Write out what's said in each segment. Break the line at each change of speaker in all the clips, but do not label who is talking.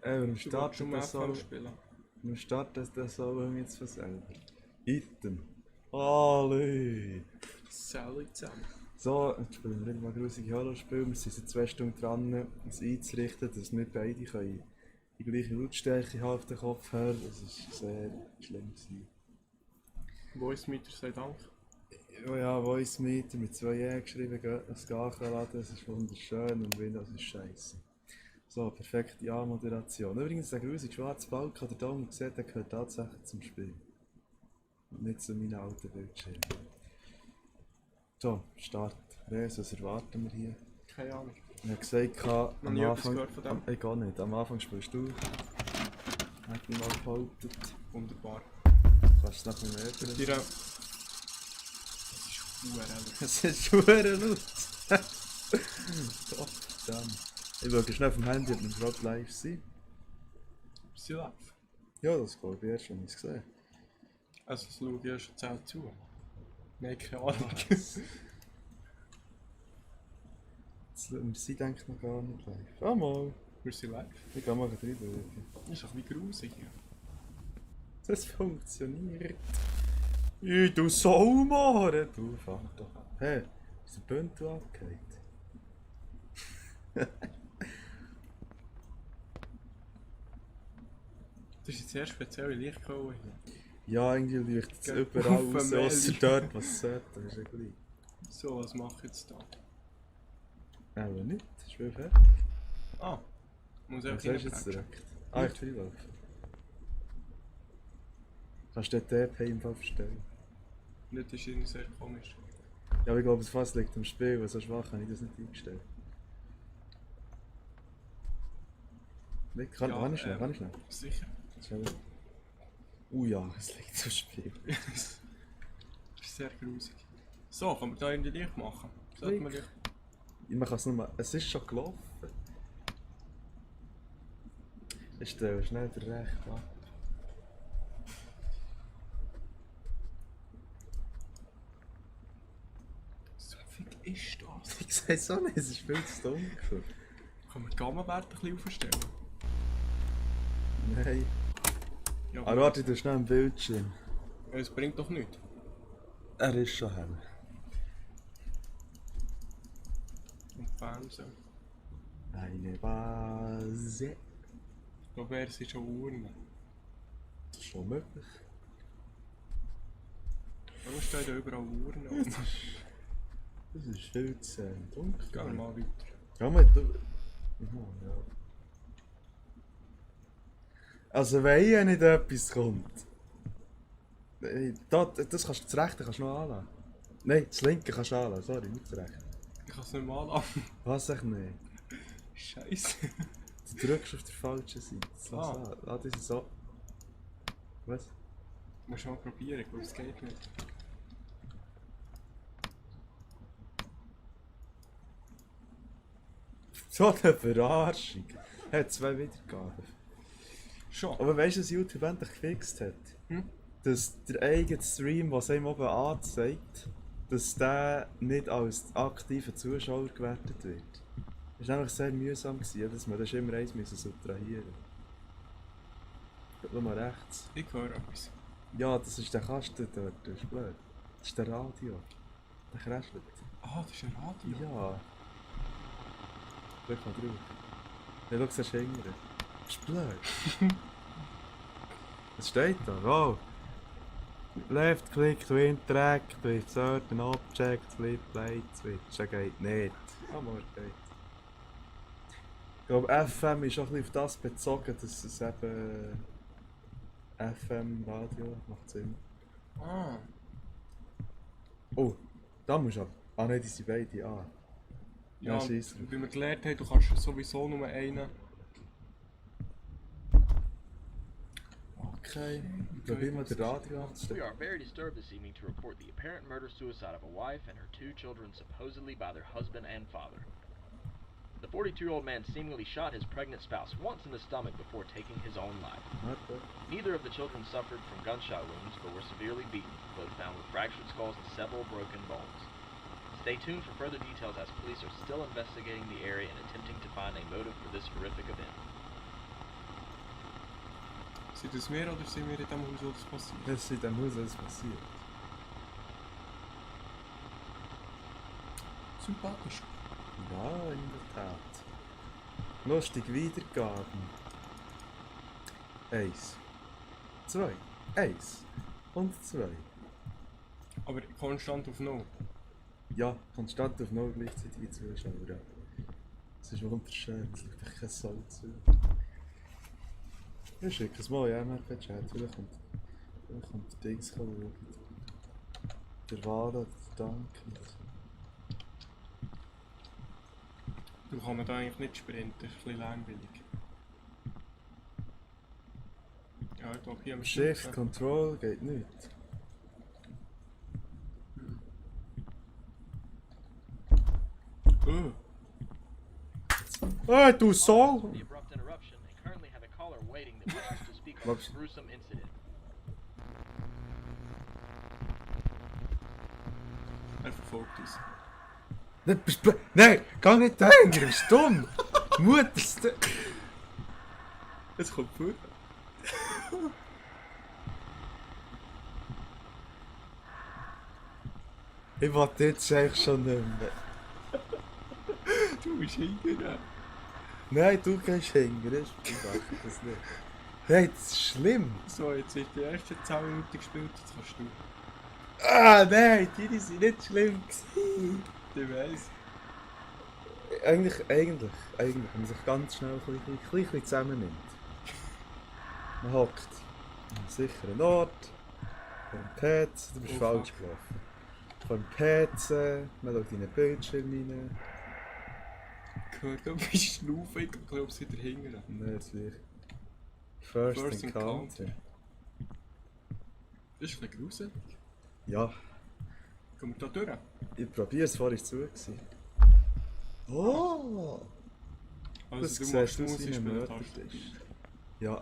Warum
Du
startet
schon
das so?
spielen.
Warum startet das so jetzt von selber? Item. Alle!
Sally zusammen.
So, jetzt spielen wir wieder mal grusige Horrorspiele. Wir sind seit 2 Stunden dran, es einzurichten, dass wir beide können die gleiche Lautstärke haben auf den Kopfhörer. Das war sehr schlimm gewesen.
Voice Meter sei Dank.
Ja, Voice Meter mit 2 E geschrieben, das laden, das ist wunderschön und Windows ist scheiße. So, perfekte A-Moderation. Übrigens, der grusige schwarze Balken, der da oben sieht, der gehört tatsächlich zum Spiel. Und nicht zu meinen alten Bildschirmen. So, Start. Res, was erwarten wir hier?
Keine Ahnung.
Ich habe gesagt,
Noch
am
nie etwas
Anfang...
gehört von dem.
Ich gar nicht. Am Anfang spielst du. Hat ich mal behauptet.
Wunderbar.
Kannst du es noch mehr hören?
Dir Das ist
Es ist schwer laut. Gott verdammt. Ich schaue schnell auf dem Handy, ob wir gerade live sind.
Sie live.
Ja, das glaube ich erst, wenn ich es gesehen.
Also das schaue ich ja schon 10 zu. Nein, keine Ahnung.
Wir sind eigentlich noch gar nicht live. Ah mal.
Wir sind live.
Ich kann mal reinschauen.
Das ist doch wie grusig.
Das funktioniert. Du Saumacher! Du fang doch an. Hey, ist der Bündel abgehakt?
Das ist jetzt sehr spezielle Lichtquelle hier.
Ja, irgendwie leuchtet es
Gell,
überall
auf
raus,
dem
ausser
Mehl.
dort, was es sollte. Das ist ja gleich.
So, was mache ich jetzt da?
Aber nicht, das ist wieder fertig.
Ah, muss ich
Was hast du jetzt
reinprätschen.
direkt? Ah, ich freilaufen. Kannst du den TP im Fall verstellen?
Das ist irgendwie sehr komisch.
Ja, aber ich glaube, es fast liegt am Spiel, weil so schwach habe ich das nicht eingestellt. Nicht, kann ich schnell, kann ich schnell.
Sicher.
Schnell. Ja, es liegt am Spiel.
Das ist sehr grusig. So, kann man da irgendwie Licht machen? Sollte man Licht?
Man kann es nur mal. Es ist schon gelaufen. Ich stelle schnell den rechten ab.
So fick ist das?
Ich sehe es auch nicht, es ist viel zu dunkel.
Kann man die Gamma-Werte ein bisschen aufstellen?
Nein.
Ja,
Aber warte, du schnell am Bildschirm.
es bringt doch nichts.
Er ist schon hell.
Und Fernsehen.
Eine Vase.
Ich glaube, er sind schon Uhren.
Das ist schon möglich.
Warum stehen da überall Uhren?
Das ist viel zu dunkel.
Gehen wir mal weiter.
Ja, man. Ja. Also, wenn hier nicht etwas kommt. Das kannst du, das rechte kannst du noch anlassen. Nein, das linke kannst du anlassen, sorry, nicht das rechte.
Ich kann es nicht mal anlassen.
Was echt nicht?
Scheiße.
Du drückst auf der falschen Seite. Das ist so. Was?
Musst du mal probieren, ich glaube, es geht nicht.
So eine Verarschung. Er hat 2 Wiedergaben.
Schon.
Aber weißt du, was YouTube endlich gefixt hat? Dass der eigene Stream, was einem oben anzeigt, dass der nicht als aktiver Zuschauer gewertet wird. Das war nämlich sehr mühsam, dass man das immer eins subtrahieren musste. Schau mal rechts.
Ich höre etwas.
Ja, das ist der Kasten dort, das ist blöd. Das ist der Radio. Der kräschelt.
Ah, das ist ein Radio.
Ja. Drück mal drauf. Ja, schau, das ist hinten. Das ist blöd. Was steht da? Oh! Left click to interact with certain objects, flip, play, switch. Das geht nicht. Aber geht. Ich glaube, FM ist auch ein bisschen auf das bezogen, dass es eben FM-Radio macht Sinn.
Ah.
Oh, da musst du ab. Ah nein, die sind beide an.
Ja,
scheisse.
wie wir gelernt haben, du kannst sowieso nur einen.
Okay, ich probiere mal den Radio
We
anzustellen.
are very disturbed this evening to report the apparent murder-suicide of a wife and her 2 children supposedly by their husband and father. The 42-year-old man seemingly shot his pregnant spouse once in the stomach before taking his own life.
Warte.
Neither of the children suffered from gunshot wounds but were severely beaten, both found with fractured skulls and several broken bones. Stay tuned for further details as police are still investigating the area and attempting to find a motive for this horrific event.
Sind das wir oder sind wir in dem Haus, wo das passiert?
Das ist in dem Haus alles passiert.
Sympathisch.
Ja, in der Tat. Lustig Wiedergaben. 1, 2, 1 und 2.
Aber konstant auf 0.
Ja, konstant auf 0 gleichzeitige Zuschauer. Ja. Das ist wunderschön, es liegt echt kein Sau zu. Ich schicke es mal in MRP-Chat, vielleicht kommt der Dings schauen. Der Wahler, der Dank.
Du kannst da eigentlich nicht sprinten, das ist ein bisschen langweilig. Ja, ich glaube hier am
Shift, Control, geht nicht. Hey, du Soul!
The abrupt interruption and currently have a caller waiting that wishes to speak on
Whoops.
this gruesome incident.
Er verfolgt uns.
Nein, geh nicht dahin, du bist dumm! Mutter,
Es kommt vor.
ich wollte jetzt eigentlich schon nicht mehr.
Du bist hinterher.
Nein, du gehst hängen, das das nicht. Nein, das ist schlimm.
So, jetzt ist die erste 10 Minuten gespielt, jetzt kannst du.
Ah, nein, die sind nicht schlimm gewesen.
Ich weiss.
Eigentlich, wenn man sich ganz schnell ein bisschen zusammennimmt. Man hockt an einem sicheren Ort, vor dem PC, du bist
Oh,
falsch
fuck.
gelaufen. Vor dem PC, man schaut in den Bildschirm rein.
Gehört, du bist schnaufen, ich glaube, sie dahinter.
Nein, jetzt will ich. First
First
Encounter.
Das ist ein bisschen gruselig.
Ja,
Kommen wir da durch?
ich probiere es, vorher zu gewesen. Oh!
Also
Das
du
sieht
machst
aus wie
Musik
ein
spielen,
Mördertisch. Ja.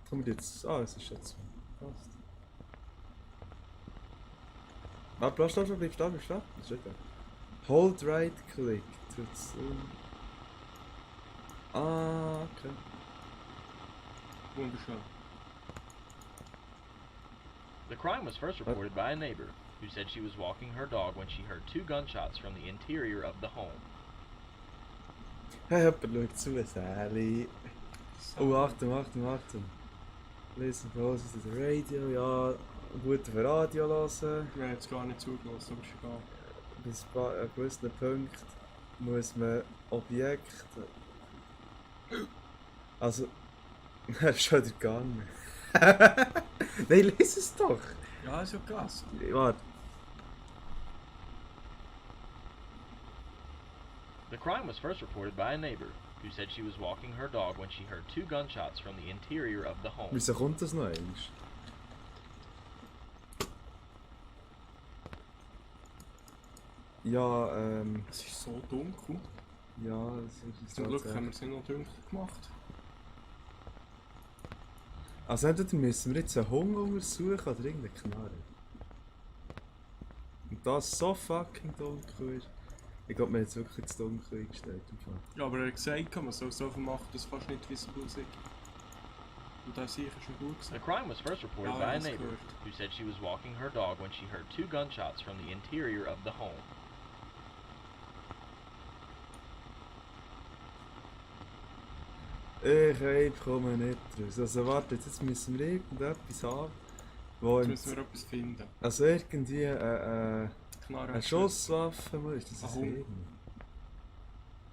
Kommen wir jetzt. Ah, es ist jetzt. Passt. Ah, bleib stehen, bleib stehen. Das ist egal. Hold right click to zoom. Ah, okay.
Wunderschön.
The crime was first reported by a neighbor, who said she was walking her dog when she heard 2 gunshots from the interior of the home.
Hey, jemand schaut zu, Sally. Oh, Achtung. Listen close to the radio. Ja, gut auf Radio hören.
Wir haben jetzt gar nicht zugelassen, aber ist egal.
Bis an gewissen Punkten muss man Objekte. Also. Er ist schon wieder gegangen. Nein, lies es doch!
Ja, ist ja krass.
Warte.
The crime was first reported by a neighbor, who said she was walking her dog when she heard 2 gunshots from the interior of the home.
Wieso kommt das noch einmal? Ja,
Es ist so dunkel.
ja, es ist
Zum Glück haben
tatsächlich.
wir es nicht noch dunkel gemacht.
Also entweder müssen wir jetzt einen Hunger untersuchen oder irgendeine Knarre. Und das so fucking dunkel ist. Ich glaube, wir haben jetzt wirklich ins Dunkel eingestellt. Im Fall.
Ja, aber er hat gesagt, man soll so viel machen, dass fast nicht visible ist. Und das sicher schon gut
The
gesagt.
crime was first reported
Ja,
by a
das
neighbor,
gehört.
who said she was walking her dog when she heard 2 gunshots from the interior of the home.
Ich komme nicht raus. Also warte, jetzt müssen wir irgendetwas haben, wo
Jetzt
im
müssen wir etwas finden.
also irgendwie
Knarre.
eine Schusswaffe ist das
Ein
ein
Hund.
Hirn?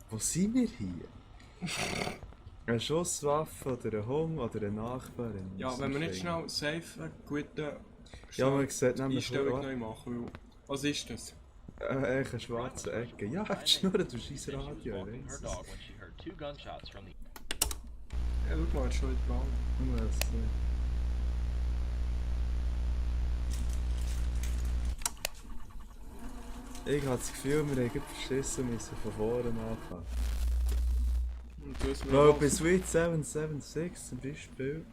Wo sind wir hier? Eine Schusswaffe oder ein Hund oder eine Nachbarin?
Ja,
muss
wenn wir
man
nicht
finden.
schnell safe gute
Ja, man sieht nämlich
Einstellung
nur
neu machen, weil... Was ist das?
eine schwarze Ecke. Ja,
By a
schnurren,
neighbor
du
who
scheiß
said she was
Radio.
walking her
weiss
dog when she heard 2 gunshots from the.
Ja, schau mal, jetzt schon wieder dran.
Ich habe das Gefühl, wir haben verschissen müssen von vorne anfangen.
Und du hast mir
Weil
auch-
bei Sweet 776 zum Beispiel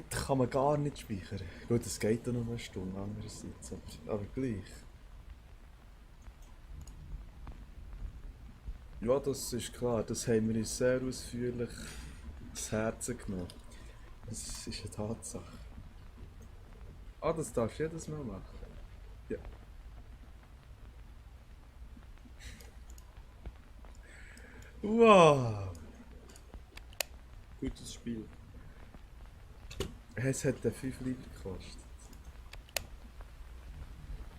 kann man gar nicht speichern. Gut, es geht auch noch eine Stunde andererseits, aber gleich. Ja, das ist klar, das haben wir uns sehr ausführlich zu Herzen genommen. Das ist eine Tatsache. Ah, das darfst du jedes Mal machen. Ja. Wow!
Gutes Spiel.
Es hat 5 Lieber gekostet.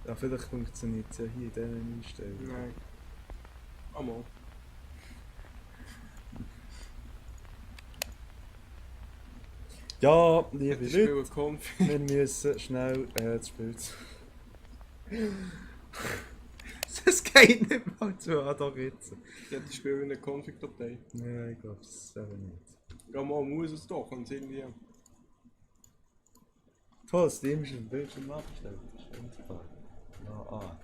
Ja, vielleicht funktioniert es ja hier in diesen Einstellungen.
Nein. Einmal.
Ja, liebe
Das
Leute,
Spiel kommt.
wir müssen schnell das Spiel zu. Das geht nicht mal zu, doch jetzt.
Ich hätte das Spiel in der Config-Datei.
Nein, ich glaube es eben nicht.
Ja, mal muss es doch. Und irgendwie.
Toll, Steam ist auf dem Bildschirm abgestellt. Das ist wunderbar. Ja,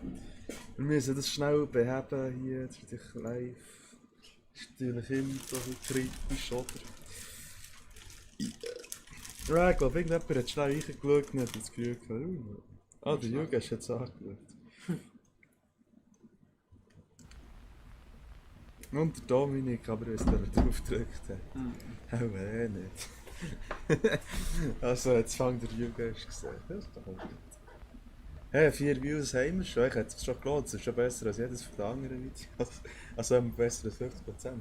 wir müssen das schnell beheben hier, das ist natürlich live. Ist natürlich immer so ein bisschen kritisch, oder? Ja, ich glaube, irgendjemand hat schnell reingeschaut und hat das Gefühl gehabt, der Jürgen hast jetzt angeschaut. Und der Dominik, aber er ist da drauf gedrückt hat. Auch nicht. Also, jetzt fängt der Jürgen an gesehen. Das ist doch auch gut. Hey, 4 Views haben wir schon. Ich hätte es schon gelohnt. Das ist schon besser als jedes von den anderen Videos. Also besser als 50%.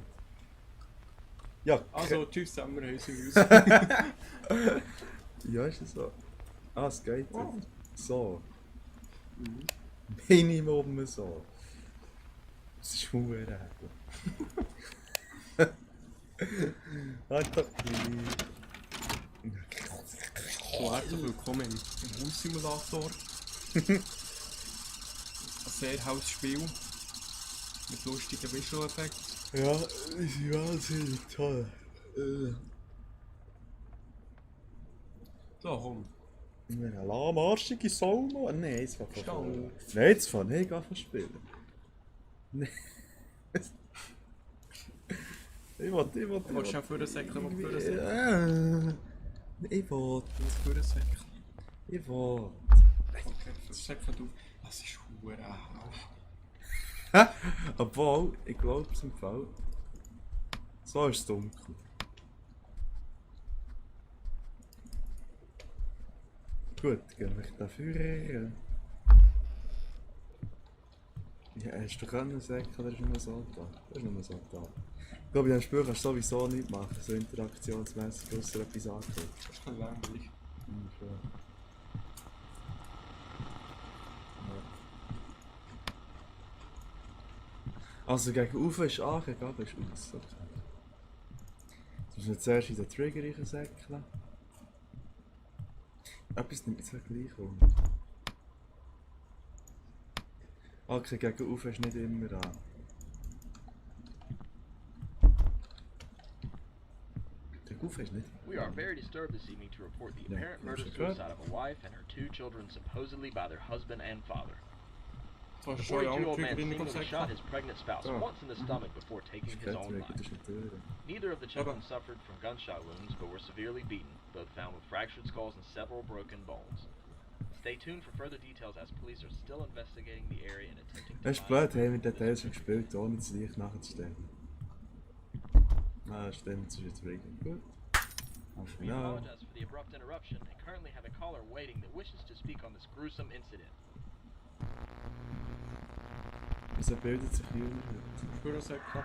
Ja,
Also, tschüss zusammen, wir haben uns.
ja, ist es so. Ah, es geht.
Oh.
So. Minimum so. Das ist verdammt. Halt doch gleich.
So, herzlich willkommen im Haussimulator. Ein sehr helles Spiel. Mit lustigen Visual Effects.
Ja, ist wahnsinnig toll.
So, komm.
Eine lahmarschige Sau. Nein, jetzt fängt
Stell.
Nein, jetzt fängt nicht an zu spielen. Nein. Ich will.
Du willst schon für einen Säckchen, was für einen Säckchen.
Ich will.
Was für einen Säckchen.
Ich will.
Okay, für das Säckchen du. Das ist verdammt hell.
Obwohl, ich glaube es im Fall. So ist es dunkel. Gut, gehen wir dafür. Ja, hast du können sagen, oder ist nur so da? Das ist nur so da. Ich glaube, in diesem Spiel kannst du sowieso nichts machen, so interaktionsmässig, außer etwas anklicken.
Das ist ein langweilig.
Schon. Also gegen Ufer ist an, gegen runter ist aus. Okay. Jetzt müssen wir zuerst in den Trigger reinsäckeln. Etwas nimmt jetzt gleich um. Okay, gegen Ufer ist nicht immer an. Gegen Ufer ist nicht
We are very disturbed this evening to report the
Yeah,
apparent
that's
murder-suicide of a wife and her 2 children supposedly by their husband and father.
Du hast
The
schon lange
42-year-old man
Trigger
seemingly shot
reingekommen.
his pregnant spouse
Oh.
once in the stomach before taking his
kein
own
Trigger,
life.
das ist eine Tür.
Neither of the children suffered from gunshot wounds, but were severely beaten, both found with fractured skulls and several broken bones. Stay tuned for further details as police are still investigating the area and attempting to
Das ist blöd, haben wir den Teil schon gespielt, ohne das Licht nachzustellen. Ah, stimmt, das ist jetzt Trigger. Gut. Also,
We
ja.
apologize for the abrupt interruption and currently have a caller waiting that wishes to speak on this gruesome incident.
Wieso bildet sich Jünger heute?
Für einen Säckchen.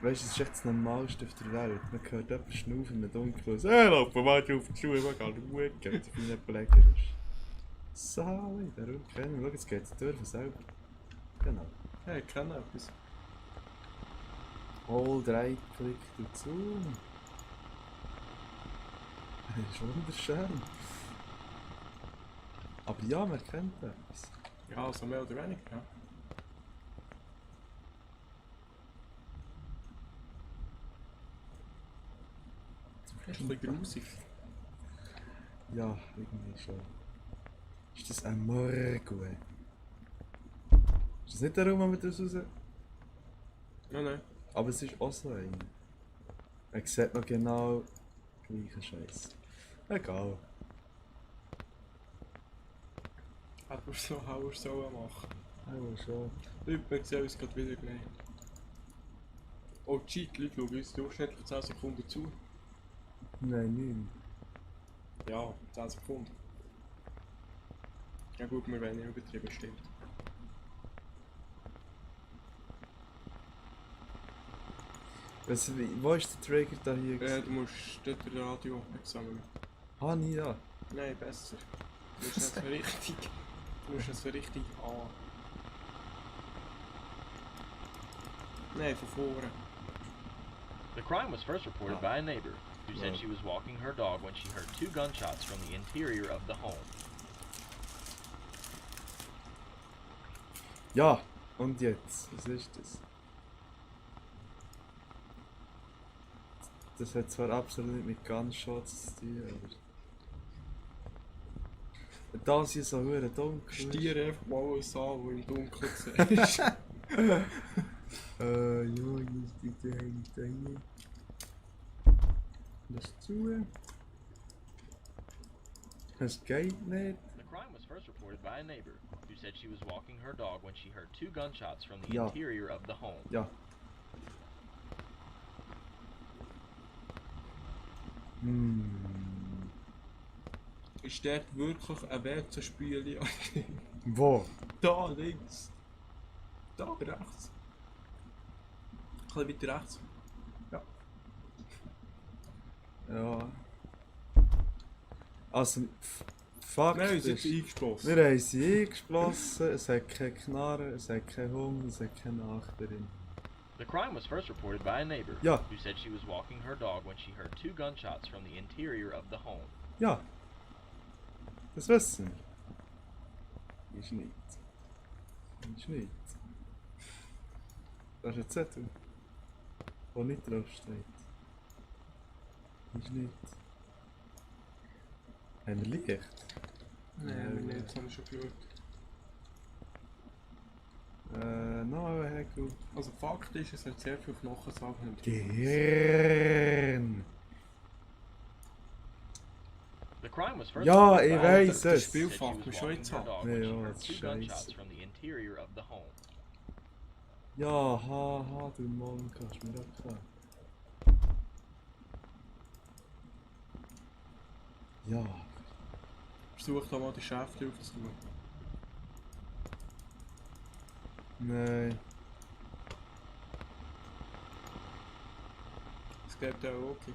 Weißt du, das ist echt das Normalste auf der Welt. Man hört jemanden schnaufen im Dunkeln und sagt, hey, lauf mal auf die Schuhe, man kann schauen, wie jemand lecker ist. Sali, darum kennen wir. Schau, jetzt geht die Tür von selber. Genau.
Hey, ich kenne etwas.
Hold right click dazu. Das ist wunderschön. Aber ja, man kennt etwas.
Ja, also mehr oder weniger, ja. Das ist ein bisschen grusig.
Ja, irgendwie schon. Ist das ein Morgue? Ist das nicht darum, wenn wir das raus...
Nein, nein.
Aber es ist auch so einer. Er sieht noch genau gleichen Scheiß. Egal.
Hätte man so hauer sollen machen.
Oh, schon.
Leute, wir sehen uns gerade wieder gleich. Oh, cheat, die Leute schauen uns durchschnittlich 10 Sekunden zu.
Nein, nein.
Ja, 10 Sekunden. Ja gut, wir werden nicht übertrieben, stimmt.
Also, wo ist der Trigger da hier?
Du musst dort Radio examinieren.
Ah, nie da.
Nein, besser. Du musst es so richtig. Du musst es so richtig an. Nein, von vorne.
The crime was first reported by a neighbor, who said she was walking her dog when she heard 2 gunshots from the interior of the home.
Ja, und jetzt? Was ist das? Das hat zwar absolut nicht mit Gunshots zu tun, aber... Das hier so hure dunkel ist.
Stier einfach mal alles an, wo im Dunkeln siehst.
Ja, jetzt die hängt da rein. Das zu. Es geht nicht.
The crime was first reported by a neighbor, who said she was walking her dog when she heard 2 gunshots from the
Ja.
interior of the home.
Ja.
Ist dort wirklich ein WC-Spüle?
Wo?
Da links. Da rechts. Ein bisschen weiter rechts.
Ja. Also, Fakt
Wir haben uns
ist,
jetzt eingeschlossen.
wir haben sie eingeschlossen, es hat keinen Knarren, es hat keinen Hund, es hat keine Nachbarin.
The crime was first reported by a neighbor,
Ja.
who said she was walking her dog when she heard 2 gunshots from the interior of the home.
Ja. Das wissen wir. Ist nicht. Ist nicht. Das ist ein Zettel. Wo nicht drauf steht. Ist nicht. Haben wir Licht?
Nein, wir nicht, das haben wir schon geschaut.
No, Heckel.
Also Fakt ist, es hat sehr viele Knochensachen.
Gehirn!
The crime was first
Ja,
reported
ich
by a
weiss
neighbor,
es.
who said she was
Spielfach, wir schon
walking
jetzt
her
haben.
dog when she
Ja,
heard
das
2
ist
gunshots
scheisse.
from the interior of the home.
Ja, haha, du Mann, kannst mir das klar. Ja.
Versuch da mal die Schäfchen aufzutun.
Nein.
Es geht ja auch okay.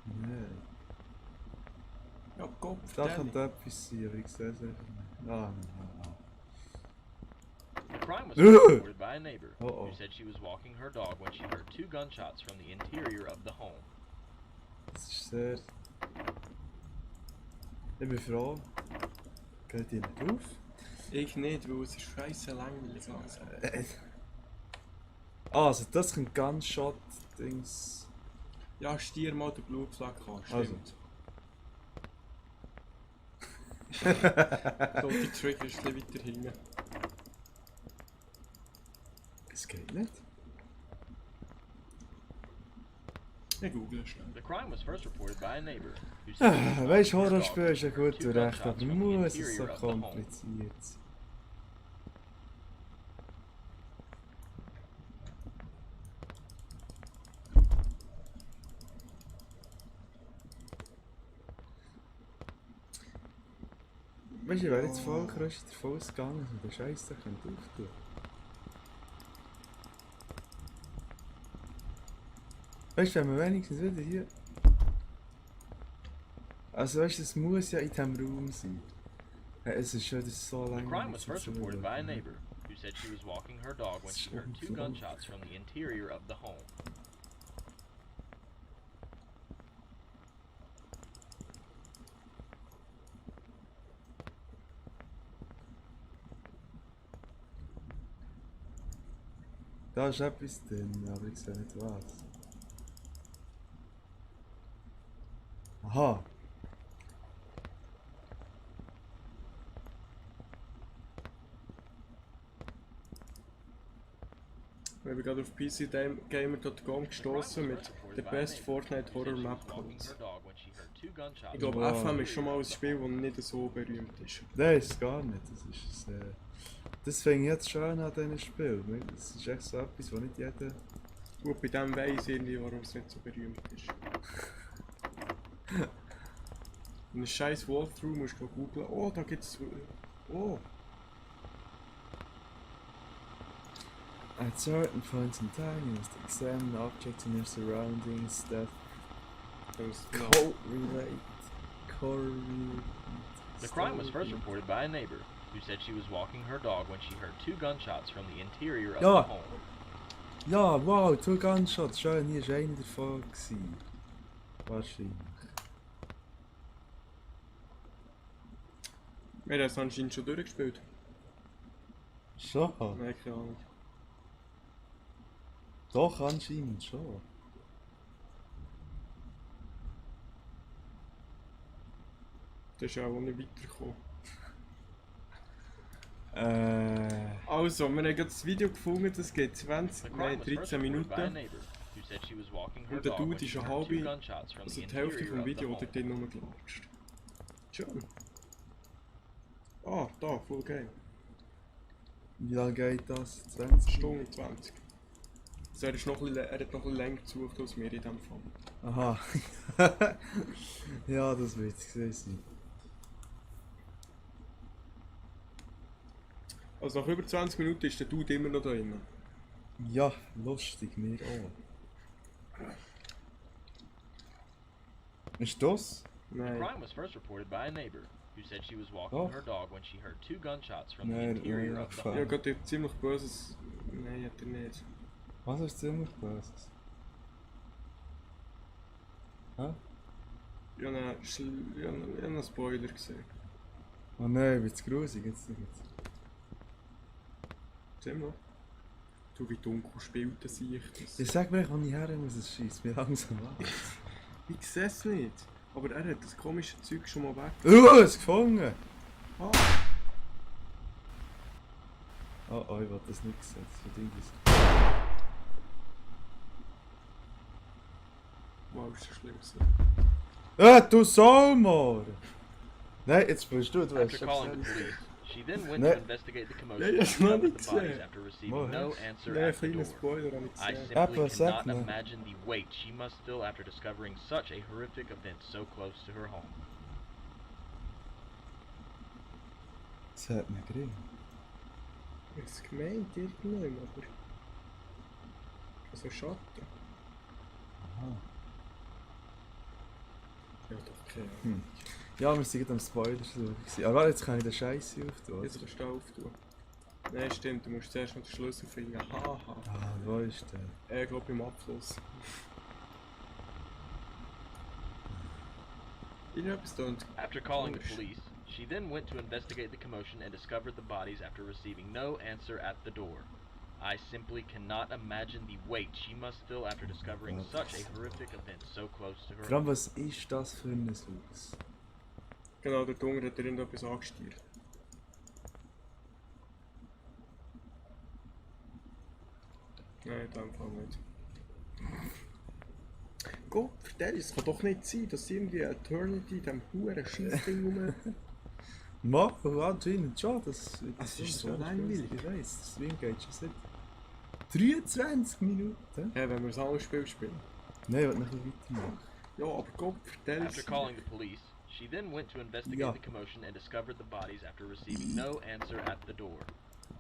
Nein.
Ja, Kopf,
Da könnte etwas sein, aber ich sehe es einfach nicht. Ah, nein.
The crime was
Ugh.
first reported by a neighbor,
Uh-oh.
who said she was walking her dog when she heard 2 gunshots from the interior of the home.
Das ist sehr... Ich bin froh. Geht ihr nicht auf?
Ich nicht, weil es ist scheisse langweilig langsam.
Also, das sind Gunshot-Dings.
Ja, stier mal den Blutfleck an, stimmt. So, die Trigger ist ein bisschen weiter hinten.
Es geht nicht.
Ich google schnell.
The crime was first reported by a neighbor, who said she was walking
Weißt du,
her dog
Horrorspiel ist ja
when she heard
gut
2
und recht,
gunshots
aber
from the
muss es so
interior of the home.
kompliziert sein? Weißt du, ich wäre jetzt voll krass davon ausgegangen, dass wir den Scheiß da auftun können. Weißt du, wenn wir wenigstens wieder hier. Also, weißt du, es muss ja in diesem Raum sein. Ja, es ist schon so
The
lange.
crime was first reported by a neighbor, who said she was walking her dog when she heard 2 gunshots from the interior of the home.
Da ist etwas drin, aber ich sehe nicht was. Aha.
Wir haben gerade auf PCGamer.com gestoßen mit The Best Fortnite Horror Map Codes. Ich glaube,
Wow.
FM ist schon mal ein Spiel, das nicht so berühmt ist.
Nein, ist gar nicht. Das ist Das finde ich jetzt schön an diesen Spielen. Das ist echt so etwas, was nicht jeder...
Gut, bei dem weiss ich irgendwie, warum es nicht so berühmt ist. Ein scheiß Walkthrough musst du googlen. Oh, da gibt's. Oh!
At certain points in time, you must examine objects in your surroundings that correlate.
The crime was first reported by a neighbor, who said she was walking her dog when she heard 2 gunshots from the interior of
Ja.
the home.
Ja, wow, 2 Gunshots, schön, hier war einer davon. Wahrscheinlich.
Wir haben es anscheinend schon durchgespielt.
Schon?
Nein, keine Ahnung.
Doch, anscheinend schon.
Das ist auch nicht weitergekommen.
Äh.
Also, wir haben gerade das Video gefunden, das geht 20,
The
nein,
crime was first
13
reported by a
Minuten.
neighbor, who said she was walking her
Und der
dog when
Dude
she
ist eine
heard 2
halbe,
gunshots from
also
the
die Hälfte
interior
vom
of the
Video,
home.
oder drin rumgelatscht. Schön. Ah, da, Full Game.
Wie lange geht das? 20
Stunde 20. Also er hat noch ein bisschen länger gesucht als wir in diesem Fall.
Aha. Ja, das wird es gesehen sein.
Also nach über 20 Minuten ist der Dude immer noch da drin.
Ja, lustig, mir auch. Ist das?
The
Nein.
crime was first reported by a neighbor, who said she was walking
Oh.
her dog when she heard 2 gunshots from the
Nein,
interior
nein,
of the
abgefahren.
Ja,
home.
gerade ziemlich böses. Nein, hat er nicht.
Was ist ziemlich böses? Hä?
Ich habe einen Spoiler gesehen.
Oh nein, wird's grusig jetzt nicht.
Sehen wir noch? Du, wie dunkel spielt das ich das?
Ich sag mir, wenn ich her muss, es schießt mir langsam an.
Ich sehe es nicht. Aber er hat das komische Zeug schon mal weg.
Es gefangen!
Ah,
Oh, ich wollte das nicht sehen. Das verdient es.
wow, ist das schlimm gewesen.
Du Salmor! Nein, jetzt bist du hast
After
schon
calling the
gesagt.
police, she then went
Nee.
to investigate the commotion
Nee,
and
ich hab noch
discovered
nicht
the bodies
gesehen.
after receiving
Woher?
no answer
Nein, ein
at the
kleiner
door.
Spoiler habe ich
I
gesehen.
simply
Apple, sag
cannot
mal.
imagine the weight she must feel after discovering such a horrific event so close to her home.
Das hat mir gering.
Ich habe es gemeint, irgendwann, aber. Also Schatten.
Aha.
Ja, doch, keine Ahnung.
Ja, wir sind gerade am Spoiler suchen. Aber jetzt kann ich den Scheiße auftun.
Jetzt kannst du auftun. Nein, stimmt, du musst zuerst noch den Schlüssel finden. Haha.
Ah, wo ist der?
Ich glaube im Abfluss. Irgendetwas tönt.
After calling the
komisch.
police, she then went to investigate the commotion and discovered the bodies after receiving no answer at the door. I simply cannot imagine the weight she must feel after discovering such a horrific event so close to her
Vor allem,
home.
was ist das für ein Haus?
Genau, der Dunger hat irgendetwas angesteuert. Nein, in dem Fall nicht. Gott, vertell, es kann doch nicht sein, dass irgendwie Eternity in diesem huren Scheissding rum...
Mach, anscheinend schon. Das
Es ist so
schon
langweilig.
Ich weiss, deswegen geht schon seit 23 Minuten.
Ja, wenn wir ein anderes Spiel spielen.
Nein, ich will noch ein bisschen weitermachen.
Ja, aber Gott, vertell
After
es.
calling the police, she then went to investigate
Ja.
the commotion and discovered the bodies after receiving no answer at the door.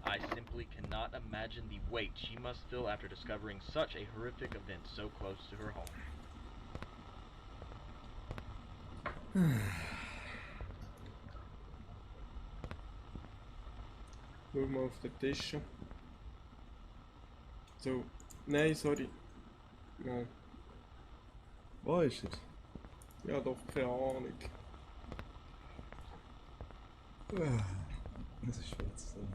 I simply cannot imagine the weight she must feel after discovering such a horrific event so close to her home.
Schau mal auf den Tisch. So. Nein, sorry. Ja,
Wo ist er?
ja doch, keine Ahnung.
Das ist schwer zu sagen.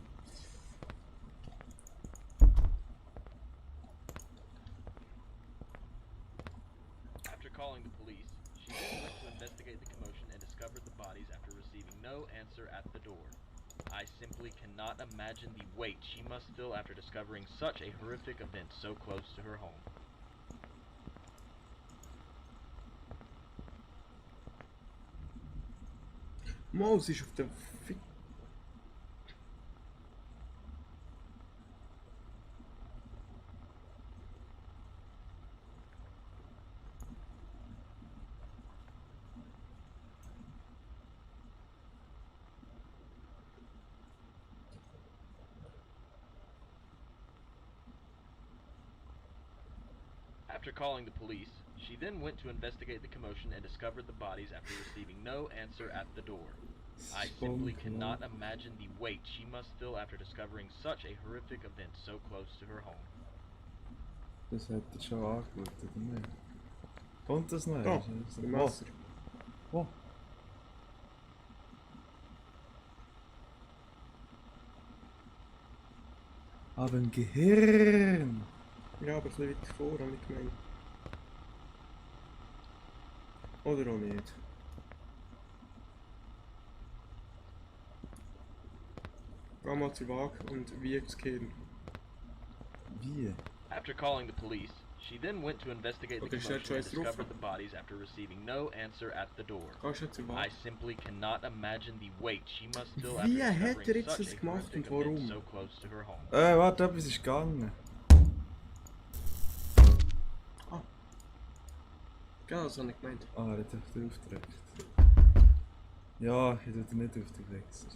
After calling the police, she then went to investigate the commotion and discovered the bodies after receiving no answer at the door. I simply cannot imagine the weight she must feel after discovering such a horrific event so close to her home.
Mal, es ist auf dem Fick.
After calling the police, she then went to investigate the commotion and discovered the bodies after receiving no answer at the door. I simply cannot imagine the weight she must feel after discovering such a horrific event so close to her home.
Das hat er schon angeschaut, oder nicht? Kommt das noch?
Oh, im Messer.
Oh. Aber im Gehirn!
Ja, aber ein bisschen weiter vor, habe ich gemeint. Oder auch nicht. Geh mal zur Waage und wieg das Gehirn.
Wie?
After calling the police, she then went to investigate the
Okay,
commotion and
steht schon eins drauf.
discovered the bodies after receiving no answer at the door.
Gehst du zur
I
Waage?
simply cannot imagine the weight she must feel
Wie
after
hat er
discovering
jetzt
such
das
a
gemacht
horrific
und
event
warum?
so close to her home.
Warte, etwas ist gegangen.
Genau, das habe ich gemeint.
Ah, er hat auf den aufgedrückt. Ja, ich tue nicht auf den Wechsel.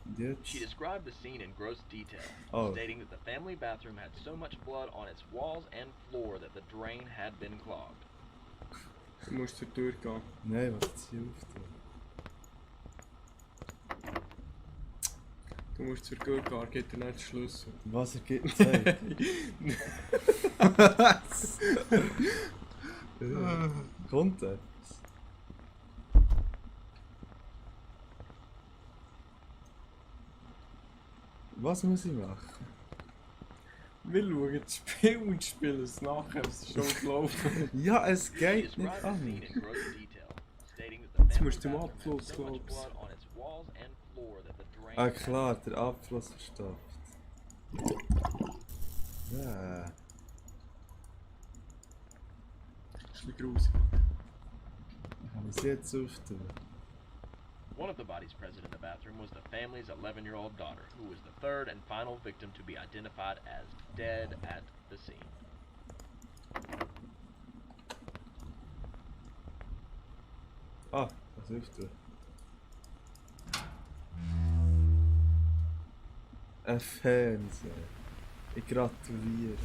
Und
She
jetzt?
described the scene in gross detail,
Oh.
stating that the family bathroom had so much blood on its walls and floor that the drain had been clogged.
Du musst zur Tür gehen.
Nein, was jetzt hier auftun?
Du musst zur Tür gehen, er gibt dir nicht den Schlüssel.
Was er gibt, zeigt. Was? Kommt etwas? Was muss ich machen?
Wir schauen das Spiel und spielen es nachher, es ist schon gelaufen.
Ja, es
She
geht nicht
described the
an.
scene in gross detail, stating that the
Jetzt
family
musst du zum
bathroom had
Abfluss,
so much
glaubst.
blood on its walls and floor that the drain
Ah
had
klar, der Abfluss verstopft. Ja.
Das ist ein bisschen grusig.
Kann ich es jetzt auftun?
One of the bodies present in the bathroom was the family's 11-year-old daughter, who was the third and final victim to be identified as dead at the scene.
Ah, was auftun? Ein Fernseher. Ich gratuliere.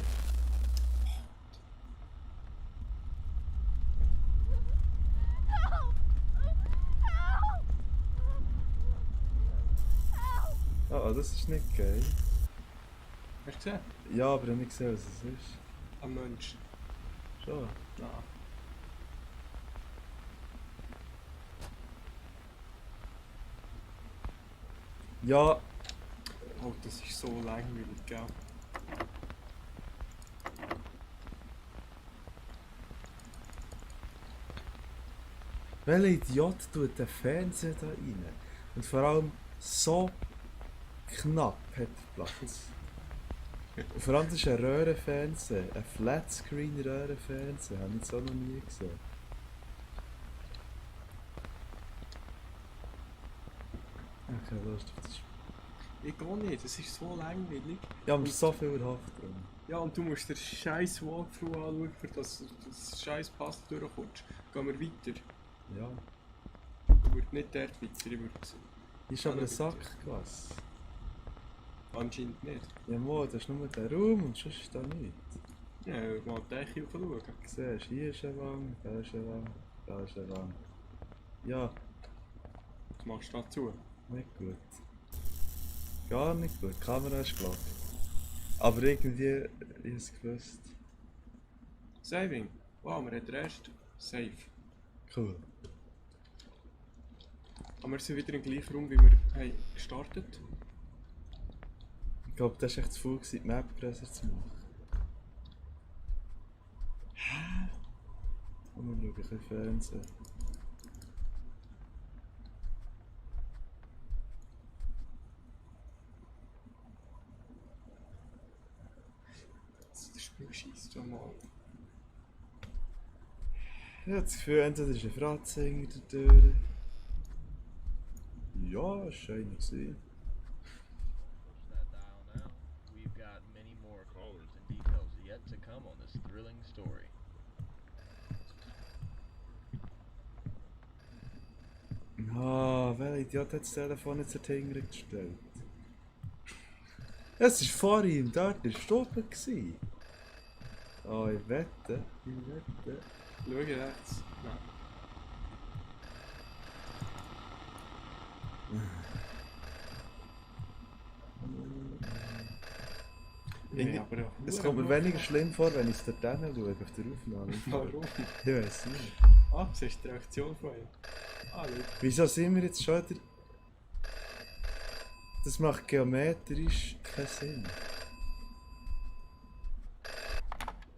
Ah, das ist nicht geil.
Hast du gesehen?
Ja, aber ich habe nicht gesehen, was es ist.
Ein Mensch.
Schon.
Ja.
Ja,
Oh, das ist so langweilig, gell?
welcher Idiot tut den Fernseher da rein? Und vor allem so knapp hat der Platz. Und vor allem das ist ein Röhrenfernseher, ein Flatscreen-Röhrenfernseher, habe ich so noch nie gesehen. Okay, Lust auf das Spiel.
Ich gehe nicht, es ist so langweilig.
Ich habe mir so viel erhofft drum.
Ja, und du musst den scheiß Walkthrough anschauen, für das scheiß Pass durchkommst. Gehen wir weiter.
Ja.
Ich würde nicht dort weiter, ich würde...
Hier ist aber ein Sackgasse.
Anscheinend nicht.
Ja, Mo, das ist nur der Raum und sonst ist da nichts.
Ja, mal die Decke schauen.
Siehst du, hier ist eine Wand, da ist eine Wand, da ist eine Wand. Ja,
Was machst du dazu?
nicht gut. Gar nicht gut. Die Kamera ist gelockt. Aber irgendwie, ich habe es gewusst.
Saving. Wow, wir haben den Rest. Save.
Cool.
Aber wir sind wieder im gleichen Raum, wie wir haben gestartet.
Ich glaube, das war echt zu faul, die Map grösser zu machen. Hä? Und wir schauen ein bisschen Fernsehen.
Das Spiel scheisst schon mal.
Ich habe das Gefühl, entweder ist eine Fratze hinter der Tür. Ja, es scheint nicht zu sein.
That dial now. We've got many more callers and details yet to come on this thrilling story.
Ah, welcher Idiot hat das Telefon jetzt hinterher gestellt? Es war vor ihm, dort war es oben. Oh, ich wette. Ich wette.
Schau rechts. Nein.
Irgendwie-
aber ja,
Es kommt mir weniger schlimm vor, wenn ich es dort hinten schaue, auf der Aufnahme.
Warum?
Ich weiß nicht.
Ah, das ist die Reaktion von ihm. Ah, schau.
Wieso sind wir jetzt schon wieder... Das macht geometrisch keinen Sinn.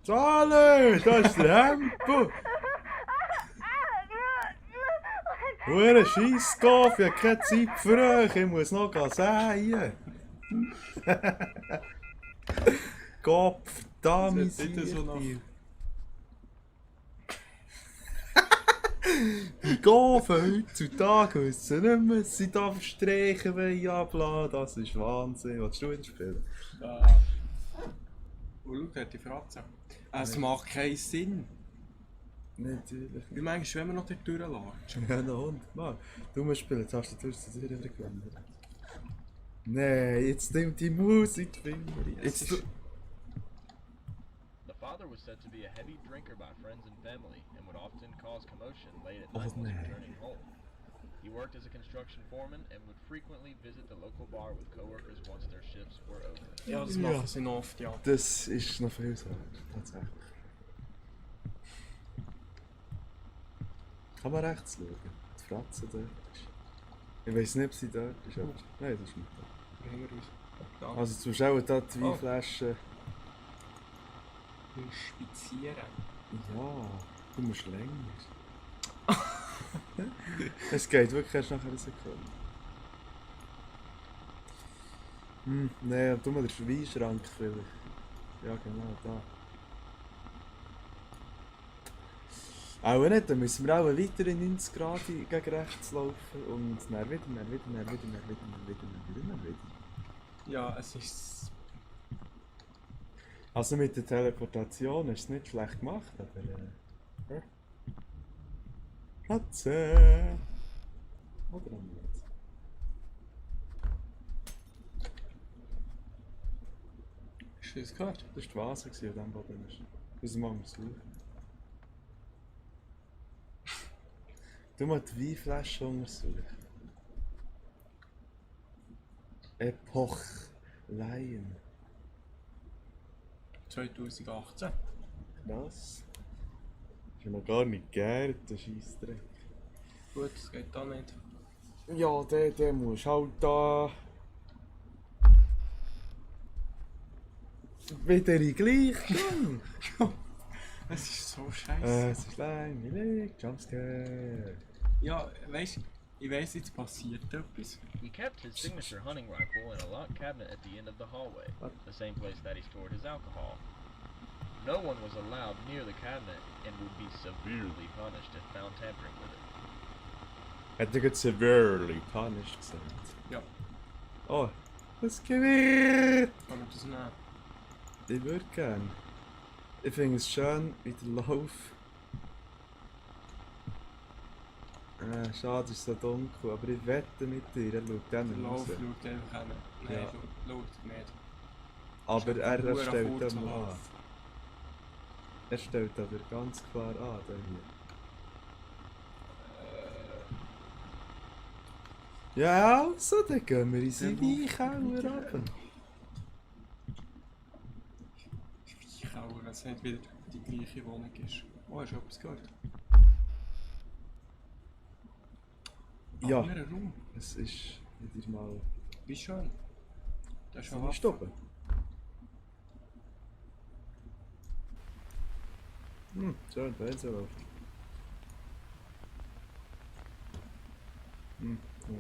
Charlie! Da ist der Hempo! Hure Scheisskopf, ich habe keine Zeit für euch, ich muss noch säen. Kopf, da, mein
Das hat nicht so nach-
Die Gaben heutzutage wissen nicht mehr, was sie da verstreichen wollen, ja bla, das ist Wahnsinn. Willst du wieder spielen?
Ah. Oh, schau, der hat die Fratze. Es macht keinen Sinn.
Natürlich
Wie
nicht.
meinst du, wenn wir noch dort durchlatschen?
Ja, noch 100 Mal. Du musst spielen, jetzt hast du die Tür wieder gewonnen. Nein, jetzt nimmt die Musik die Finger. Jetzt du...
The father was said to be a heavy drinker by friends and family and would often cause commotion late at
Oh,
night while
man.
returning home. He worked as a construction foreman and would frequently visit the local bar with coworkers once their shifts were over.
Ja, das
Ja.
machen sie noch oft, ja.
Das ist noch viel so, tatsächlich. Kann man rechts schauen? Die Fratze dort ist. Ich weiß nicht, ob sie dort ist, aber... Nein, das ist nicht da.
Hinter uns. Da.
Also zum Schauen, da die Weinflaschen...
Inspizieren.
Ja, du musst länger. Es geht wirklich erst nach einer Sekunde. Nein, tu mal den Weinschrank vielleicht. Ja genau, da. Auch nicht, dann müssen wir auch weiter in 90 Grad gegen rechts laufen und dann wieder.
Ja, es ist...
Also mit der Teleportation ist es nicht schlecht gemacht, aber... Ja. Katze! Oder auch nicht.
Hast du das gehört?
Das war die Vase, die an diesem Boden ist. Das machen wir suchen. Du mal die Weinflasche untersuchen. Epoch Lion.
2018.
Krass. Ist ja noch gar nicht gärt, der Scheissdreck.
Gut, das geht da nicht.
Ja, der muss halt da... Wieder in gleich Gang.
Es ist so scheiße.
Es ist langweilig, Jumpscare.
Ja, weißt du, ich weiss, jetzt passiert etwas.
He kept his signature hunting rifle in a locked cabinet at the end of the hallway,
What?
the same place that he stored his alcohol. No one was allowed near the cabinet and would be severely punished if found tampering with it.
Hat er gerade severely punished gesagt?
Ja,
Oh, das Gewehr!
kann man das nehmen?
Ich würde gern. Ich finde es schön, wie der Lauf. Schade, es ist so dunkel, aber ich wette mit dir, er schaut
Der
dann
Lauf
raus.
schaut einfach hin. Nein,
Ja.
schaut nicht.
Aber er
Hure
stellt
kurzer
dann mal an.
Lauf.
Er stellt aber ganz klar an, der hier. Ja, also, dann gehen wir in seinen Weinkeller runter.
Ich auch, wenn es nicht wieder die gleiche Wohnung ist. Oh, hast du etwas gehört?
Ja,
Anderer Raum.
es ist wieder mal...
Wie schön. Das ist
Sind
schon
wir stoppen? Schön, Fernsehen läuft. Wollen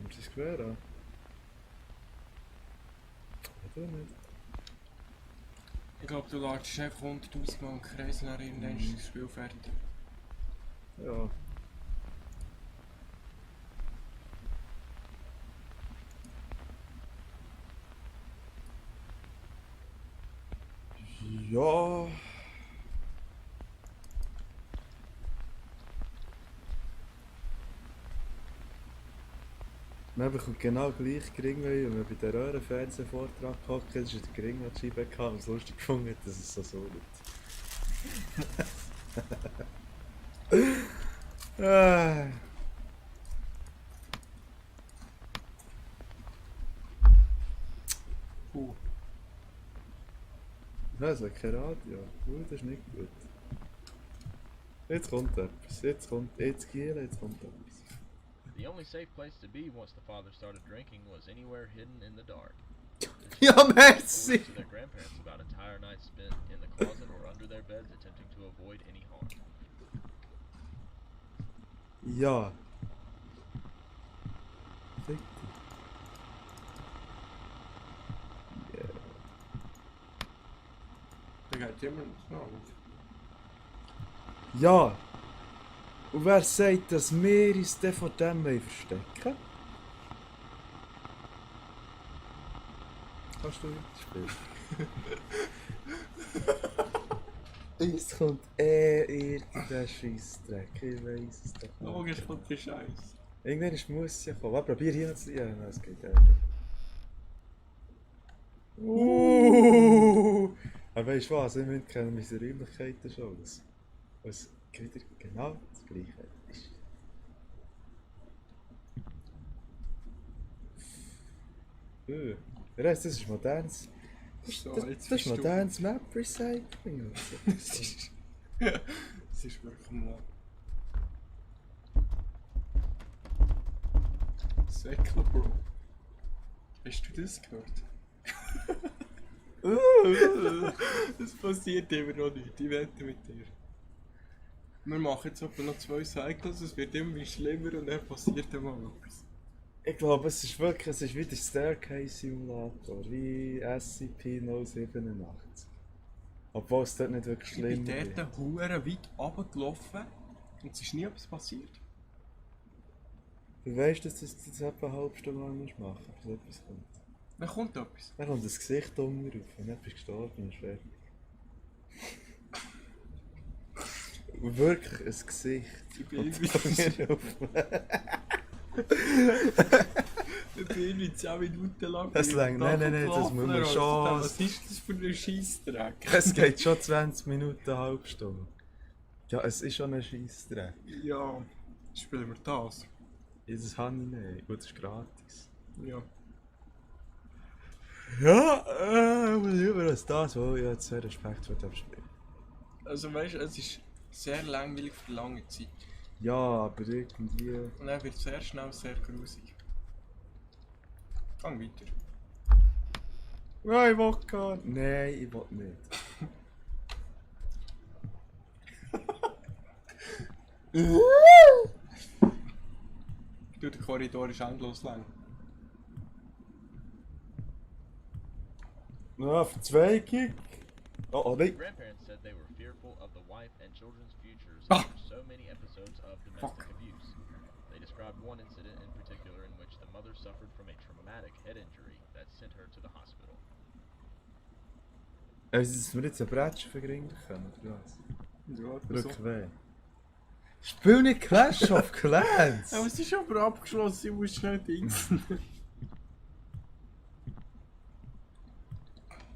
wir es quer an? Oder nicht?
Ich glaube, du latschst einfach 100'000 Mal im Kreis und dann irgendwann ist das Spiel fertig.
Ja. Ja. Man bekommt genau gleich gering, wenn man bei der Röhrenfernsehvortrag hockt. Das ist der gering, der die Scheibe hatte und es lustig gefunden hat, dass es so liegt. Ah. Das ist kein Radio. Das ist nicht gut. Jetzt kommt etwas. Jetzt kommt etwas.
The only safe place to be once the father started drinking was anywhere hidden in the dark.
Ja, merci!
To their grandparents about entire nights spent in the closet or under their beds attempting to avoid any harm.
Ja. Fick dich.
Der geht immer noch auf.
Ja! Und wer sagt, dass wir uns dann von dem verstecken? Kannst du weiterspielen? Es kommt irgendein Scheissdreck, ich weiss es doch nicht.
Logisch kommt der Scheiß.
Irgendwann muss es ja kommen. Aber probier hier noch zu lernen, es geht ja. Aber weißt du was, im Moment kennen unsere Räumlichkeiten schon aus. Was wieder genau das gleiche ist. Wer heisst, das ist modernes.
So,
Das
jetzt
ist
bist du-
modernes Map Recycling.
Es ist wirklich mal. Säckler, Bro. Hast du das gehört? Das passiert immer noch nicht, ich wette mit dir. Wir machen jetzt etwa noch 2 Cycles, es wird immer schlimmer und dann passiert dann mal etwas.
Ich glaube, es ist wie der Staircase Simulator, wie SCP-087. Obwohl es dort nicht wirklich
Ich bin
schlimm
dort
ist.
hure weit runtergelaufen und es ist nie etwas passiert.
Du weißt, dass das etwa eine halbe Stunde lang musst machen, bis etwas kommt.
Dann kommt etwas.
Dann kommt das Gesicht unten rauf und dann bist du gestorben und ist fertig. Und wirklich ein Gesicht.
Ich bin
Und
irgendwie-
von mir auf.
Ich bin irgendwie 10 Minuten lang.
Das längt- nein, das muss man schon-
Was ist das für ein Scheissdreck?
Es geht schon 20 Minuten, eine halbe Stunde. Ja, es ist schon ein Scheissdreck.
Ja, spielen wir das.
Das habe ich nicht. Gut, das ist gratis.
Ja.
Ja, lieber als das, weil ich habe sehr Respekt vor dem Spiel.
Also weißt du, es ist sehr langweilig für lange Zeit.
Ja, aber irgendwie...
Und dann wird es sehr schnell sehr grusig. Gang weiter.
Ja, ich will gar nicht. Nein, ich will nicht.
Du, der Korridor ist endlos lang.
Ja, Verzweigung. Oh, nein.
Grandparents said they were fearful of the wife and children's futures
Ah.
after so many episodes of domestic
Fuck.
abuse. They described one incident in particular in which the mother suffered from a traumatic head injury that sent her to the hospital.
Also, dass wir jetzt ein Brettchen verringern können, oder was?
Ja,
Drück weh. Spiel nicht Clash of Clans!
Aber es ist aber abgeschlossen, ich muss schnell dingsen.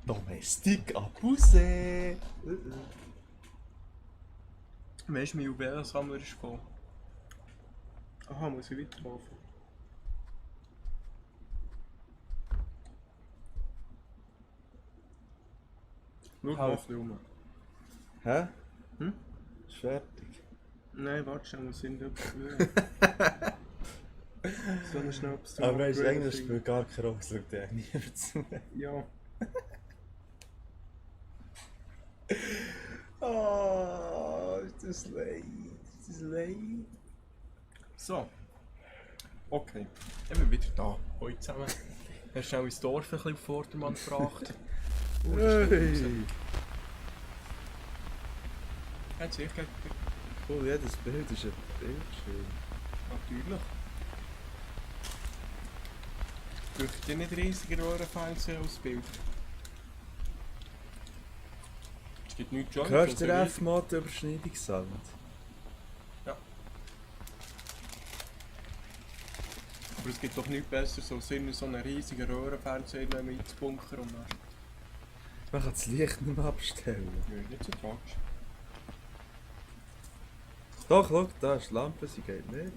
Domestic Abuse!
Weißt du, mein Juwelensammler ist voll. Aha, muss ich weiterlaufen? Schau mal
Halt.
ein bisschen rum.
Hä?
Hm?
Ist fertig.
Nein, warte schnell, wir sind etwas Sollen wir schnell etwas zum
Aber weißt du,
Upgraden
Englisch
finden?
spielt gar keine Rolle, es schaut dir niemand zu.
Ja.
Oh, ist das leid. Ist das leid.
So. Okay. Dann sind wir wieder da. Hoi zusammen. Hast du schnell ins Dorf ein bisschen auf Vordermann gebracht?
Hey!
Hat sich
Cool, jedes Bild ist ein Bildschirm.
natürlich. Dürfte ihr nicht riesiger Röhrenfernseher als Bild? Es gibt nichts Schöneres
Hörst
als
du
ein
den
riesig-
F-Mod Überschneidungssound?
Ja. Aber es gibt doch nichts Besseres als in so einen riesigen Röhrenfernseher einzubunkern und dann
Man kann das Licht nicht mehr abstellen.
wird nicht so tragisch.
Doch, schau, da ist die Lampe, sie geht nicht.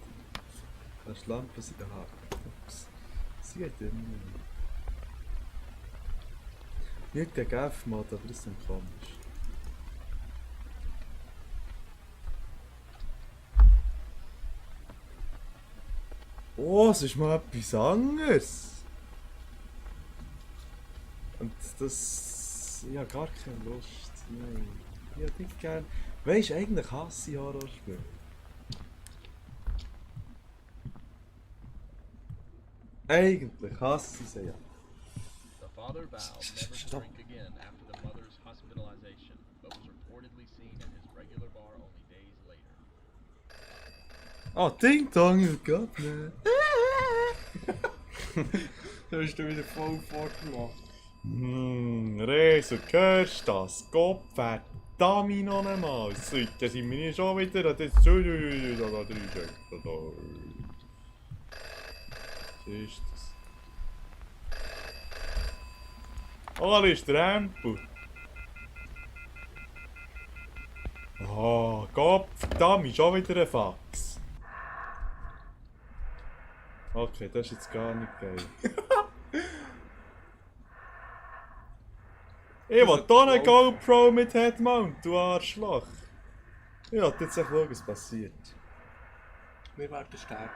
Da ist die Lampe, sie da. Ups. Sie geht immer nicht. Nicht gegen F-Mod, aber das ist dann komisch. Oh, es ist mal etwas anderes. Und das... Ich habe gar keine Lust. Nein. Ich hätte nicht gern... Weisst du, eigentlich hasse ich Horrorspiele. Eigentlich hasse ich sie ja.
The father vowed never to
Stop.
drink again after the mother's hospitalization, but was reportedly seen at his regular bar only days later.
Ah, Ding Dong, you got me.
Da hast du wieder voll vorgemacht.
Rezo, hörst du das? Gott verdammt noch einmal. Heute sind wir nicht schon wieder an das... Da ist das. Oh, da ist der Ampel. Oh, Gott verdammt, schon wieder ein Fax. Okay, das ist jetzt gar nicht geil. Ich will hier eine GoPro mit Headmount, du Arschloch. Ich wollte jetzt echt schauen, was passiert.
Wir werden sterben.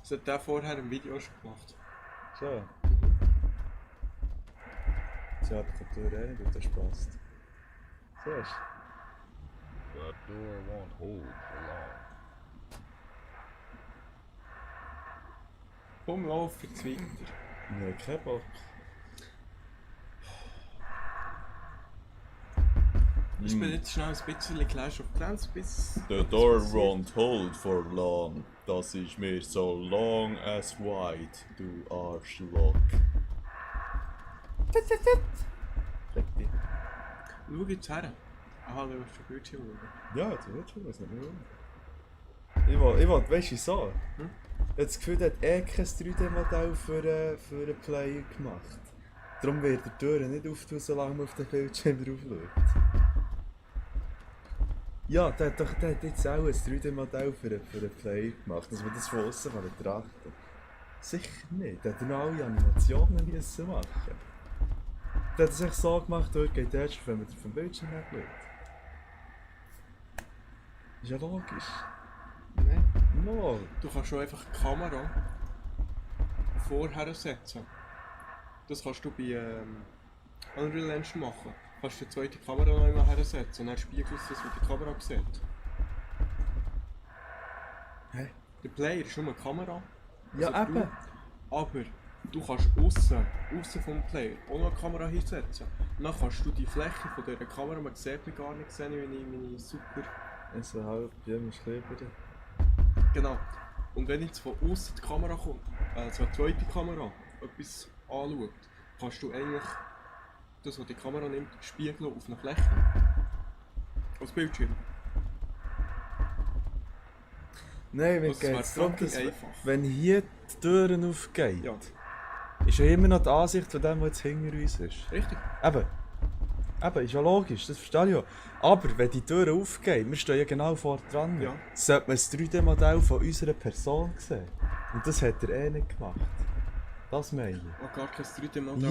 Das hat der vorher im Video schon gemacht.
So. Sie hat die Tür rein und das passt. Siehst
That door won't hold for long.
Komm, lauf jetzt weiter.
du? Ich habe keinen Bock.
Ich spiele jetzt schnell ein bisschen Clash of Clans bis...
The door won't hold for long. Das ist mir so long as wide, du Arschloch.
Schau jetzt her. Aha, du hast schon Bildschirm schauen.
Ja, du willst schon was nicht mehr. Ich will, weißt du wieso?
Hm?
Ich habe das Gefühl, der hat kein 3D-Modell für einen Player gemacht. Darum wird die Tür nicht auftun, solange man auf den Bildschirm drauf schaut. Ja, der hat jetzt auch ein 3D-Modell für einen Player gemacht, dass man das von außen betrachten kann. Sicher nicht, der hat noch alle Animationen müssen machen. Der hat es echt so gemacht, dort geht erst, wenn man vom Bildschirm her schaut. Ist ja logisch.
Nein.
No.
Du kannst schon einfach die Kamera vorher setzen. Das kannst du bei Unreal Engine machen. Du kannst die zweite Kamera noch einmal hersetzen und dann spiegelst du das, wie die Kamera sieht.
Hä?
Der Player ist nur eine Kamera.
Ja,
Also
eben.
Aber du kannst aussen vom Player auch noch eine Kamera hinsetzen. Und dann kannst du die Fläche von dieser Kamera, man sieht mich gar nicht sehen, wenn ich meine super...
Also halb, ja, musst du lieber.
Genau. Und wenn jetzt von außen die Kamera kommt, also eine zweite Kamera, etwas anschaut, kannst du eigentlich das, was die Kamera nimmt, spiegeln auf einer Fläche. Als Bildschirm.
Nein, mir
Das wäre
geht es darum,
fucking
dass
einfach.
wenn hier die Türen aufgehen,
Ja,
ist ja immer noch die Ansicht von dem, was jetzt hinter uns ist.
richtig.
Eben, ist ja logisch, das verstehe ich ja. Aber wenn die Türen aufgehen, wir stehen ja genau vor dran,
Ja.
sollte man das 3D-Modell von unserer Person sehen. Und das hat er eh nicht gemacht. Das meine ich.
Oh, gar kein 3D-Modell.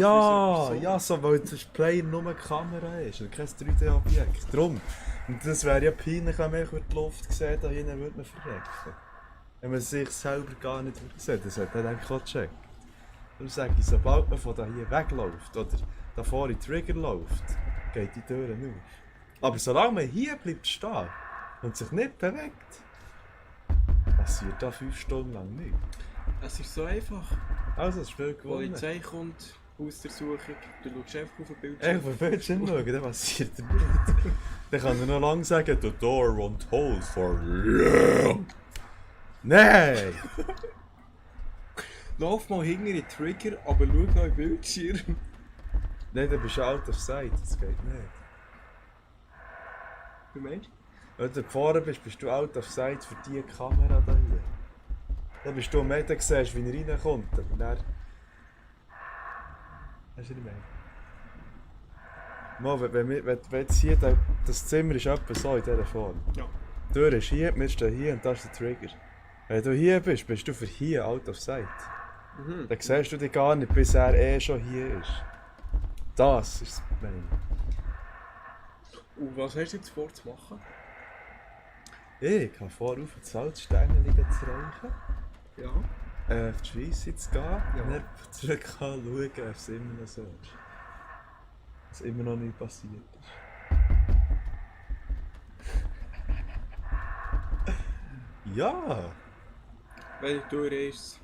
Ja, so, weil das Player nur eine Kamera ist und kein 3D-Objekt. Drum. Und das wäre ja peinlich, wenn man einfach die Luft sieht, da hinten würde man verrecken. Wenn man sich selber gar nicht sieht, das hat er eigentlich auch gecheckt. Darum sage ich, sobald man von da hier wegläuft oder da vorne in den Trigger läuft, geht die Tür auf. Aber solange man hier bleibt stehen und sich nicht bewegt, passiert da 5 Stunden lang nichts.
Es ist so einfach.
Also, das Spiel
Die
gewonnen.
Polizei kommt, Hausdurchsuchung, du schaust einfach auf den
Echt,
Bildschirm.
auf den Bildschirm schauen, dann passiert er nicht. Dann kann er noch lange sagen, the door won't hold for long. Nein!
Lauf mal hinter den Trigger, aber schau noch in den Bildschirm.
Nein, dann bist du out of sight, das geht nicht.
Du meinst?
Wenn du gefahren bist, bist du out of sight für diese Kamera da hier. Dann bist du am Meter und siehst, wie er reinkommt, aber dann... Hast du nicht mehr? Mal, wenn jetzt hier, das Zimmer ist etwa so in dieser Form.
Ja.
Du bist hier, wir stehen hier und das ist der Trigger. Wenn du hier bist, bist du für hier out of sight.
Mhm.
Dann siehst du dich gar nicht, bis er schon hier ist. Das ist das Problem.
Und was hast du jetzt vor zu machen?
Ich habe vor, auf die Salzsteine zu reichen,
Ja.
auf die Schweisse zu gehen und dann zurück schauen, ob es immer noch so ist. Dass immer noch nicht passiert ist. Ja!
Welche Tür ist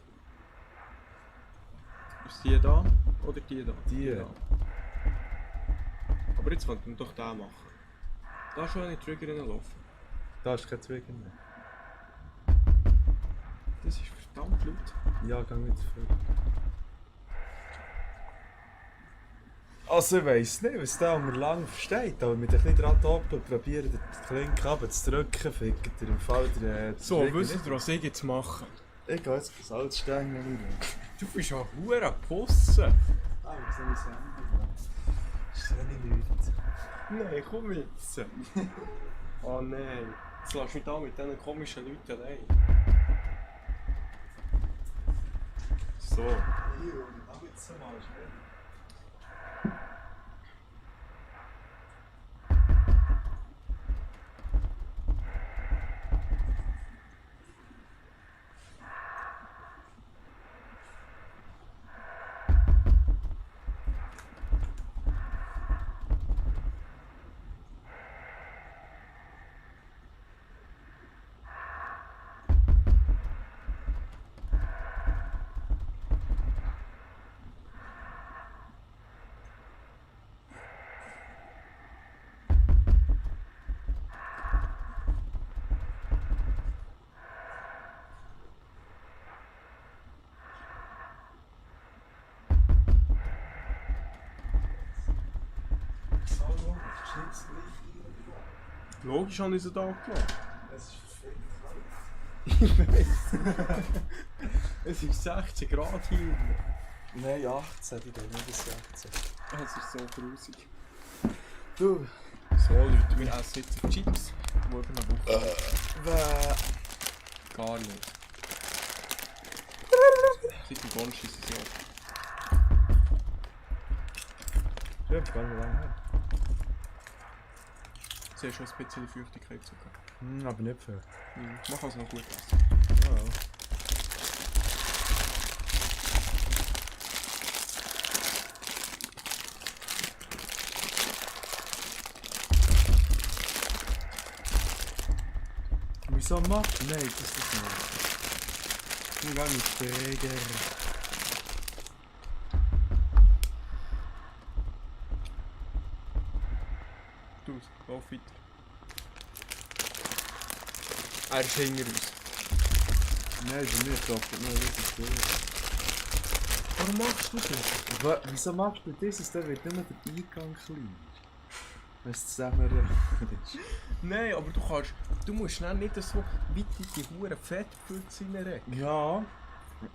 die da oder die da?
Die.
Da. Aber jetzt könnten wir doch den machen. Da schon eine Trigger reinlaufen.
Da ist kein Trigger mehr.
Das ist verdammt laut.
Ja, geh nicht viel. Also ich weiss nicht, was da mir lang versteht, aber mit ein bisschen dran doppeln und probieren, den Klink runterzudrücken, fickt ihr im Fall der
So,
Trigger
wisst
nicht.
ihr, was ich jetzt mache?
Ich gehe jetzt auf Salzsteine rein.
Du bist ja hure Posse.
Ah, wie soll ich es ändern? Schöne Leute.
Nein, komm jetzt. Oh nein. Jetzt lass mich da mit diesen komischen Leuten allein. So.
Aber jetzt mal schnell.
Logisch habe ich sie da gelassen.
Es ist
Ich weiß. Es ist 16 Grad hier.
Nein, 18, ich denke nicht bis 16.
Es ist so grusig.
Du,
So Leute, wir essen jetzt Chips. Wo über eine Woche. Gar nicht. Seit dem Gonsch ist es ja.
Stimmt, gar nicht lange her.
Sie hat schon ein bisschen Feuchtigkeit sogar.
Aber nicht viel.
Man kann es noch gut essen.
Ja. Wieso macht? Nein, das ist nicht. Ich gehe mit Träger.
Du, lauf weiter. Er ist hinter uns.
Nein, bei mir klappt nur richtig viel.
Warum machst du das?
Aber wieso machst du dieses? Dann wird nur der Eingang klein. Wenn es zusammenrechnest.
Nein, aber du musst schnell nicht so weit in die hure Fettpfütze reinregen.
Ja,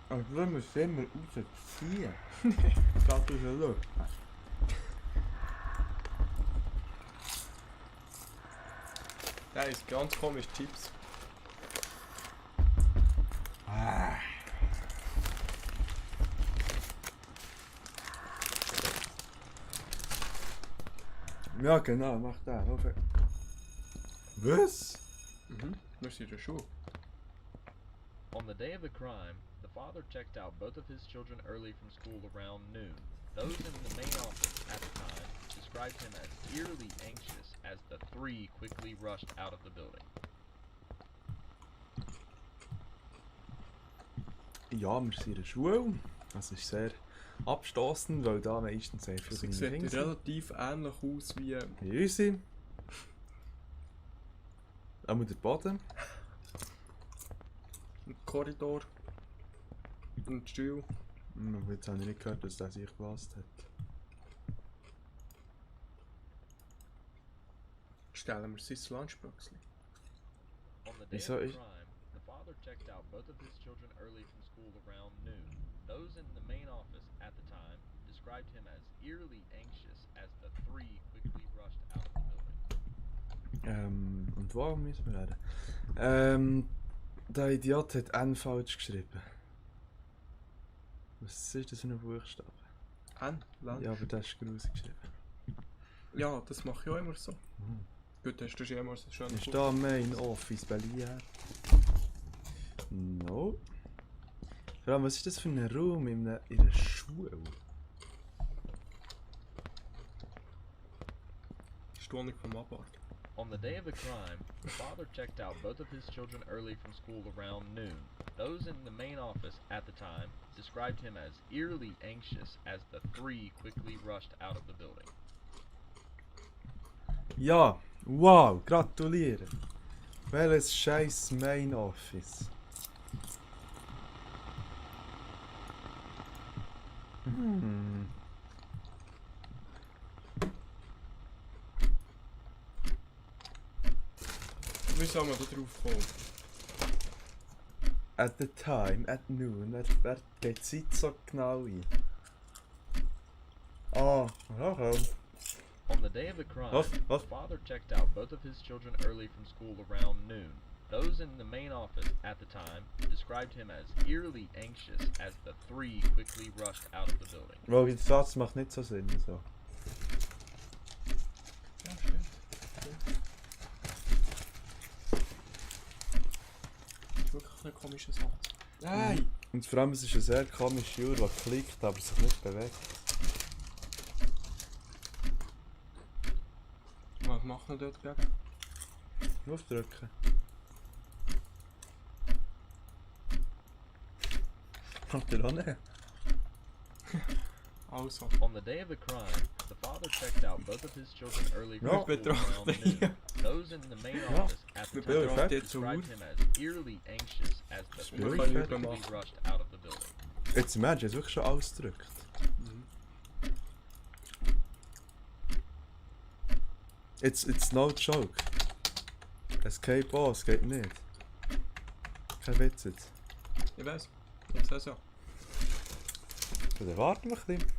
aber wenn wir es immer rausziehen, geht aus der Luft.
Der ist ganz komisch Chips.
Ja, genau, mach das. Was?
Wir sind ja schon.
On the day of the crime, the father checked out both of his children early from school around noon. Those in the main office at the time described him as eerily anxious as the three quickly rushed out of the building.
Ja, wir sind in der Schule. Das ist sehr abstossend, weil da meistens sehr viele
Sie
Kinder
sieht
sind.
relativ ähnlich aus wie...
Wie unsere. Auch der Boden.
Ein Korridor. Und die Stuhl.
Aber jetzt habe ich nicht gehört, dass der sich gelassen hat.
Stellen wir sein Lunchbox.
On the day
Wieso
of the
ist-
crime, the father checked out both of his children early from school around noon. Those in the main office at the time described him as eerily anxious as the three quickly rushed out of the building.
Und wo müssen wir reden? Der Idiot hat N falsch geschrieben. Was ist das für ein Buchstabe?
N? Land?
Ja, aber der ist grusig geschrieben.
Ja, das mache ich auch immer so.
Mhm.
Gut, hast du schon immer so schön.
Ist da Main Office Berlin? No. Vor allem, was ist das für ein Raum in einer Schule?
Das ist die Wohnung vom Abwart.
On the day of the crime, the father checked out both of his children early from school around noon. Those in the main office at the time described him as eerily anxious as the three quickly rushed out of the building.
Ja, wow, gratuliere. Welches scheiß Main Office? Hm.
Wie soll man da drauf kommen?
At the time, at noon, wer geht die Zeit so genau ein? Ah, ja.
On the day of the crime,
Was?
the father checked out both of his children early from school around noon. Those in the main office at the time described him as eerily anxious as the three quickly rushed out of the building.
Weil der Satz macht nicht so Sinn. So.
Ja, stimmt. Das ist wirklich ein komischer Satz. Nein!
Und vor allem, es ist eine sehr komische Uhr, die klickt, aber sich nicht bewegt.
Was macht er dort gegen?
Aufdrücken. Macht er auch nicht.
Also.
On the day of the crime, the father checked out both of his children early from
Ja.
school around noon. Those in the main
Ja.
office at the
Wir
time
betrachten jetzt so
described
Uhr.
him as eerily anxious as the
Das
three
will ich
quickly
nicht.
rushed out of the building.
Jetzt imagine, es wirklich schon alles gedrückt. It's no joke. Escape all, es geht nicht. Kein Witz jetzt.
Ich weiß. Ich sehe es ja.
Dann warten wir ein bisschen.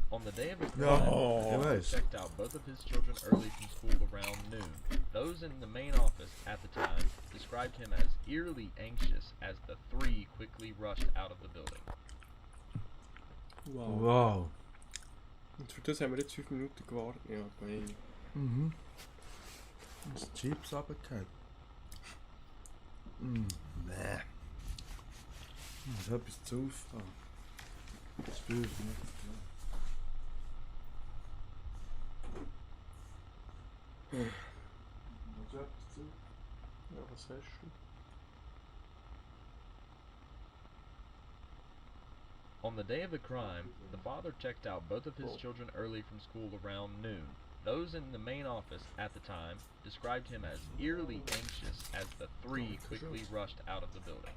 On the day of the crime,
Ja,
the
ich
father
weiß.
checked out both of his children early from school around noon. Those in the main office at the time described him as eerily anxious as the three quickly rushed out of the building.
Wow.
Wow.
Und für das haben wir jetzt 5 Minuten gewartet. Ja, geil.
Mhm. Das Chips runtergefallen. Nee. Das ist etwas zu auffahren. Das spüre ich nicht. Das ist etwas zu.
Ja, was hast du?
On the day of the crime, the father checked out both of his children early from school around noon. Those in the main office at the time described him as eerily anxious as the three quickly rushed out of the building.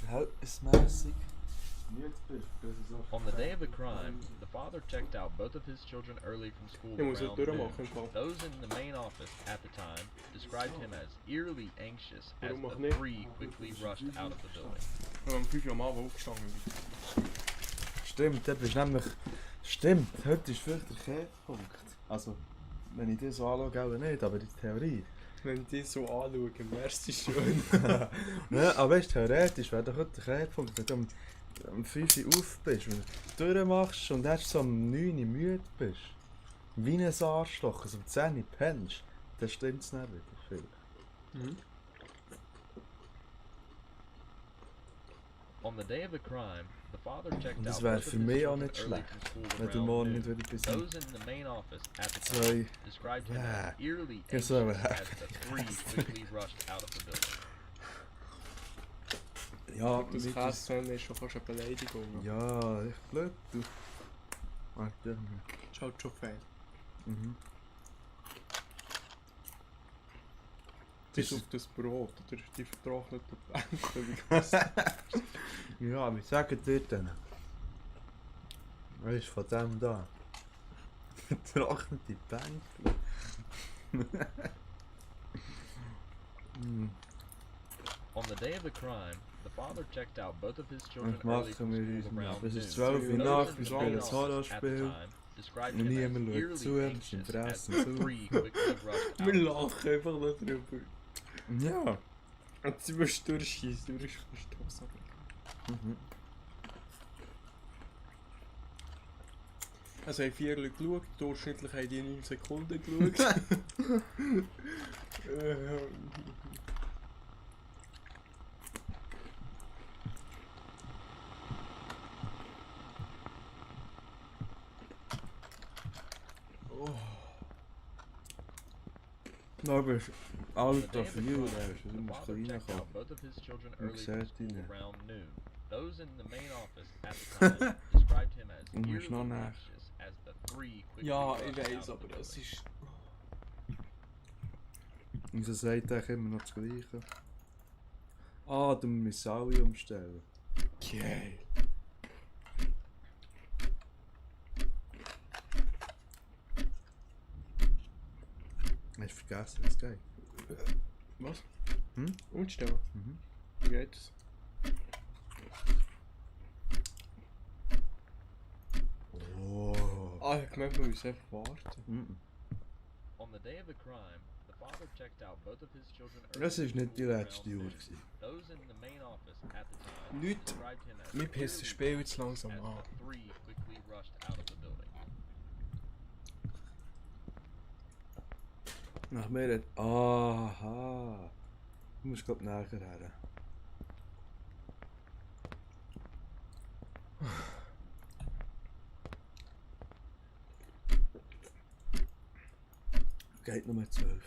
Verhältnismäßig müde bist.
On the day of the crime, the father checked out both of his children early from school
Ich muss es
around noon.
durchmachen im Fall.
Those in the main office at the time described him as eerily anxious as
Warum auch
the
nicht?
three quickly rushed out of the building.
Ich bin um 5 Uhr am Abend aufgestanden.
Stimmt, dort bist nämlich. Stimmt, heute ist vielleicht der Kehrpunkt. Also, wenn ich das so anschaue, auch nicht, aber die Theorie.
Wenn ich dich so anschaue, wär's es schön.
Ja, aber weißt, theoretisch wäre doch heute der Kehrpunkt, wenn du um 5 Uhr auf bist, wenn du durchmachst und erst so um 9 Uhr müde bist. Wie ein Arschloch, also um 10 Uhr pennst, dann stimmt es nicht wieder viel.
Mhm.
On the day of the crime, the father checked
Und das
out
wäre
both of
für
his
mich auch
children
nicht
early
schlecht,
from school
wenn du
around
morgen
noon.
nicht wieder bis
Those in the main office at the
Zwei.
time described him as
Ja.
eerily
Ja,
anxious
so,
as the three quickly rushed out of the building.
Ja,
Das
mit
Käse ist schon fast eine Beleidigung.
Ja, echt blöd, du. Warte.
Das ist halt schon fein.
Mhm.
Bis
Ist-
auf das Brot oder die vertrockneten Bänke.
Ja, wie sagen die denn? Weißt du, von dem da? Vertrocknete Bänkle. Hm,
On the day of the crime, the father checked out both of his children
Was
early from
machen wir
school
uns
around
ab? Es
noon.
ist 12 Uhr
Those
Nacht,
in
wir
the main
spielen ein
office at the
Horrorspiel.
time described
Und
him
niemand
as
schaut
eerily
zu, wir sind
anxious
fressen
as the
zu.
three quickly rushed
Wir
out.
lachen einfach noch drüber.
Ja.
Und sie musst durchschießen, du bist fast
Mhm.
Also haben 4 Leute geschaut, durchschnittlich haben die 9 Sekunden geschaut.
Nou, aber
On the day
alter
of the
viel,
crime,
du
the
musst
father checked
reinkommen.
out both of his children
Man
early from
sieht ihn
school
nicht.
around noon. Those in the main office at the time described him as
Du musst noch
eerily
näher.
anxious as the three quickly
Ja,
rushed
ich
out
weiss,
of the
aber das
building.
ist...
Und sie sagt eigentlich immer noch das Gleiche. Ah, du musst alle umstellen.
Geil.
Hast du vergessen, was geht?
Was?
Hm?
Umstellen?
Mhm.
Wie geht das?
Oh.
Ah, ich gemeint, wir müssen einfach warten.
Mhm.
On the day of the crime, the father checked out both of his children early
Das
from
war nicht die
school
letzte
around
Uhr.
noon.
gewesen.
Those in the main office at the time
Leute,
described him as
mir pisst das
eerily
Spiel jetzt langsam
as
an.
the three quickly rushed out of the building.
Nach mir hat... Aha. Du musst glaub näher her. Geht nur 12.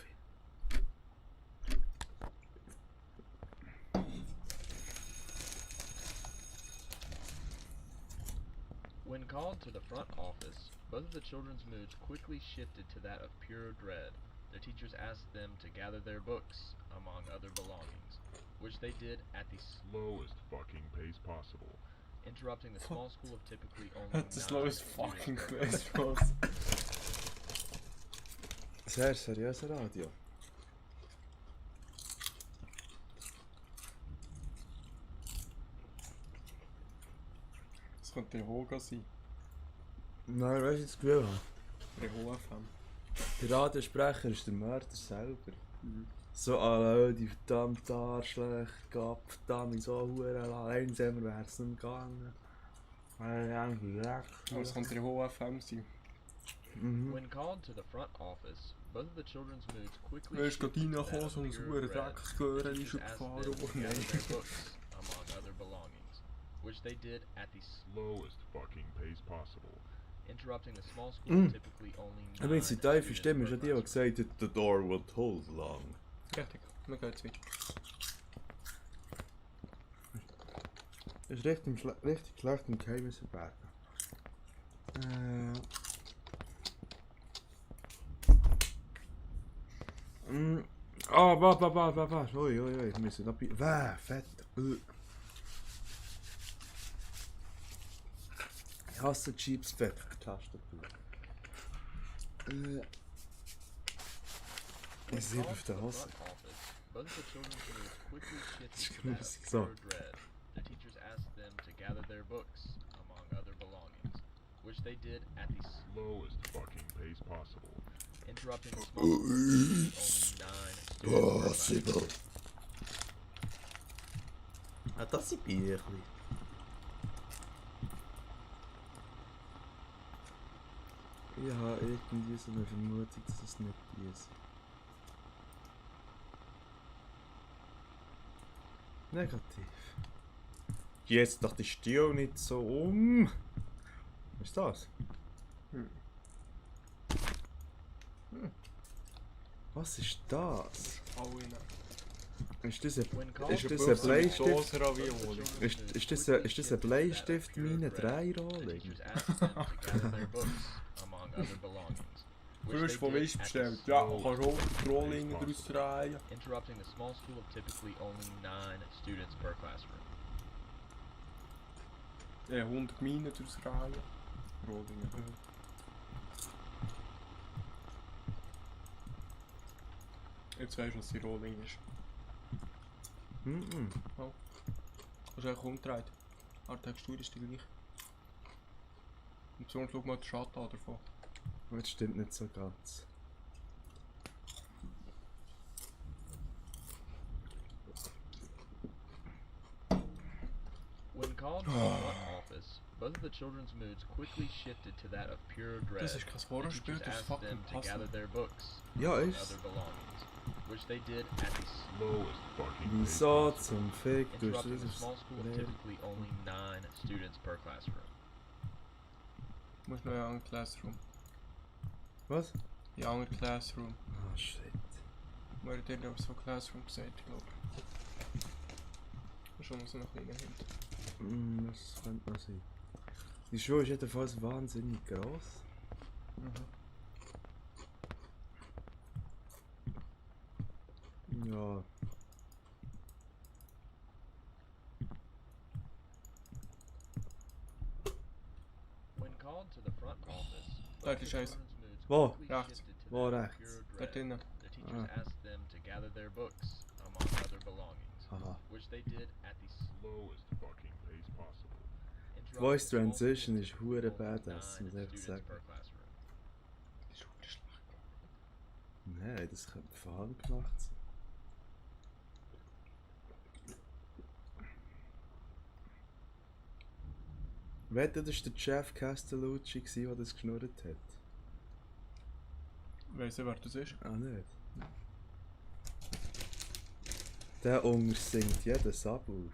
When called to the front office, both of the children's moods quickly shifted to that of pure dread. Their teachers asked them to gather their books, among other belongings, which they did at the
Slowest fucking pace possible.
interrupting the small school of typically only
Hat das
9
lowest
students
fucking
per
Quiz
class.
was?
Sehr seriöser Radio.
Das könnte der Hoga sein.
Nein, weißt du, das Gefühl habe?
Der Ho-FM.
Der Radiosprecher ist der Mörder selber. So, die verdammte Arschlecht, verdammt, so verdammt langsamer wäre es nicht gegangen.
Aber es könnte der Ho-FM sein.
Mhm.
When called to the front office, both of the children's moods quickly
Du hast
shifted
gerade
to that
reingekommen,
of
so ein
pure
sauer
dread.
Drecksgehör ist
Teachers asked
gefahren
them to
worden.
gather their books, among other belongings, which they did at the
Slowest fucking pace possible.
interrupting the small school of typically only 9
Übrigens, die tiefe
students
Stimme ist
per
ja die, die
classroom.
gesagt hat, the door will hold long.
Richtig, wir gehen jetzt weiter.
Das ist richtig schlecht im Geheimnis verbergen. Was? Ui, wir müssen noch fett. Ich hasse Chips fett auf die Tastatur. Ich sehe auf der Hose.
Both of the children's moods quickly shifted to
Musik,
that of
so.
pure dread. Their teachers asked them to gather their books, among other belongings, which they did at the
Slowest fucking pace possible.
interrupting the small school of only 9 students per classroom.
Ah, das sind Bierchen. Ich habe irgendwie so eine Vermutung, dass es nicht die ist. Negativ. Jetzt doch die Stil nicht so um. Was ist das? Was ist das?
Alle rein.
Ist das ein,
When called
ist
to
das
the
ein
front
Bleistift?
office,
Ravioli.
Ist das ein Bleistift meine 3
The
Rohling?
teachers asked them to gather their books, among other belongings, which
Frisch
they
von
did
Wisch
at the
bestellt. Ja, kannst du Rohlinge daraus drehen.
interrupting the small school of typically only 9 students per classroom.
Ja, 100 Minen daraus drehen. Rohlinge. Jetzt weißt du, was die Rohling ist.
Mhm.
Hast du eigentlich umgedreht? Aber die Textur ist die gleiche. Und sonst schau mal den Schatten an davon.
Das stimmt nicht so ganz.
When called to the front office, both of the children's moods quickly shifted to that of pure dread.
Das ist kein
The
Horrorspiel,
teachers
das ist
asked
fucking
them to gather
Puzzle.
their books,
Ja,
among
ist.
other belongings, which they did at the
Slowest fucking pace
Wieso
possible.
zum Fick tust du
interrupting the
das?
small school of
Lehr-
typically only 9 students per classroom.
Du musst noch in einen anderen Classroom.
Was?
In einen anderen Classroom.
Ah, shit.
Wir haben dir so Classroom gesagt, glaube ich. Das ist schon so ein kleiner Hint.
Das könnte noch sein. Die Schule ist jedenfalls wahnsinnig gross. Ja.
When called to the front office,
Dort
both
ist
the
eins.
children's moods
Wo?
quickly
Rechts.
shifted to
Wo
that of
rechts?
pure
Dort
dread.
drinnen.
The teachers asked them to gather their books, among other belongings,
Haha.
which they did at the
Slowest fucking pace possible.
Voice
interrupting the small
transition
school
is
of
hure
typically only
badass,
9
muss ich einfach
students
sagen.
per classroom.
Das ist verdammt schlecht.
Nein, das könnte von Hand gemacht sein. Wette, das war der Jeff Castellucci, der das geschnurrt hat.
Weiss ich, wer das ist?
Ah, nicht? Der untersingt jeden Subwoofer.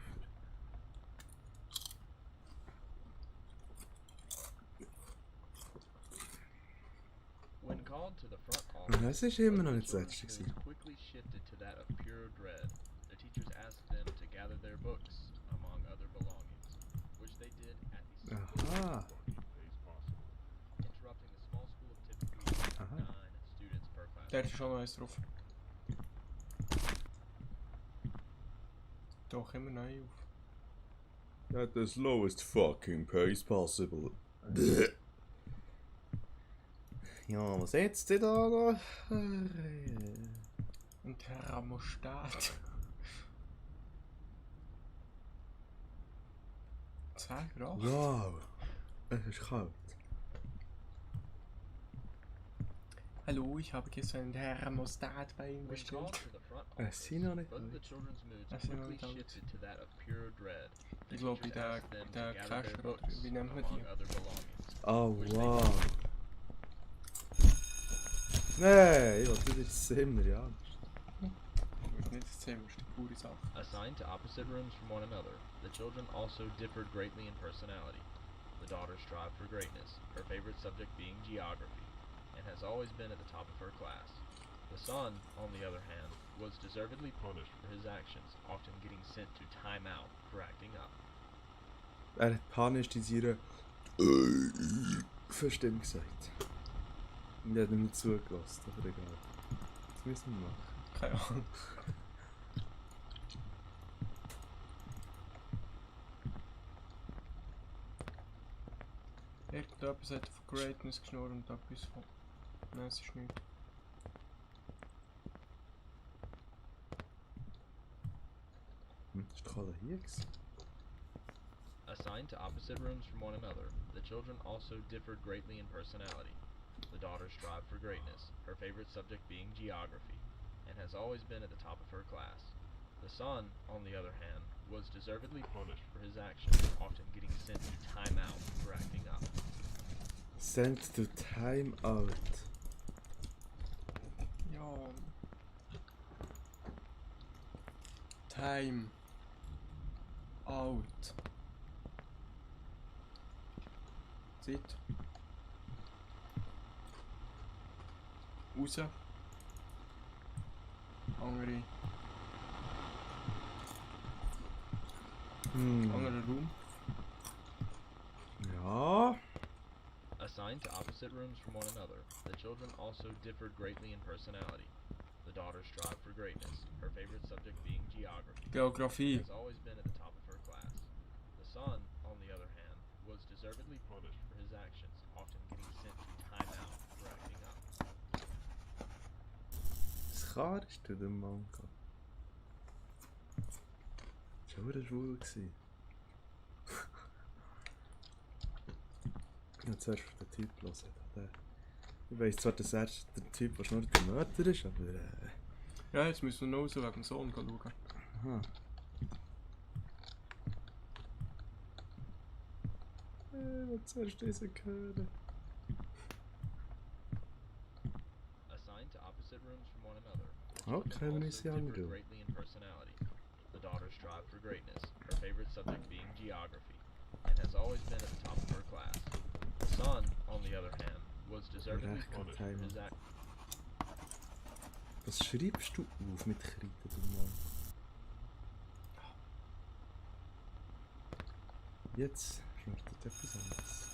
When called to the front
Und
office,
das war immer noch
both
nicht
the
das letzte.
children's
gewesen.
moods quickly shifted to that of pure dread. The teachers asked them to gather their books, among other belongings, which they did at the
Aha.
Fucking pace possible.
interrupting the small school of typically
Aha.
9 students per class.
Dort ist schon noch eins drauf. Doch immer neu auf.
At the slowest fucking pace possible. Ja, was jetzt da noch?
Ein Thermostat. 2 Grad?
Wow, es ist kalt.
Hallo, ich habe gestern ein Thermostat bei Ihnen
When called
bestellt.
to the front
I
office,
see no need
both of the
light.
children's moods
I see no
quickly
need light.
shifted to that of pure dread. The
Ich glaube,
teachers
der,
asked them to
der
gather their
Kescher, oder
books,
wie nennt man
among
die?
other belongings.
Oh
which they
wow. Nein, ich will das jetzt Zimmer, ja.
Ich weiß nicht, das Zimmer ist die pure Sache.
Assigned to opposite rooms from one another, the children also differed greatly in personality. The daughter strived for greatness, her favorite subject being geography, and has always been at the top of her class. The son, on the other hand, was deservedly punished for his actions, often getting sent to time out for acting up.
Er hat punished in seiner Verstimmung gesagt. Und ich habe ihm nicht zugelassen, aber egal. Das müssen wir machen.
Keine Ahnung. Irgendetwas hat von Greatness geschnurrt und etwas von... Nein, es ist nicht.
Das war doch hier gewesen.
Assigned to opposite rooms from one another, the children also differed greatly in personality. The daughter strived for greatness, her favorite subject being geography, and has always been at the top of her class. The son, on the other hand, was deservedly punished for his actions, often getting sent to time out for acting up.
Sent to time out.
Ja. Time. Out. Zeit. Raus. Andere. Anderer Raum.
Ja.
Assigned to opposite rooms from one another, the children also differed greatly in personality. The daughter strived for greatness, her favorite subject being geography.
Geografie.
Has always been at the top of her class. The son, on the other hand, was deservedly punished for his actions, often getting sent to time out for acting up.
Was kannst du denn, Manko? Schon wieder schwul gewesen. Ich habe zuerst auf den Typ gehört. Ich weiss zwar, dass er der Typ, der nur der Mörder ist, aber
Ja, jetzt müssen wir noch raus wegen dem Sohn schauen.
aha. Ich will zuerst diesen hören.
Assigned to opposite rooms from one another, the
Okay,
children
let me
also
see on
differed
you.
greatly in personality. The daughter strived for greatness, her favorite subject being geography, and has always been at the top of her class. The son, on the other hand, was deservedly
Recht
punished for his
Timer.
actions.
Was schreibst du auf mit Kreide, du Mann? Jetzt startet etwas anderes.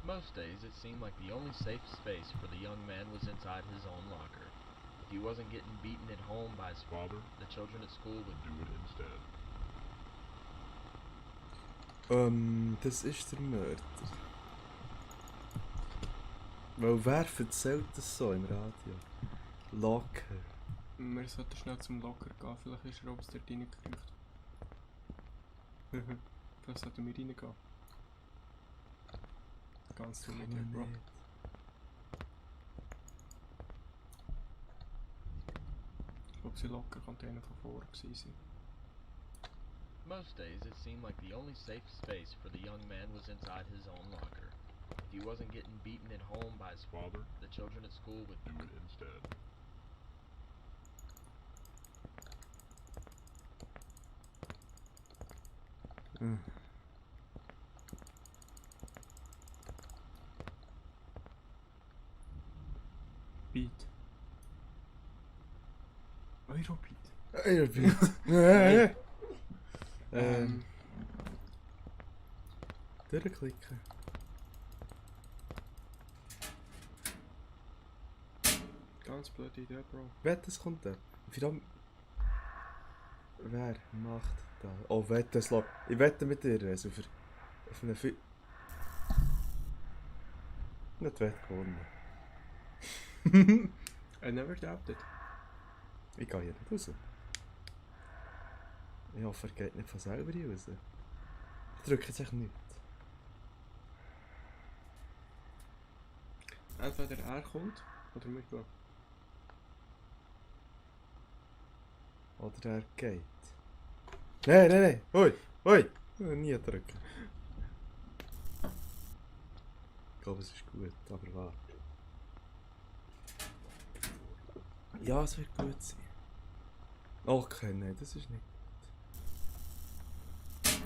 Most days, it seemed like the only safe space for the young man was inside his own locker. If he wasn't getting beaten at home by his
Father,
the children at school would
do it instead.
Das ist der Mörder. Weil wer erzählt das so im Radio? Locker.
Wir sollten schnell zum Locker gehen, vielleicht ist er dort reingekriecht. Vielleicht sollten wir reingehen. Ganz du mit dir, Bro. Ich glaube, sie locker könnte einer von vorne gewesen sein.
Most days, it seemed like the only safe space for the young man was inside his own locker. If he wasn't getting beaten at home by his
Father,
the children at school would
do it instead.
Beat. Eurobeat.
Airbeat.
Ähm,
Durchklicken.
ganz blöde Idee, Bro.
Wette, es kommt da. Vor allem... Wer macht das? Oh, wette, es läuft. Ich wette mit dir, also auf eine Nicht wette gewonnen.
I never doubted.
Ich gehe hier nicht raus. Ich hoffe, er geht nicht von selber hier raus. Ich drücke jetzt echt nicht.
Entweder er kommt, oder wir gehen.
Oder er geht. Nein, nein, nein! Hoi! Hoi! Nie drücken. Ich glaube, es ist gut, aber warte. Ja, es wird gut sein. Okay, nein, das ist nicht gut.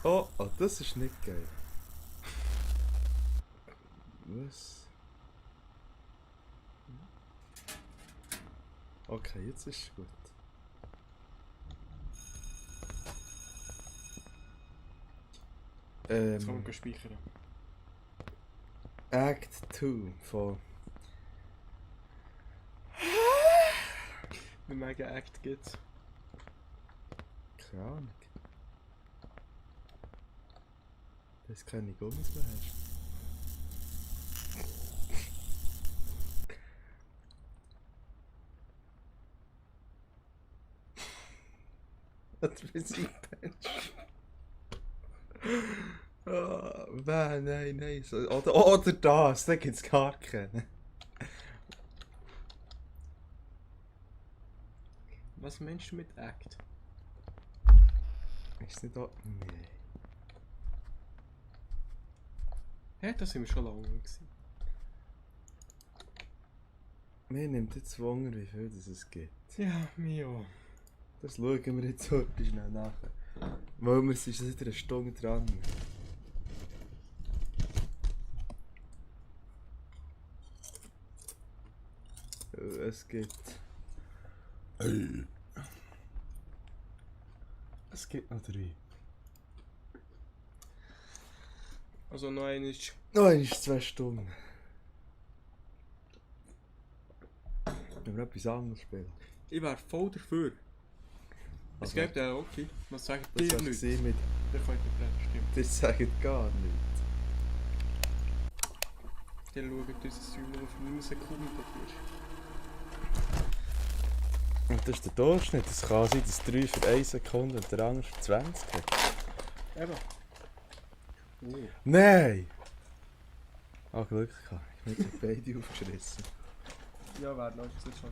Oh, oh, das ist nicht geil. Was? Okay, jetzt ist es gut.
Jetzt kann man speichern.
Act 2 von...
Wie mega Act gibt's.
Keine Ahnung. Das keine Gummis mehr hast. Das ist ein Mensch. Oh, nein, nein. So, oder das, da gibt's gar keinen.
Was meinst du mit Act?
Ist nicht da. Nee.
Hä, da sind wir schon lange gewesen.
Mir nimmt jetzt Wunder, wie viel das es gibt.
Ja, mir auch.
Das schauen wir jetzt so schnell nach. Weil wir sind seit einer Stunde dran. Es gibt Es gibt noch 3.
Also noch eine ist...
Oh, es ist 2 Stunden. Wenn wir etwas anderes spielen.
Ich wäre voll dafür. Es
Also,
gibt ja okay. Was sagt
Das
ihr
war
nicht?
mit...
Der könnt ihr reden, stimmt.
Die sagen gar nichts.
Dann schaut unser Stream nur für 9 Sekunden durch.
Und das ist der Durchschnitt. Es kann sein, dass 3 für 1 Sekunde und der andere für 20 hat.
Eben. Oh.
Nein! Ah, Glück gehabt. Ich habe beide aufgerissen.
Ja, wer noch jetzt schon.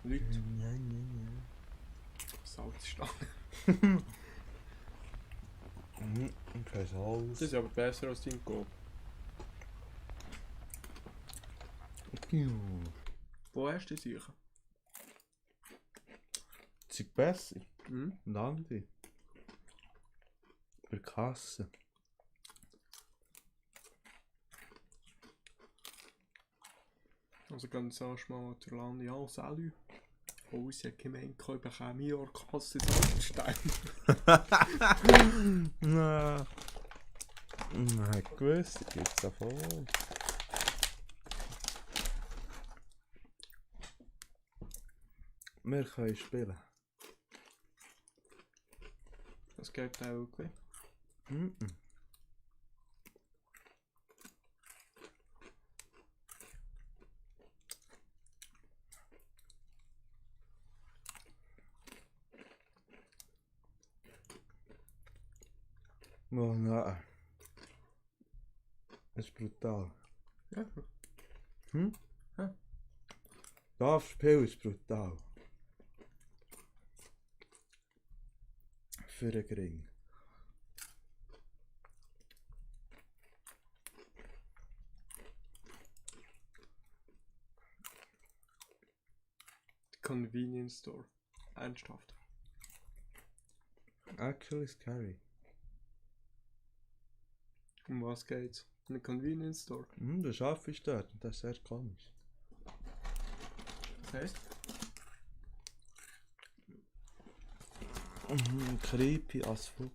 Leute, Salzstange.
Okay, Salz.
Das ist aber besser als dein Go. Wo hast du die sicher?
Das ist besser.
Mhm.
Landi. Bei der Kasse.
Also ganz erstmal der Landi an, salut. Oh, sie hat gemeint, ich bekomme mir Kasse Salzstein.
Nein. Nein, gewusst, ich gebe es davon. Wir können spielen.
Das geht auch wirklich.
Mhm. Oh nein. Das ist brutal.
Ja.
Hm?
Ja.
Das Spiel ist brutal. Für den Gring.
Convenience Store. Ernsthaft.
Actually scary.
Um was geht's? Eine Convenience Store.
Der Schaf ist dort und das ist sehr komisch.
Das heisst?
Creepy as fuck.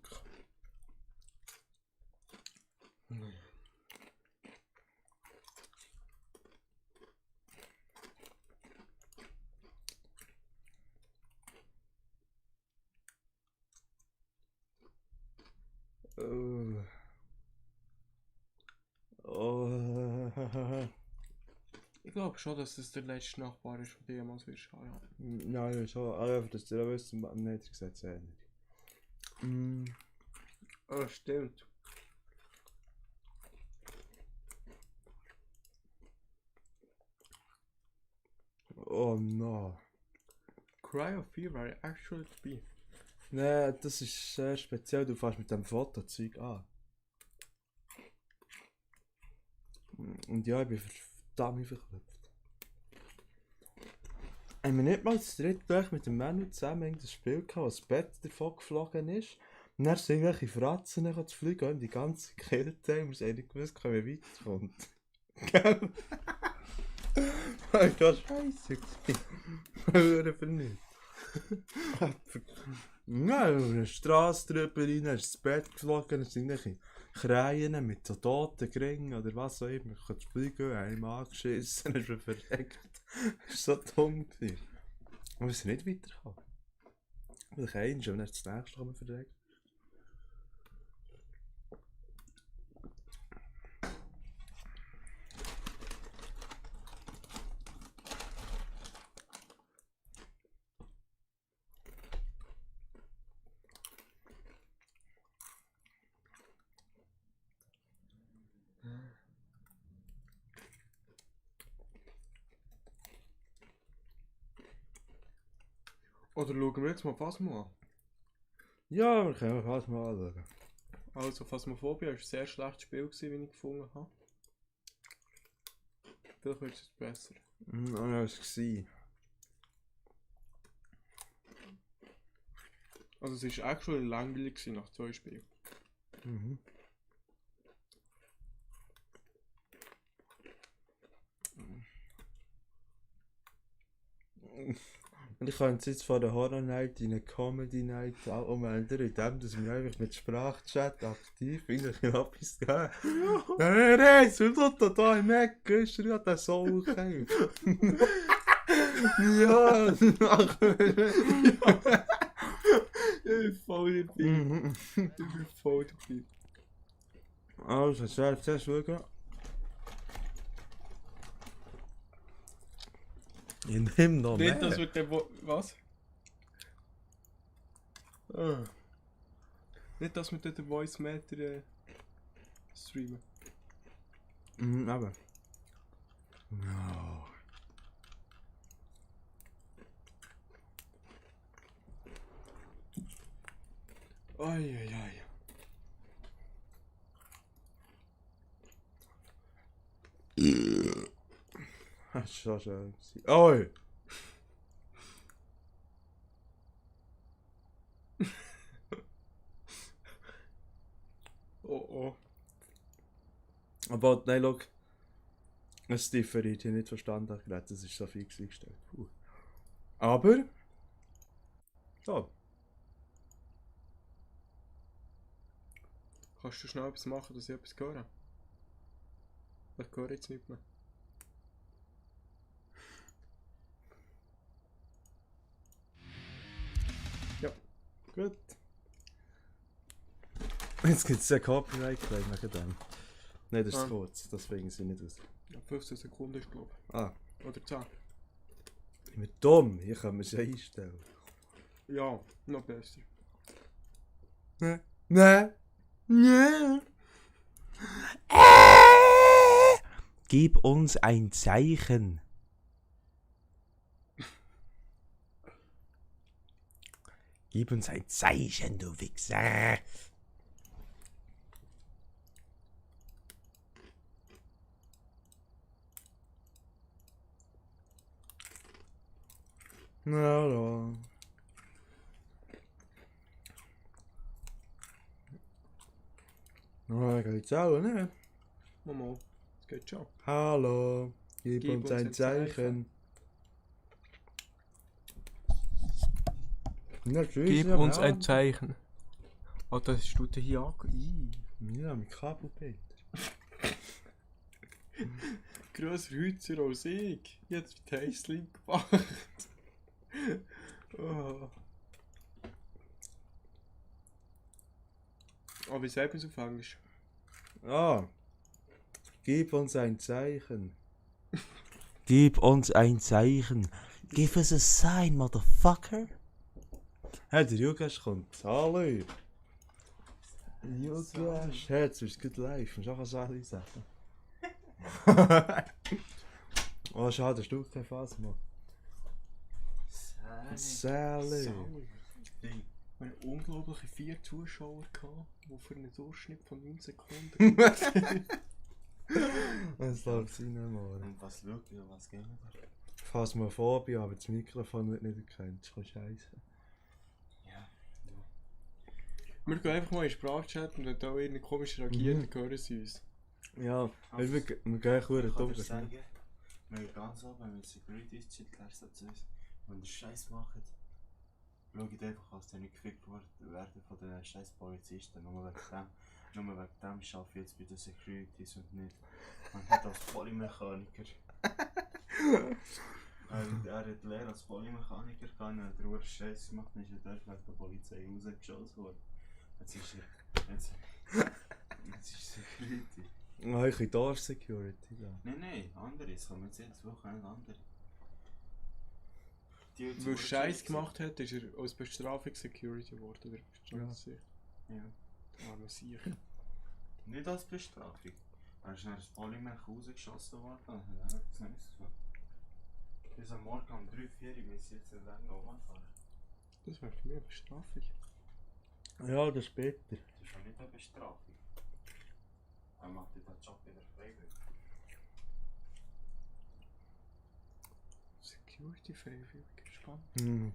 Oh.
Ich glaube schon, dass es der letzte Nachbar ist, der jemals wirst haben. Ja.
Nein, schon. Aber das ihr wisst, nicht gesagt, es nicht.
Oh, stimmt.
Oh no.
Cry of Fear actually to be.
Nein, das ist sehr speziell. Du fährst mit dem Fotozeug an. Und ja, ich bin verdammt verknüpft. Haben wir nicht mal das dritte Tag mit dem Manu zusammen das Spiel gehabt, wo das Bett davon geflogen ist? Und dann sind irgendwelche Fratzen zu fliegen und die ganze Kälte haben wir nicht gewusst, wie wir weiterkommen. Gell? Das war scheiße. Hören für nichts. Nein, auf eine Straße drüber rein, ist das Bett geflogen, es sind irgendwelche Krähen mit so toten Gringen oder was auch immer. Ich kann fliegen, einem angeschissen, ist mir verreckt. Das war so dumm. Aber wir sind nicht weitergekommen. Vielleicht eins, aber dann das nächste kommen verreckt.
Oder schauen wir jetzt mal Phasma an.
Ja, wir können fast mal anschauen.
Also, Phasmophobia war ein sehr schlechtes Spiel, wie ich gefunden habe. Vielleicht wird es besser.
Ja, das war.
Also, es war actually langweilig nach 2 Spielen.
Mhm. Und ich könnte jetzt von der Horror Night in eine Comedy Night umändern, indem dass wir einfach mit Sprachchat aktiv eigentlich etwas geben. Hey, so tut da im Eck, ist ja der Soul Cave. Ja,
Ich bin voll dabei. Ich bin voll dabei.
Also, zuerst schauen. Ich nehme noch mehr.
Nicht, dass wir den was? Ah. Nicht, dass wir den Voice Meter streamen.
Aber. No.
Ai.
Das ist so schön. Oi!
Oh.
Aber nein, schau. Das differiert hier nicht verstanden. Das ist so fix eingestellt. Aber. So.
Kannst du schnell etwas machen, dass ich etwas höre? Ich höre jetzt nicht mehr.
Gut. Jetzt gibt es ja Copyright-Claim wegen dem. Nein, das ist zu kurz. Deswegen sind nicht aus.
Ja, 15 Sekunden ist, glaube
Ah.
ich. Oder 10.
Ich bin dumm. Hier können wir es ja einstellen.
Ja, noch besser.
Nein. Gib uns ein Zeichen. Gib uns ein Zeichen, du Wichser. Na da. Na, geht's auch, ne?
Mal, es geht schon.
Hallo, gib uns ein Zeichen. Ja, tschüss,
Gib
ja,
uns
ja.
ein Zeichen. Oh, das ist du hier ange...
Ja, mit Kabelbild.
Grösser Hützer als ich. Jetzt mit Tasting gemacht. Oh. Oh, wie sagt man es auf Englisch?
Ah, gib uns ein Zeichen. Gib uns ein Zeichen. Give us a sign, motherfucker. Hey, der Jugas kommt. Hallo. Jugas. Hey, jetzt bist du gut live. Musst auch Sali sagen. Oh, schade, dass du kein Fass machst. Sally.
Wir hatten unglaubliche 4 Zuschauer, die für einen Durchschnitt von 9 Sekunden
Es läuft rein, Mann.
Und was schaut ihr, was geht da?
Phasmophobie, aber das Mikrofon wird nicht erkannt. Das ist scheiße.
Ja.
Wir gehen einfach mal in den Sprachchat und wenn da irgendwie komisch reagiert, dann hören sie uns.
Ja, weil wir gehen echt
Ich
dumm.
kann dir sagen, wir gehen ganz oben mit Security ist, erklärst du zu uns, wenn ihr Scheiß macht, schaut einfach, dass ihr nicht gefickt werden von den scheiß Polizisten. Nur wegen dem arbeite ich jetzt bei den Securities und nicht als Polymechaniker. Er hat die Lehre als Polymechaniker gehabt, hat er Scheiß gemacht und ist er dort wegen der Polizei rausgeschossen worden. Jetzt ist Security.
Ah, ich bin Door Security. Ja.
Nein, andere. Es kommen jetzt jedes Wochenende andere.
Weil er Scheiß gemacht hat, ist er als Bestrafung Security geworden. Oder bist du
Ja.
nicht sicher?
Ja.
Der arme Sieg.
Nicht als Bestrafung. Er ist nach einem Polymech rausgeschossen worden und hat er etwas Neues gemacht. Bis am Morgen um 3, 4 Uhr müssen jetzt in Länge runterfahren.
Das wäre für mich eine Bestrafung.
Ja, das später.
Das ist schon nicht eine Bestrafung. Er macht den Job wieder freiwillig.
Security freiwillig, spannend.
Mhm.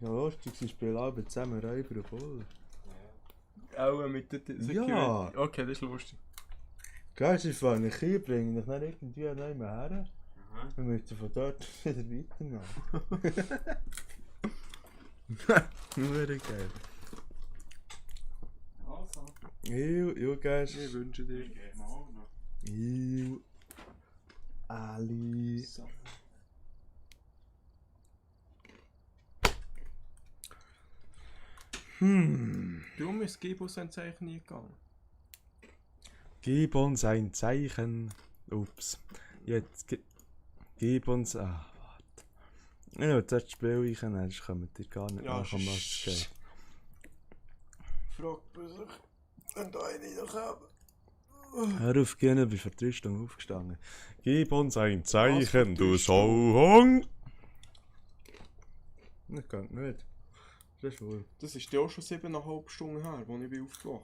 Ja, lustig, sie spielen alle zusammen Räuber und Bull.
Ja.
Auch mit der Security?
Ja.
Okay, das ist lustig.
Geil, sie fangen dich ein, bringen dich dann irgendwie nicht mehr her. Wir müssen von dort wieder weitermachen. Nur geil.
Also,
You guys.
Ich wünsche dir.
gehen wir auch noch.
You. Ali.
So. Darum ist Gibus ein Zeichen nie gegangen.
Gib uns ein Zeichen. Ups. Jetzt gib uns. Ah, warte. Ja, das Spiel einnehmen, sonst kommen wir dir gar nicht
Ja,
nach, um was es geht.
Fragt man sich, wenn da eine noch haben.
Hör auf, gehen, ich bin vor 3 Stunden aufgestanden. Gib uns ein
Was
Zeichen,
für
du
3
Sauhung! Das geht nicht. Das ist wohl.
Das ist ja auch schon 7,5 Stunden her, als ich bin aufgewacht.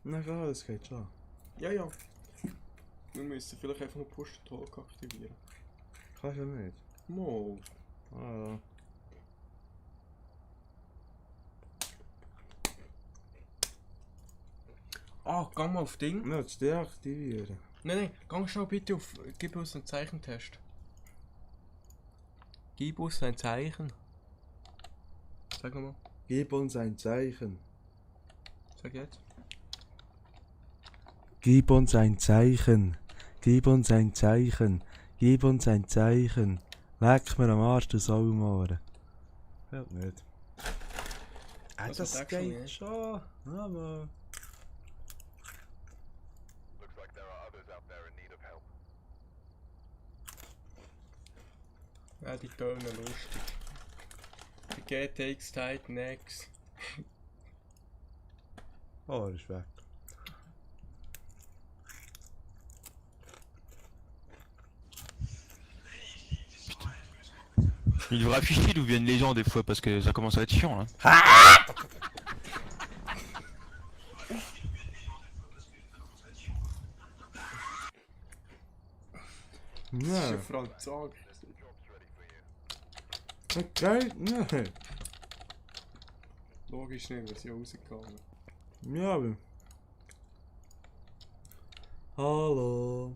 Na klar, das geht schon.
Ja, ja. Wir müssen vielleicht einfach noch Push-to-Talk aktivieren.
Kannst du nicht.
Mo.
Ah,
Geh mal auf Ding.
ja. Willst du deaktivieren?
Nein, geh schnell bitte auf Gib uns einen Zeichentest. Gib uns ein Zeichen. Sag nochmal.
Gib uns ein Zeichen.
Sag jetzt.
Gib uns ein Zeichen. Gib uns ein Zeichen. Gib uns ein Zeichen. Leck mir am Arsch, du Saumohren. Hält nicht.
Das
Das
hat actually,
geht schon. Aber.
Looks like there are others out there in need of help.
Ja, die Töne lustig. The GTX Titan X.
Oh, er ist weg.
Il devrait afficher d'où viennent les gens des fois parce que ça commence à être chiant là.
Das ist
Ja.
ein Franzose.
Okay, nein.
Logisch nicht, wir sind rausgegangen.
Ja, aber. Hallo.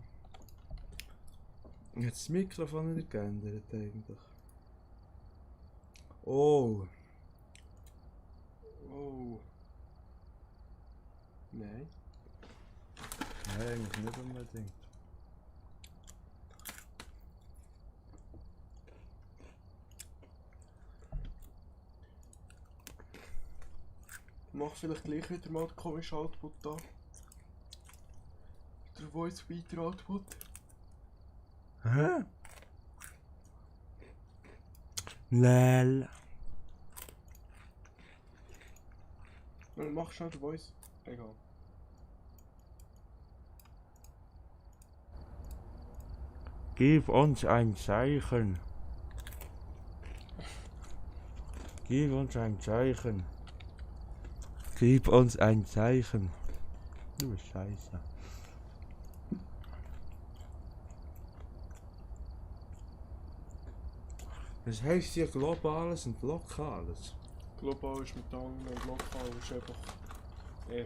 Hat das Mikrofon wieder geändert eigentlich? Oh.
Oh. Nein.
Nein, eigentlich nicht unbedingt.
Mach vielleicht gleich wieder mal den komischen Output da. Der Voice Speaker Output.
Hä? Lel.
Mach schnell den Voice. Egal.
Gib uns ein Zeichen. Gib uns ein Zeichen. Gib uns ein Zeichen. Du bist scheiße. Das heisst hier globales und lokales.
Global ist mit anderen und lokal ist einfach.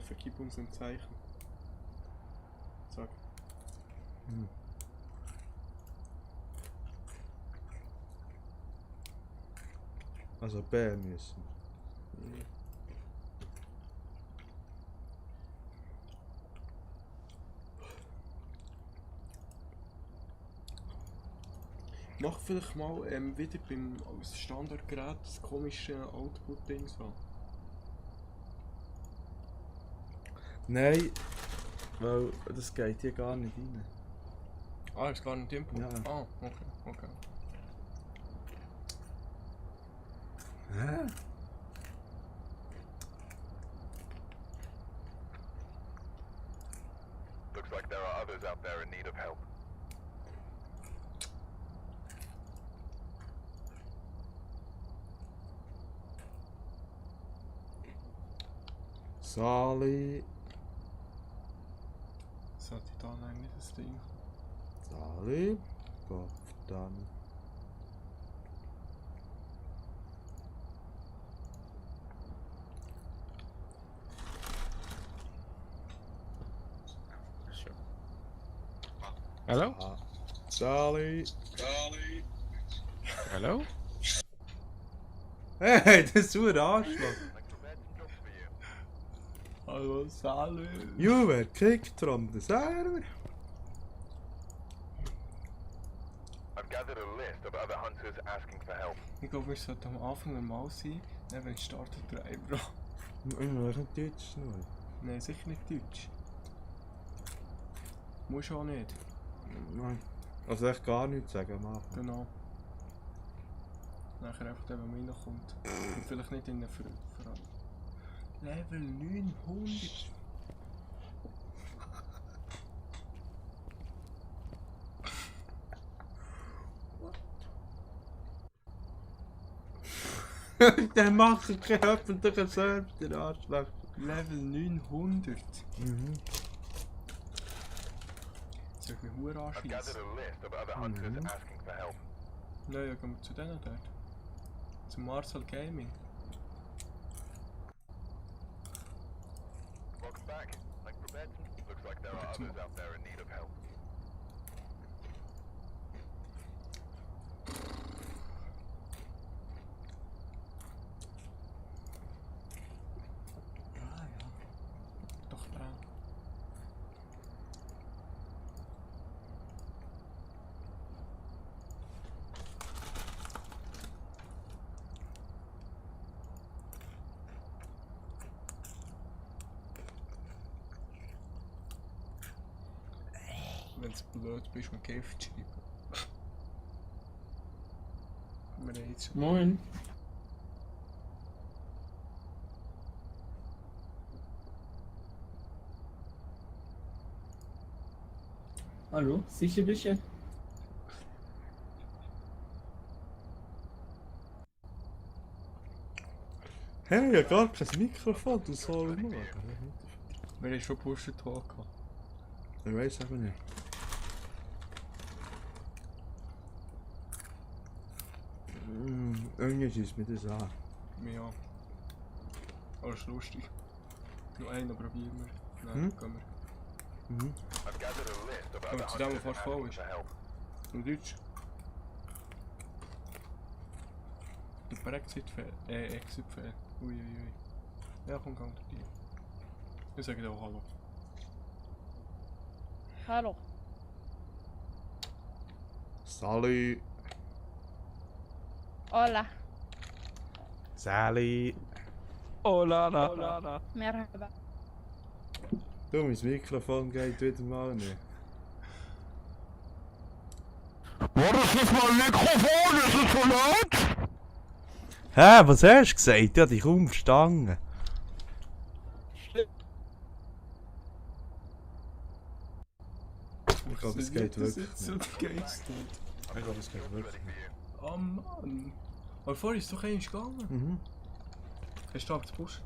Vergib uns ein Zeichen. Sag.
Also B müssen.
Mach vielleicht mal wieder beim Standardgerät das komische Output-Dings an.
Nein, weil das geht hier gar nicht rein.
Ah, ist gar nicht Input?
Ja.
Ah, okay, okay.
Hä?
Looks like there are others out there in need of help.
Sali.
Sollte ich da eigentlich das Ding?
Sali. Gott verdammt.
Hallo?
Charlie.
Hallo?
Hey, das ist so ein Arschloch.
Like prepared some jobs for you.
Hallo, Salü.
You were kicked from the server.
I've gathered a list of other hunters asking for help.
Ich glaube, wir sollten am Anfang normal sein, dann wenn ich starte, drei, Bro.
Ich nicht Deutsch nur.
Nein, sicher nicht Deutsch. Muss auch nicht.
Nein. Also echt gar nichts sagen am Anfang.
Genau. Nachher einfach der, wenn man reinkommt. Und vielleicht nicht in der Frage. Level 900.
Der macht keinen öffentlichen Server, der Arschloch.
Level 900.
Mhm.
Soll ich mich Hure
I've gathered
anschließen?
a list of other hunters asking for help.
Nein, ja, gehen wir zu denen dort. Zu Marcel Gaming.
Welcome back. Like prepared some... Looks like there are others out there in need of help.
Doch dran. Wenn du blöd bist und Gift schreiben. Wir haben jetzt schon.
Moin. Hallo, sicher bist du?
Hey, ich hab gar kein Mikrofon, du soll machen.
Wir haben schon Push Talk gehabt.
Ich weiß aber nicht. Irgendwie schießt mir das an.
Ja. Aber ist lustig. Noch einen probieren wir. Nein,
Hm?
gehen wir.
Mhm.
I've gathered a list of
Kommen wir
other
zu dem,
hunters
der fast voll
asking
ist.
for help.
In Deutsch. Der Brexit-Fan. Exit-Fan. Uiuiui. Ja, komm, gang dir. Ich sage dir auch Hallo.
Hallo.
Salut.
Hola.
Sally.
Oh la la.
Merhaba.
Du, mein Mikrofon geht wieder mal nicht.
War das nicht mein Mikrofon? Ist es so laut?
Hä, was hast du gesagt? Ich hab dich kaum verstanden. Ich glaube, es geht wirklich
So
nicht.
geht's nicht.
Ich glaube, es geht wirklich nicht.
Oh Mann. Aber vorher ist es doch eins gegangen.
Mhm.
Hast du aber den Push?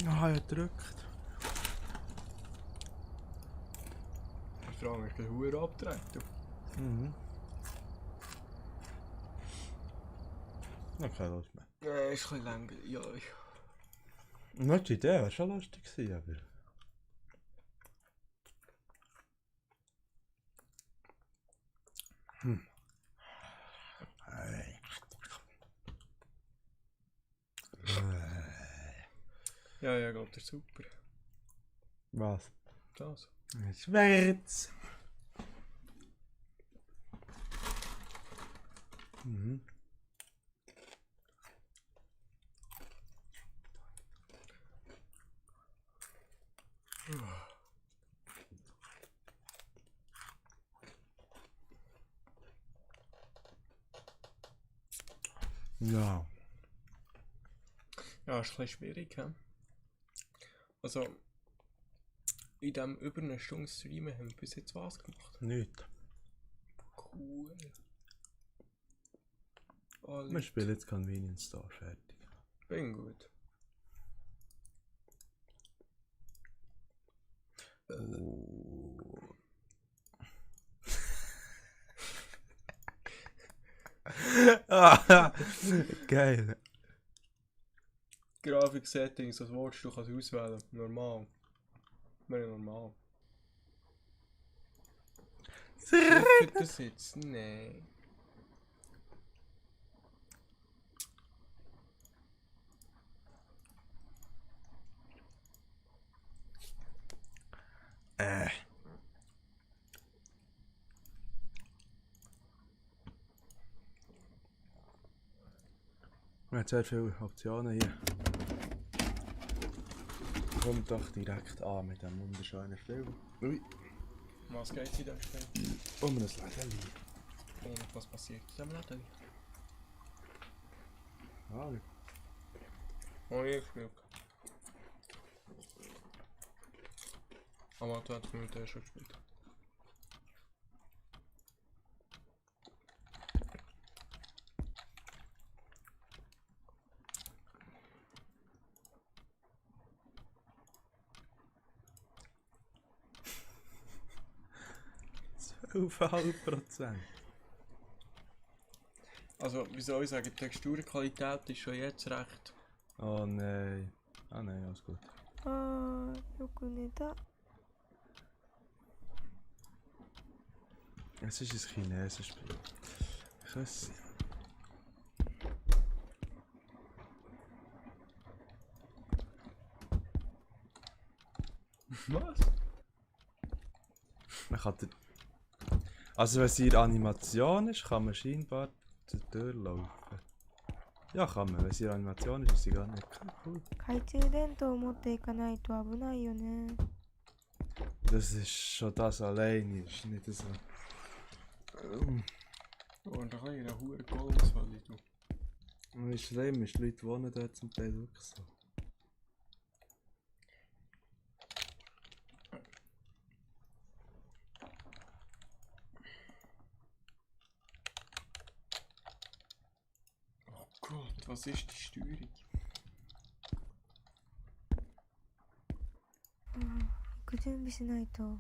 Ah, er drückt.
Ich frage mich, wie Hure abtreibt.
Mhm. Ja, keine Lust mehr.
Ja, ist ein bisschen länger. Ja,
Nicht die Idee, war schon lustig gewesen, aber... Hey.
ja, ich glaube, das ist super.
Was?
Das.
Schwarz. Mhm. Ja.
Ja, ist ein bisschen schwierig, he? Also, in diesem über eine Stunde Streamen haben wir bis jetzt was gemacht.
Nicht.
Cool.
Wir spielen jetzt Convenience Store fertig.
Bin gut.
Oh. Geil.
Grafik-Settings, das willst du kannst auswählen. Normal. Wir haben normal. Schläft das jetzt? Nein.
Man hat sehr viele Optionen hier. Kommt doch direkt an mit dem wunderschönen Film. Ui,
Was geht in dem Spiel?
um ein Läden.
Und was passiert in dem Laden?
Ah,
Oh, ich Glück. Aber 20 Minuten schon gespielt.
%12,5%.
Also, wie soll ich sagen, die Texturqualität ist schon jetzt recht.
Oh nein. Ah nein, alles gut.
あー、よく寝た。
Es ist ein chinesisches Spiel. Krass.
Was?
Man kann also wenn es in Animation ist, kann man scheinbar zur Tür laufen. Ja, kann man. Wenn es in Animation ist, ist sie gar nicht cool.
懐中電灯を持っていかないと危ないよね。
Das ist schon das alleine, ist nicht so.
Und ein kleiner Huren Goldenswelle, du.
Und ist schlimm, ist die Leute wohnen dort zum Teil wirklich so.
Oh Gott, was ist die Steuerung?
行く準備しないと。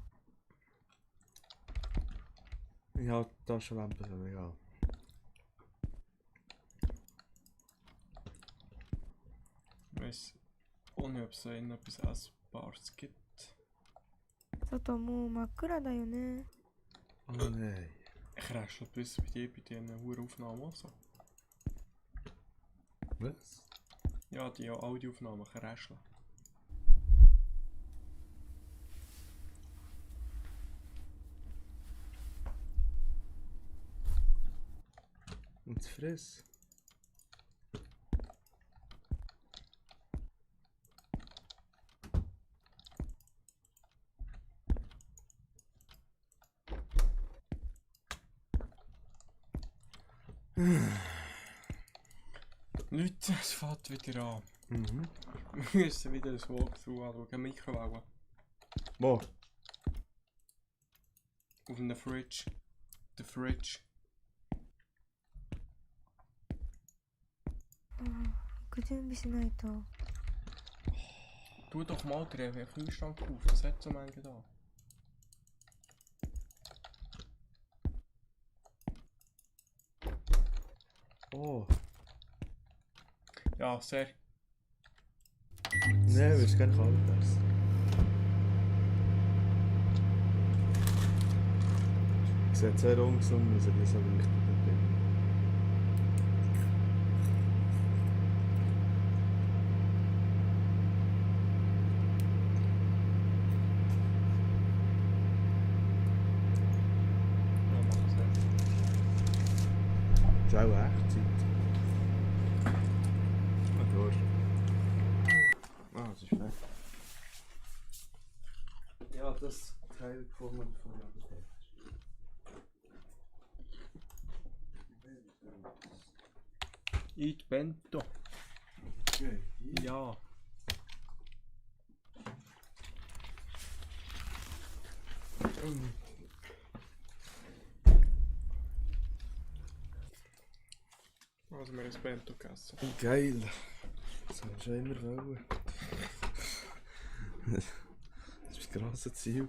Ich habe da schon ein bisschen egal.
Ich weiss auch nicht, ob es da innen etwas Essbares gibt.
外もう真っ暗だよね。
Oh nein.
Ich rätschel bis bei dir bei diesen Huraufnahmen auch so.
Was?
Ja, die Audioaufnahmen kann rätscheln.
Und zu friss.
Leute, es fängt wieder an.
Mhm.
Wir müssen wieder ein Walkthrough anschauen. Mikrowelle.
Wo?
Auf einer Fridge. Der Fridge.
行く準備しないと。
Tu doch mal den Kühlschrank auf. Das hat so manche da.
Oh.
Ja, sehr.
Nein, wir sind gar nicht kalt. Sieht sehr ungesund aus, aber so wichtig nicht bin.
Ja, mach es nicht.
Das ist auch Echtzeit. Ah, durch. Ah, das ist fertig. Ja, das Teil gefunden von der
Eat Bento.
Okay.
Ja. Also wir haben ein Bento gegessen.
Geil. Das habe ich schon immer wollen. Das war das grosse Ziel.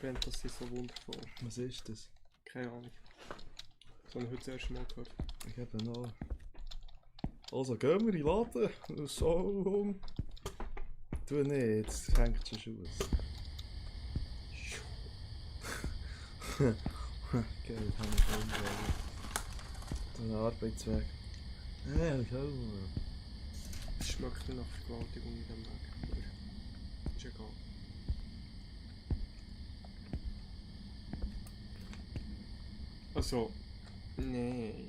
Bentos sind so wundervoll.
Was ist das?
Keine Ahnung. Das habe ich heute das erste Mal gehört.
Ich habe noch. Also gehen wir in den Laden. So. Tu nicht, jetzt hängt es schon aus. Geld habe ich schon umgebracht. Ein Arbeitsweg. Ja, schau mal.
Es schmeckt nur nach Vergewaltigung in diesem Weg. Aber ist egal. Also, nein.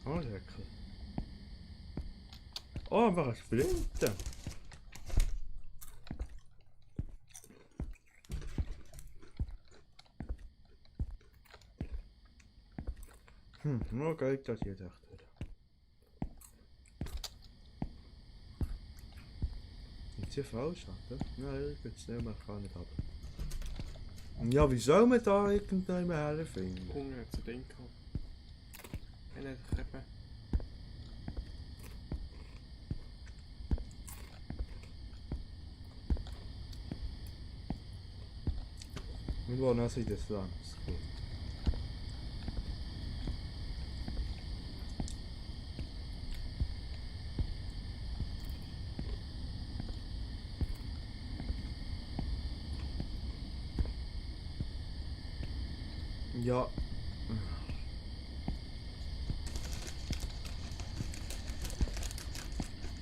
Oh, lecker. Oh, einfach ein Sprinten. Nur Geld, das ihr dacht wird. Ist hier falsch, oder? Nein, ich jetzt nicht mehr, kann nicht ab. Ja, wie soll man da irgendjemand herfinden?
Hunger hat es ein Ding gehabt. Einer hat eben...
Wir wohnen also in den Slums. Gut. Ja.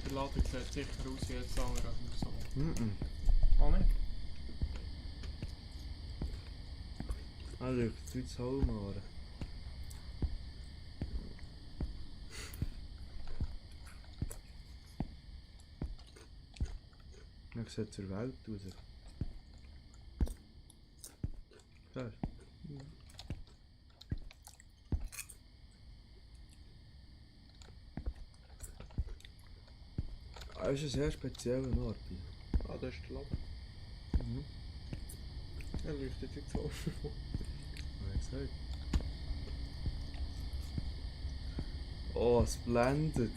Der Laden sieht sicher aus wie jetzt andere Haus.
Mhm.
Ah, nicht?
Ah, leuchtet wie das Holmaren. Man sieht zur Welt raus. Klar. Ah, ist ein sehr spezieller Ort.
Ah, da ist der Laden.
Mhm.
Er leuchtet jetzt so.
Wie gesagt. Oh, es blendet.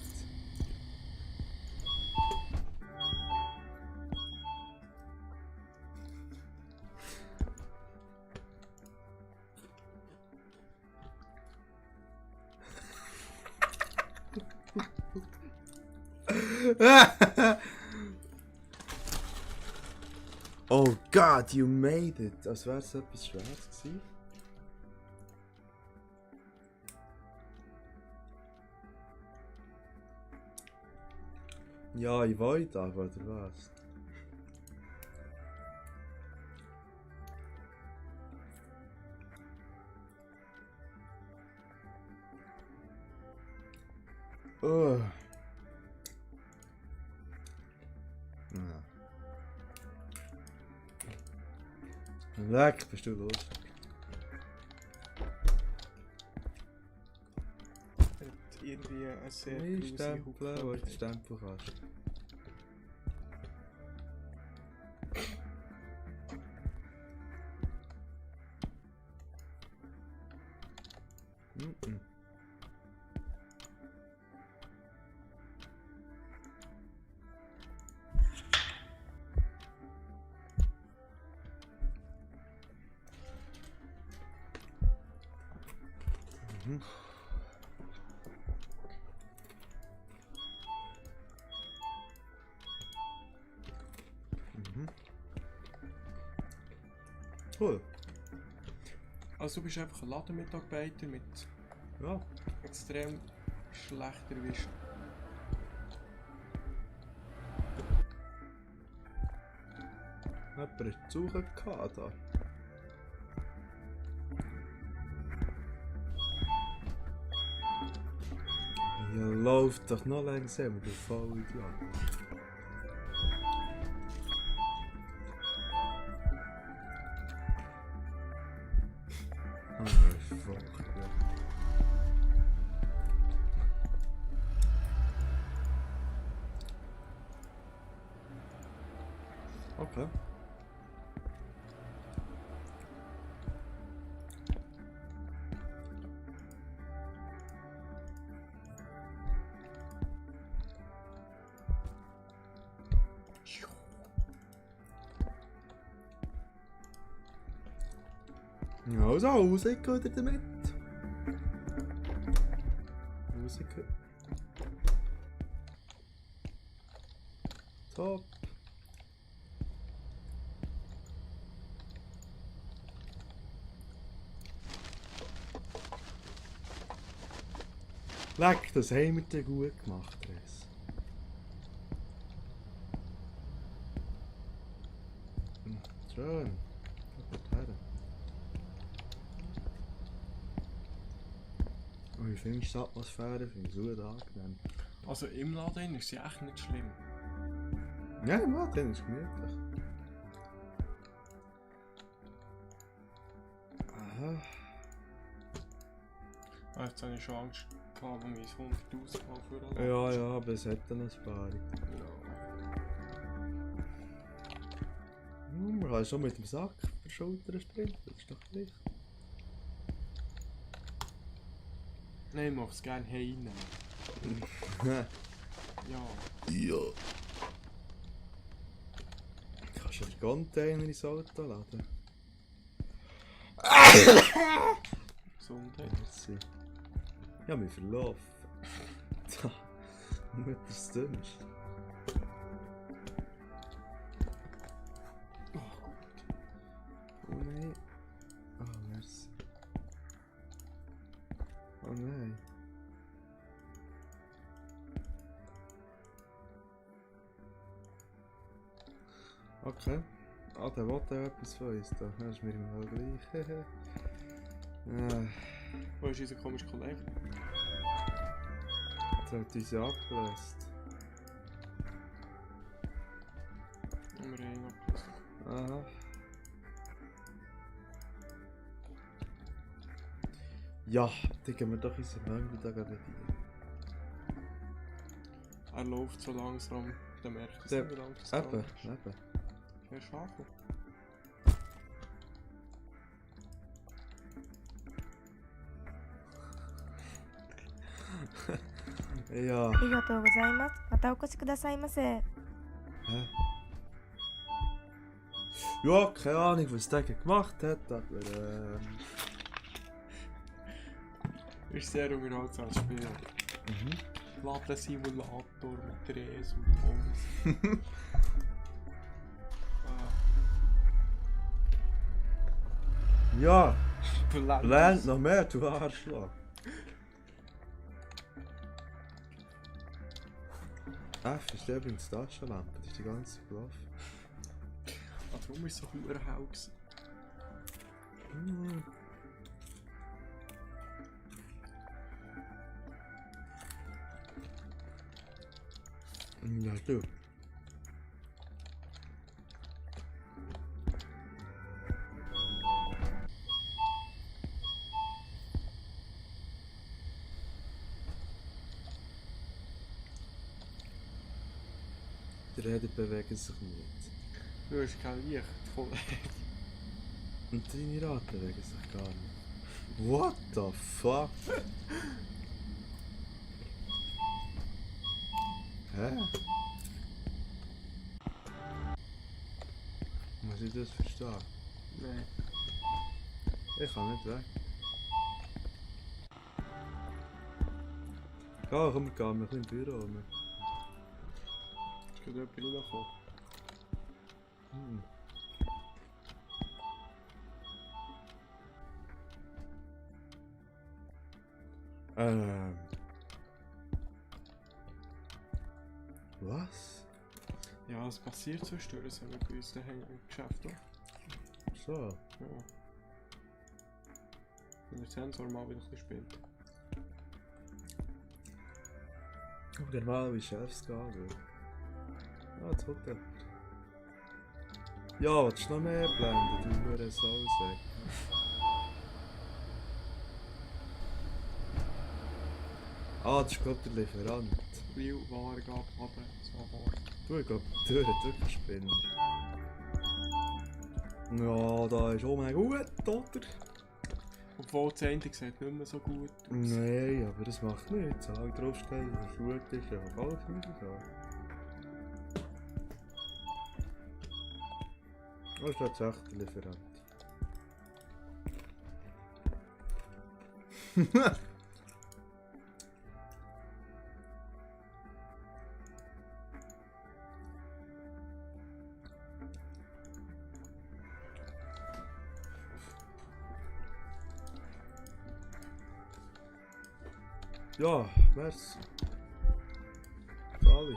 Oh God, you made it! Als wäre es etwas Schweres gewesen. Ja, ich wollte aber, oder was? Oh. Ja. Leck, bist du los?
Hat irgendwie eine sehr
Nein,
grusige
Stempel, wo ich den
Hautfarbe.
Stempel kannst. Mhm. Mhm. Mhm. Cool.
Also du bist einfach ein Ladenmitarbeiter mit
Ja.
extrem schlechter Vision.
Jemand hat zu suchen gehabt da. Ja, läuft doch noch langsam, du Vollidiot. Ah, fuck. Okay. Ja, also rausgehen oder damit. Rausgehen. Top. Leck, das haben wir dir gut gemacht, Res. Schön. Gut her. Und wie findest du die Atmosphäre? Finde ich gut angenehm.
Also im Laden ist sie echt nicht schlimm.
Ja, im Laden ist gemütlich. Aha.
Ah, jetzt habe ich schon Angst gehabt, wo mein 100'000 Mal vorher
Ja, ja, aber es hat dann ein paar. Man kann schon mit dem Sack auf der Schulter springen, das ist doch gleich.
Nein, ich mache es gerne heim.
Ja.
Ja.
Kannst du den Container ins Auto laden?
Gesundheit.
Merci. Ich habe mich verlaufen. Mutters dümmst. Oh nein. Oh, merci. Oh nein. Okay. Ah, der will ja etwas von uns da. Das ist mir immer gleich.
Wo ist unser komischer Kollege?
Der hat uns ja abgelöst.
Und wir haben ihn abgelöst.
Aha. Ja, dann gehen wir doch unseren Mangel da gleich rein.
Er läuft so langsam, dann merkt er
Der-
es, wie langsam es
Eben,
ist.
eben.
Er ist angekommen.
Ja.
ありがとうございます。またお越しくださいませ。
Hä? Ja, keine Ahnung, was der gemacht hat, aber
Ist sehr unterhaltsam als Spiel.
Mhm.
Ladensimulator mit Drehs und alles.
Ja,
Blend.
lernt noch mehr, du Arschloch. F ist übrigens die Taschenlampe, das ist die ganze Zeit gelaufen.
Ah, darum war es so verdammt hell gewesen.
Hm. Ja, du. Die Räder bewegen sich nicht.
Du hast kein Licht, Kollege.
Und deine Räder bewegen sich gar nicht. What the fuck? Hä? Muss ich das verstehen?
Nein.
Ich kann nicht weg. Ja, komm, wir gehen ein bisschen im Büro rum.
Ist gerade jemand reingekommen.
Hm. Was?
Ja, es passiert zwischendurch, so wie bei uns daheim im Geschäft auch.
So.
Ja. Wenn der Sensor mal wieder ein bisschen spinnt.
Oh, der Mal wie Chefs gehen will. Ah, jetzt kommt jemand. Ja, willst du noch mehr blenden, du Hure Sausäck? Ah, das ist glaube ich der Lieferant.
Liu, Warengabe, Abend, so Ware.
Du, ich glaube, die Tür hat wirklich Spinner. Ja, da ist auch mal gut, oder?
Obwohl das Ende sieht nicht mehr so gut aus.
Nein, aber das macht nichts. Zahl draufstellen, dass es gut ist, ja, alles wieder so. Das ist tatsächlich der Lieferant. Ja, merci. Sali.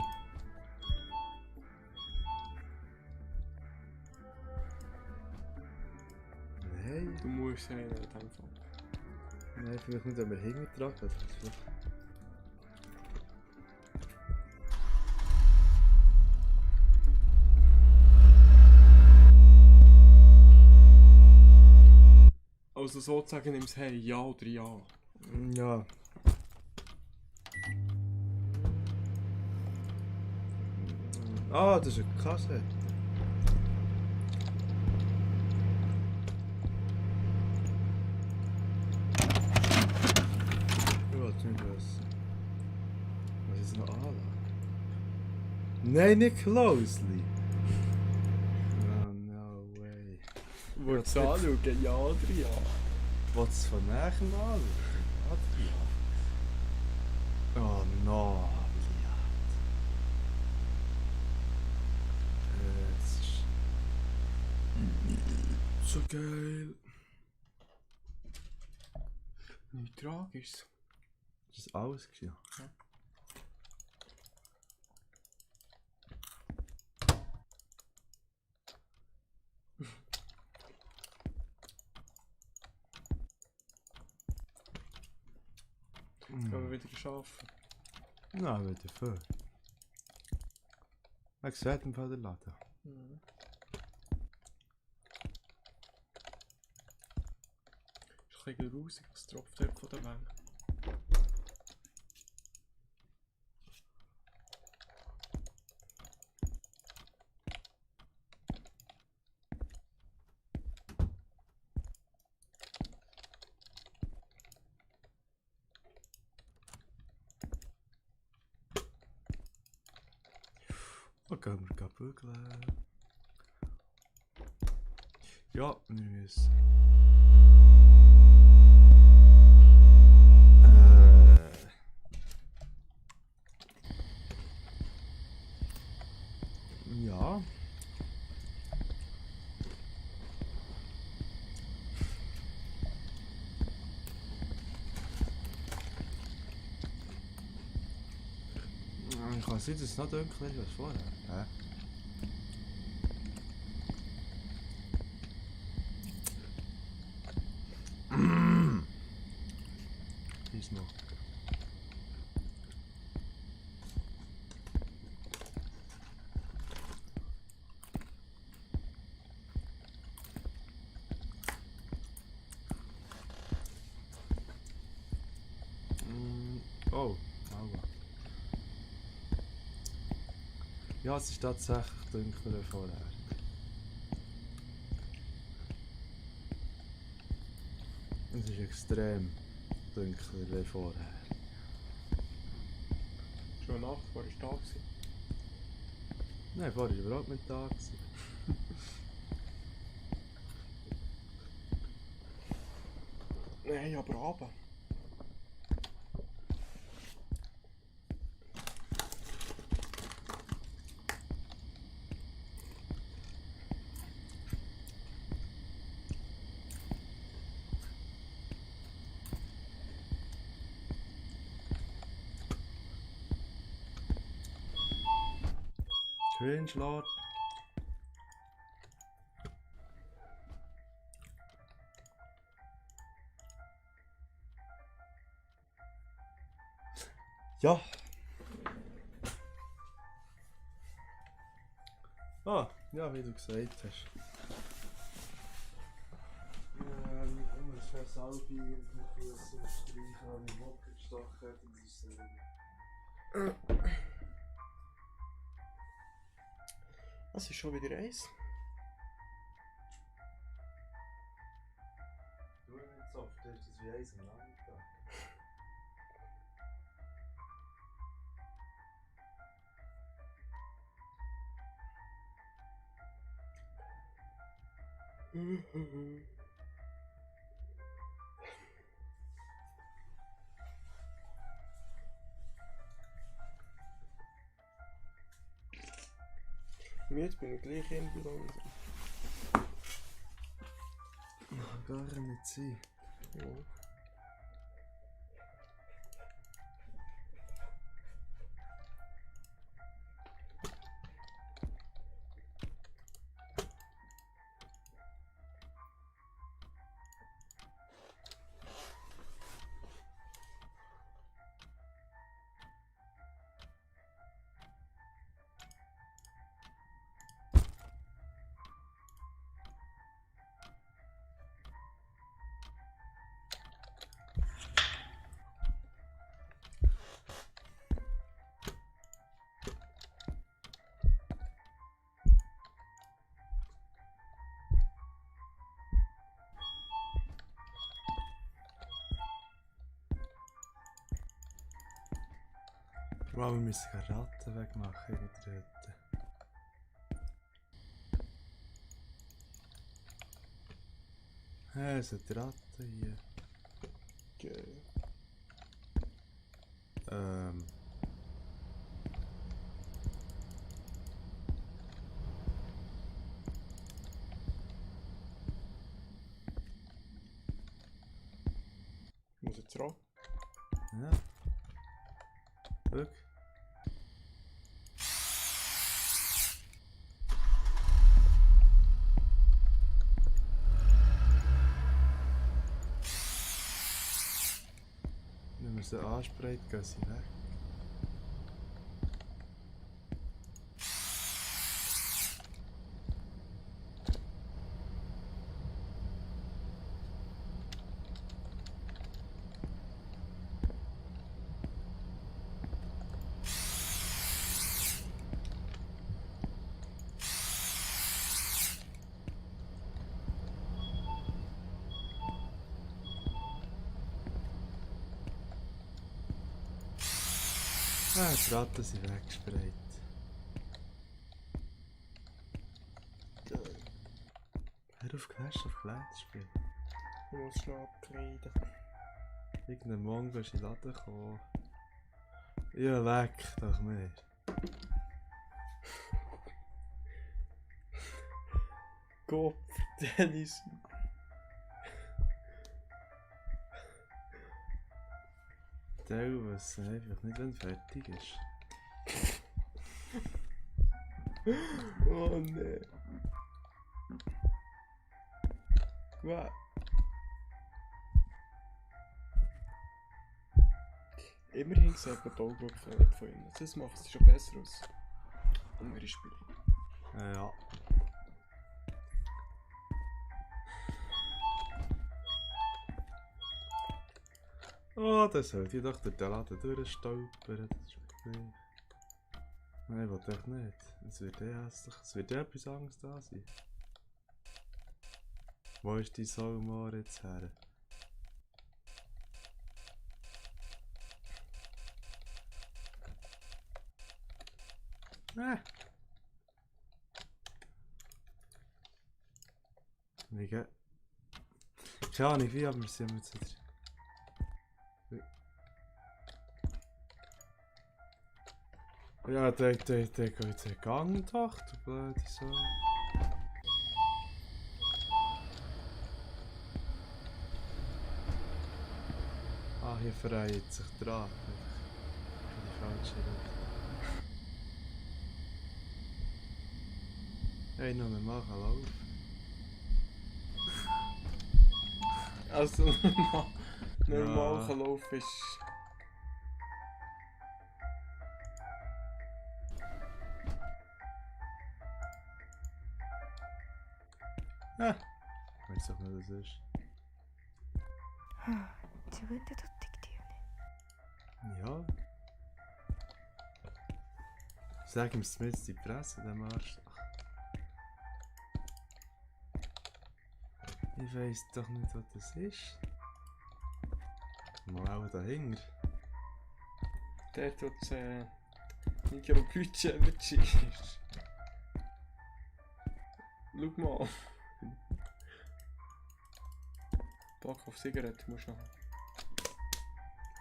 Nein,
Du musst rein in dem Fall.
nein, vielleicht nicht, wenn wir hingetragen haben.
Also sozusagen nimmst hey, ja oder ja.
Ja. Ah, das ist eine Kassette. Ich wollte nicht wissen. Was ist noch Anlage? Nein, nicht closely. Oh, no way.
Wolltest du anschauen, ja oder ja?
Wolltest du es von näher anschauen? Adrian. Oh no, Adrian. Das ist... So geil.
Nichts Tragisches.
Das ist alles gewesen.
Jetzt gehen wir wieder arbeiten.
Na, wieder voll. Ich sieht im Fall der Laden.
Ist ein bisschen grusig, was tropft dort von der Wände.
Da gehen wir bügeln. Ja, wir müssen. Ja. Kann sein, dass es noch dunkler ist als vorher. Hä? Ist noch. Oh, aua. Ja, es ist tatsächlich dunkler als vorher. Es ist extrem dunkler als vorher.
Schon Nacht, war ich da gewesen.
Nein, vorher war überhaupt nicht da. Gewesen.
Nein, aber runter.
Cringe Lord. Ja. Ah, ja, wie du gesagt hast. Ich muss eine Salbe irgendwie so streichen, habe ich Bock gestochen, das ist
Das ist schon wieder eins.
Du nicht so oft, du hast das wie eins am Nachmittag.
Jetzt bin ich gleich irgendwie langsam.
Gar nicht sein.
Ja.
Wow, wir müssen keine Ratten wegmachen in der Hütte. Hey, es sind Ratten hier.
Geil. Ich muss jetzt ran.
Ja. Look. Wenn man sie anspreit, gehen sie weg. Ah, die Ratten sind weggesprayt.
Geil.
Hör auf Clash of Clans zu spielen.
Ich muss schnell abkleiden.
Irgendein Mongo ist in den Laden gekommen. Ja, leck doch mehr.
Gott, Dennis.
Der, was einfach nicht, wenn fertig ist.
Oh ne. Was? Immerhin sieht man die Augenwürfel nicht von innen. Das macht es schon besser aus. Andere Spiele.
Ja. Oh, das sollte ich doch durch den Laden durchstolpern. Das ist okay. Nein, ich will doch nicht. Es wird eh hässlich. Es wird eh etwas anderes da sein. Wo ist die Soulmore jetzt her? Wie geht? Keine Ahnung wie, aber wir sind jetzt wieder. Ja, der geht jetzt in Gang doch, du blöde Sau. Ah, hier verreiht sich dran. In die falsche Richtung. Hey, noch einmal laufen.
Also normal
Ja.
kann laufen ist...
Ah, ich weiß doch nicht, was es ist.
自分で取ってきてよね。
Ja. Sag ihm Smith die Presse, dem Arschloch. Ich weiß doch nicht, was das ist. Mal auch dahinter.
Der tut Mikrobudget Energy ist. Schau mal. Pack auf Zigarette musst du noch.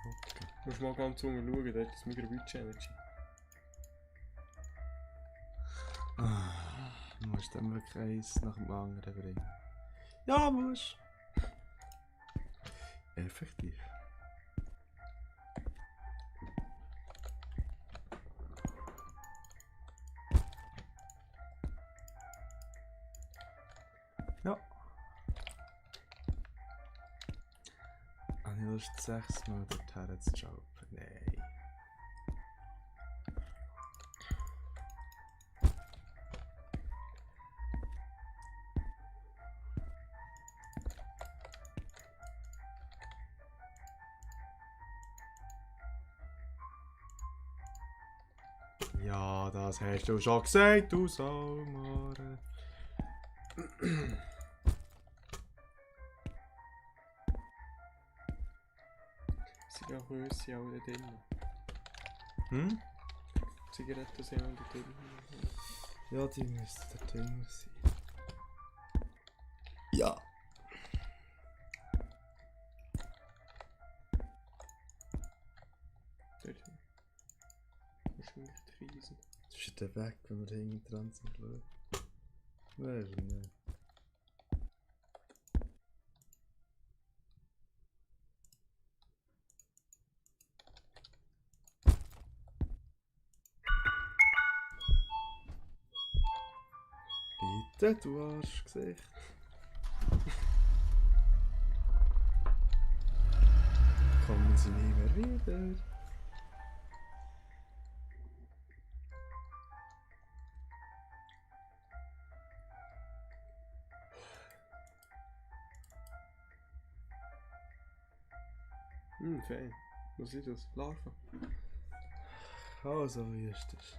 Okay.
Musst mal ganz unten schauen, der hat das Mikrobudget Energy.
Ah, du musst dann wirklich eins nach dem anderen bringen. Ja, musst. Effektiv. Ja. Habe ich Lust, 6 Mal dorthin zu jumpen? Nein. Ja, das hast du schon gesagt, du Saumare.
Sind ja Hösse auch da drin.
Hm?
Zigaretten sind auch dort drin.
Ja, die müssten da drin sein. Ja.
Dort. Wahrscheinlich die Riesen.
Das ist der Weg, wenn wir hinten dran sind, glaube ich. Wer ist nicht? Bitte, du Arschgesicht. Kommen sie nie mehr wieder.
Fein. Was ist das? Larven?
Also, wie ist das?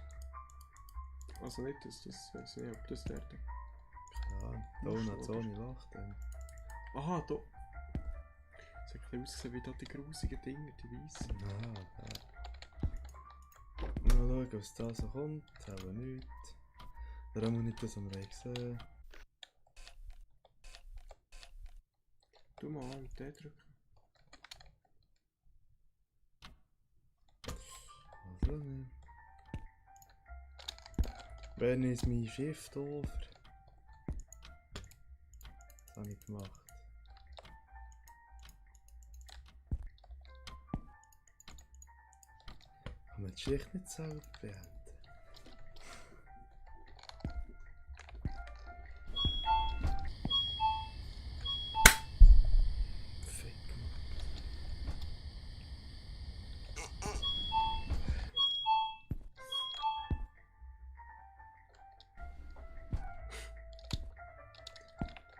Also nicht das, weiß nicht, ob das dort.
Ja, Donuts ohne Loch dann.
Aha, da. Es hat ein bisschen ausgesehen wie da die grusigen Dinger, die weißen.
Mal schauen, was da so kommt. Aber nichts. Der Raum nicht das, was wir gesehen.
Du mal an und den drücken.
Also nicht. Wenn ist mein Schiff doof? Das habe ich gemacht. Kann man die Schicht nicht selber beenden? Fick, Mann.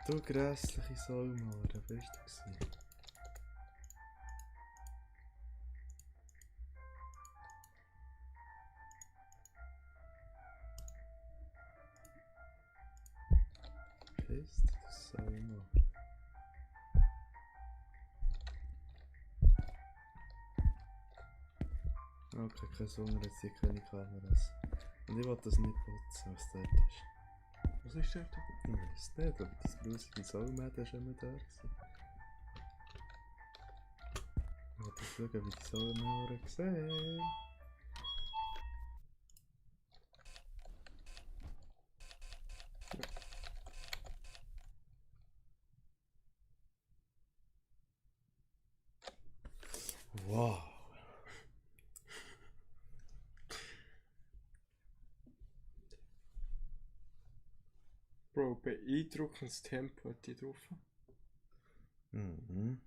Du grässliche Säumauer, da bist du gewesen. Pisst, das Säumauer. Okay, kein Hunger, jetzt hier keine Kameras. Und ich will das nicht putzen, was dort ist.
Was ist dort?
Ich weiß nicht, aber das grusige Saumädchen ist immer da gewesen. Ich will schauen, wie die Saumädchen sehen. Wow.
Bro, beeindruckendes Tempo hat die drauf.
Mhm.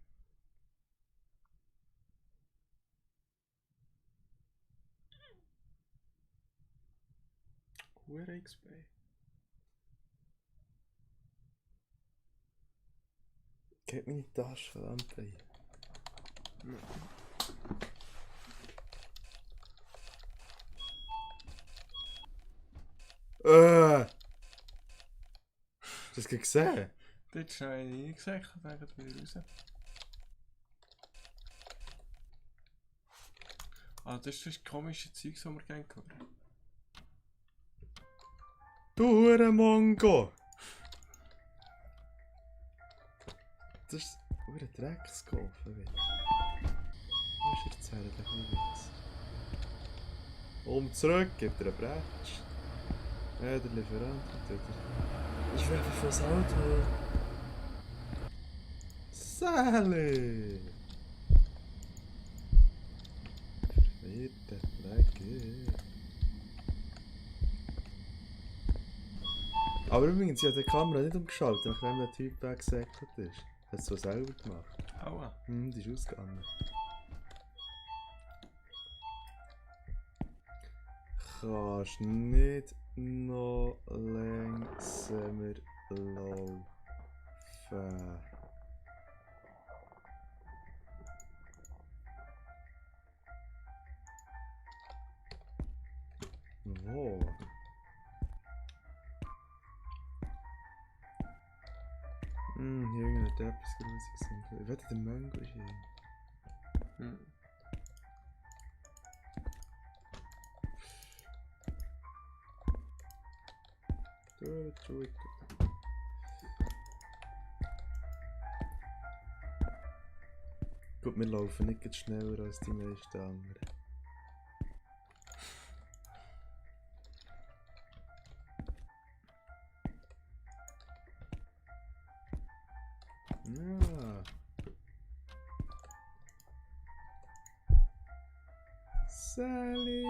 Hure XP.
Gib meine Taschenlampe ein. Hast du das gesehen?
Dort ist noch eine reingesackt, dann geht wieder raus. Ah, das ist das komische Zeug, das wir gerne haben.
Du Hurenmongo! Das ist ein Dreckskaufen wieder. Wo ist jetzt her, der Hurenwitz? Zurück, gibt er einen Bretsch. Ja, der Lieferant hat wieder. Ich werde fürs Auto. Sally! Verwirrte Pflege. Aber übrigens, ich habe die Kamera nicht umgeschaltet, nachdem der Typ weggesäckelt ist. Hat es so selber gemacht.
Aua.
Die ist ausgegangen. Kannst nicht noch langsamer laufen. Wo? Hier irgendein etwas Grusiges. Ich wette, der Mango ist hier. Gut. Gut, wir laufen nicht jetzt schneller als die meisten anderen. Ja. Sally.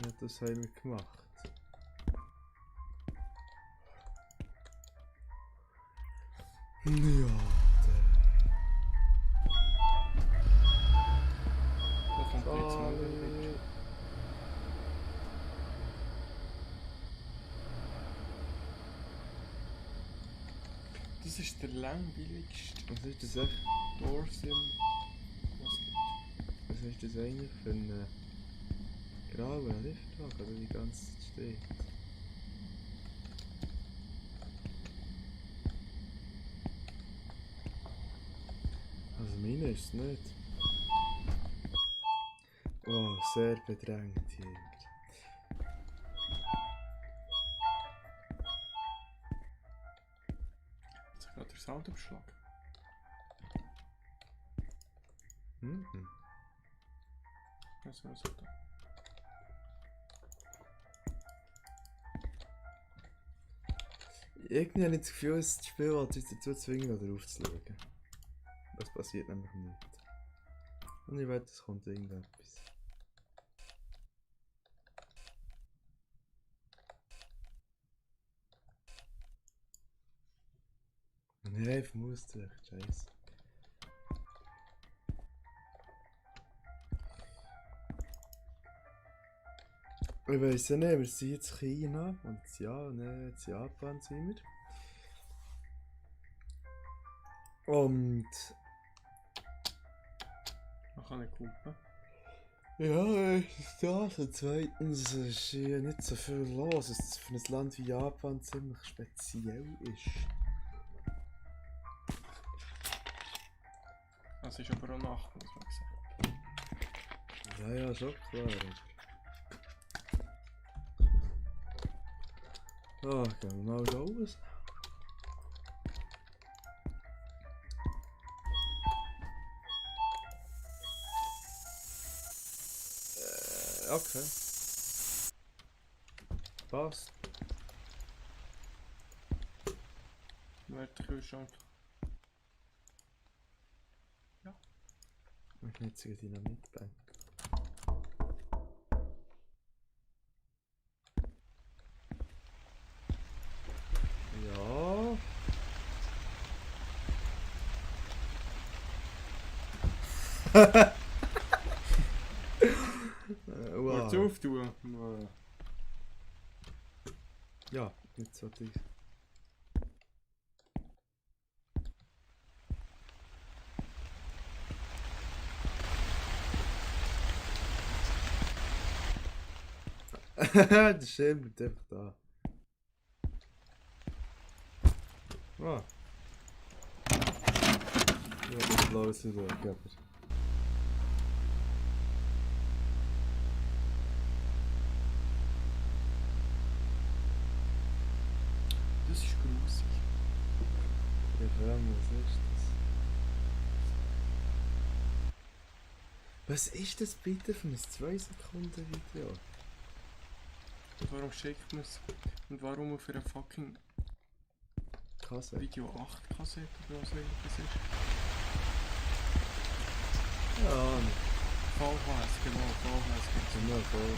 Ja, das haben wir gemacht. Ja,
Da kommt jetzt mal
Sally.
wieder. Das ist der langweiligste
Was ist das echt?
Doorsim, was gibt.
Was ist das eigentlich für ein grauer Liftwagen, der die ganze Zeit steht? Also meine ist es nicht. Oh, sehr bedrängt hier.
Jetzt hat gerade der Soundabschlag.
Mhm.
Also, da.
Irgendwie habe ich das Gefühl, das Spiel will uns dazu zwingen, da drauf zu schauen. Das passiert nämlich nicht. Und ich weiß, es kommt irgendetwas. Nein, ich muss durch, scheiße. Ich weiss ja nicht, wir sind jetzt China und ja, ne, jetzt Japan sind wir. Und
Man kann nicht gucken.
ja, erstens das und zweitens es ist hier nicht so viel los, dass es für ein Land wie Japan ziemlich speziell ist.
Es ist aber auch Nacht, muss man sagen.
Ja, schon klar. Ah, gehen wir mal raus. Okay. Passt.
Wer der Kühlschrank?
Ich nehme jetzt die Dynamitbank. Ja.
Willst du auftun?
Ja, jetzt sollte ich. Der Schirm bleibt einfach da. Ah. Ja, das blaue wieder weg, aber.
Das ist grusig.
Ja, vor allem, was ist das? Was ist das bitte für ein 2-Sekunden-Video?
Und warum schickt man es? Und warum auf einer fucking
Kasse.
Video 8 Kassette oder was immer das ist?
Ja,
VHS, genau, VHS gibt's.
nur voll.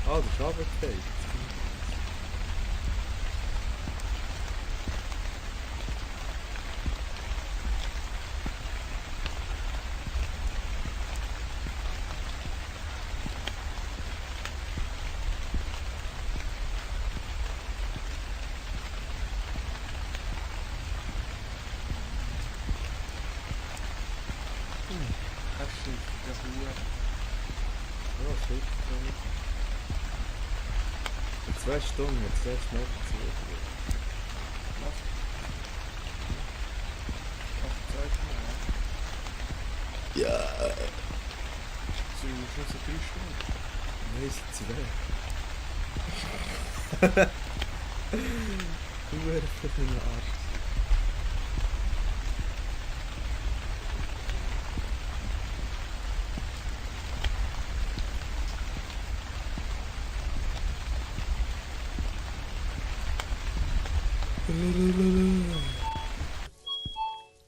Ah, der Schabbat fällt.
Das stimmt, ja, Ruhe.
Ja, fit. In 2 Stunden, jetzt selbst noch dazu.
Was? Ach, Zeit mehr,
Ja.
Sind wir schon so 3 Stunden?
Nein, sind 2. Du wärst für deinen Arsch.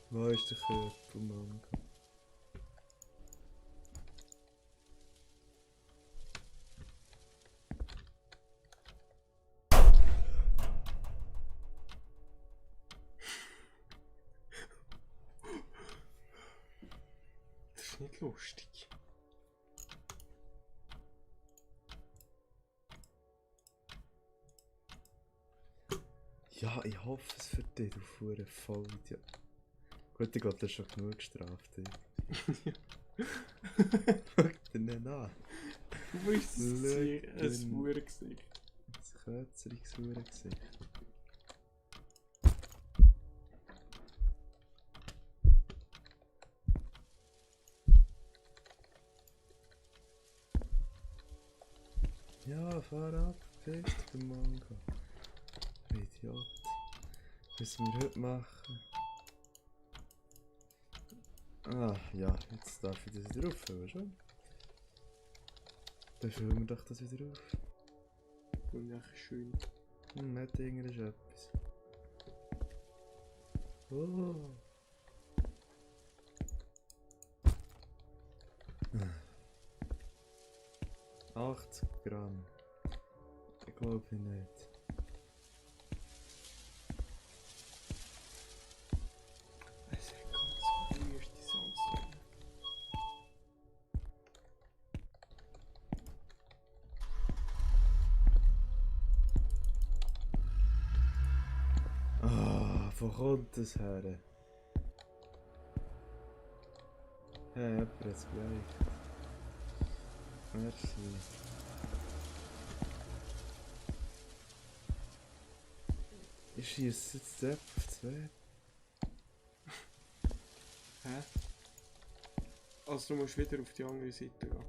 Wo ist der Körper, Mann?
Das ist nicht lustig.
Ja, ich hoffe es für dich, du fuhre Vollidiot. Gut, ich glaube, das ist schon genug gestraft. Guck dir nicht an.
Du bist ein
Lücken.
Huren-Gesicht.
Das kötzeriges Huren-Gesicht. Ja, fahr ab, fick den Manga. Idiot. Was müssen wir heute machen? Ah, ja, jetzt darf ich das wieder auffüllen, schon? Dann füllen wir doch das wieder auf.
Und echt schön.
Nicht irgendwas etwas. Oh. 80 Gramm. Ich glaube nicht.
Es hat ganz weird, die Sounds.
Ah, wo kommt das her? Ja, jemand hat es gleich. Merci. Ich schieße jetzt Depp auf 2.
Hä? Also du musst wieder auf die andere Seite gehen.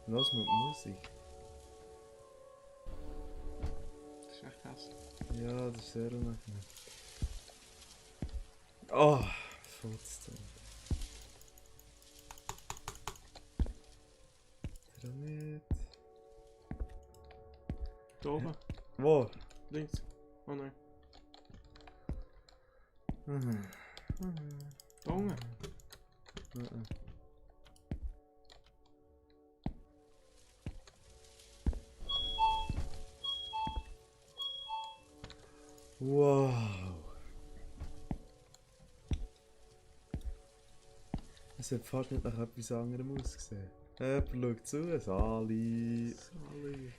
Lass mal die Musik.
Das ist echt hässlich.
Ja, das ist sehr unangenehm. Oh, fotzt dann. Der nicht.
Da oben,
Wo?
links. Oh nein.
Mhm.
Da unten.
Mhm. Wow. Es hat fast nicht nach etwas anderem ausgesehen. Jemand schaut zu, Sali.
Sali.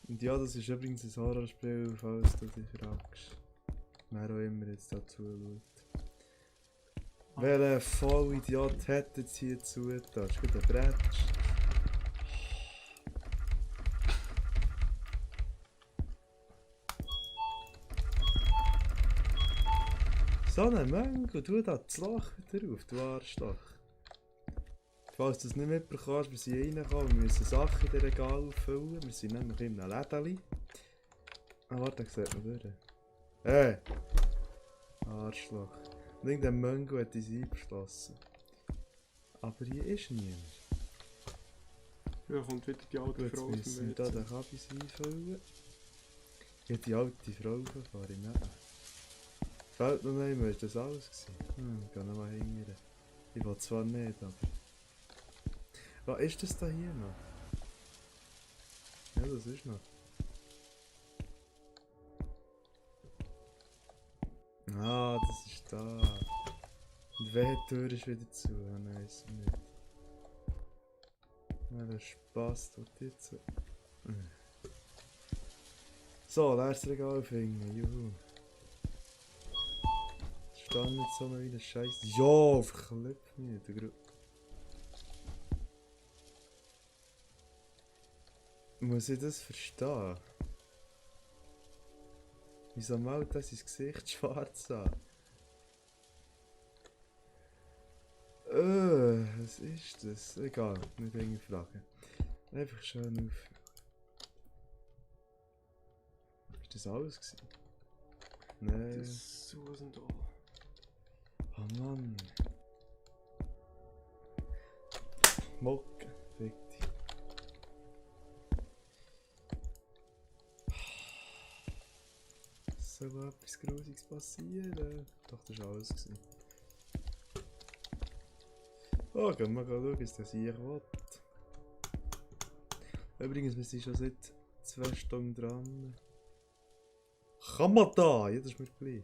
Und ja, das ist übrigens ein Horrorspiel, falls du dich fragst. Wer auch immer jetzt da zuschaut. Welcher Vollidiot hat jetzt hier zugetan? Das ist gut ein Bretsch. So ein Mango, tu da das Loch wieder auf, du Arschloch. Falls du es nicht mitbekommst, wir sind reingekommen, wir müssen Sachen in den Regal auffüllen. Wir sind nämlich in einem Lädeli. Ah, warte, da sieht man durch. Hey! Arschloch. Und irgendein Mango hat uns eingeschlossen. Aber hier ist niemand.
Ja, kommt wieder die alte
Gut,
Frau
jetzt
aus
müssen wir
dem
hier
WC.
den Kabis einfüllen. Ja, die alte Frau fahre ich nicht. Fällt noch nicht mehr, ist das alles gewesen? Ich gehe noch mal hingern. Ich will zwar nicht, aber... Was ist das da hier noch? Ja, das ist noch. Ah, das ist da. Und welche Tür ist wieder zu? Ah, nein, ist sie nicht. Welcher Spaß tut jetzt. So, leeres Regal finden, juhu. Stand nicht so wie ein Scheiß. Ja, verkloppt mich, der Muss ich das verstehen? Wieso malt das sein Gesicht schwarz an? Was ist das? Egal, nicht irgendwie fragen. Einfach schön auf. Ist das alles gewesen? Nein.
Das Susan da.
Oh Mann. Mocken, fick dich. Soll etwas Grusiges passieren? Doch, das war alles gewesen. Oh, gehen wir schauen, was das hier will. Übrigens, wir sind schon seit 2 Stunden dran. Kann man da? Ja, das ist mir gleich.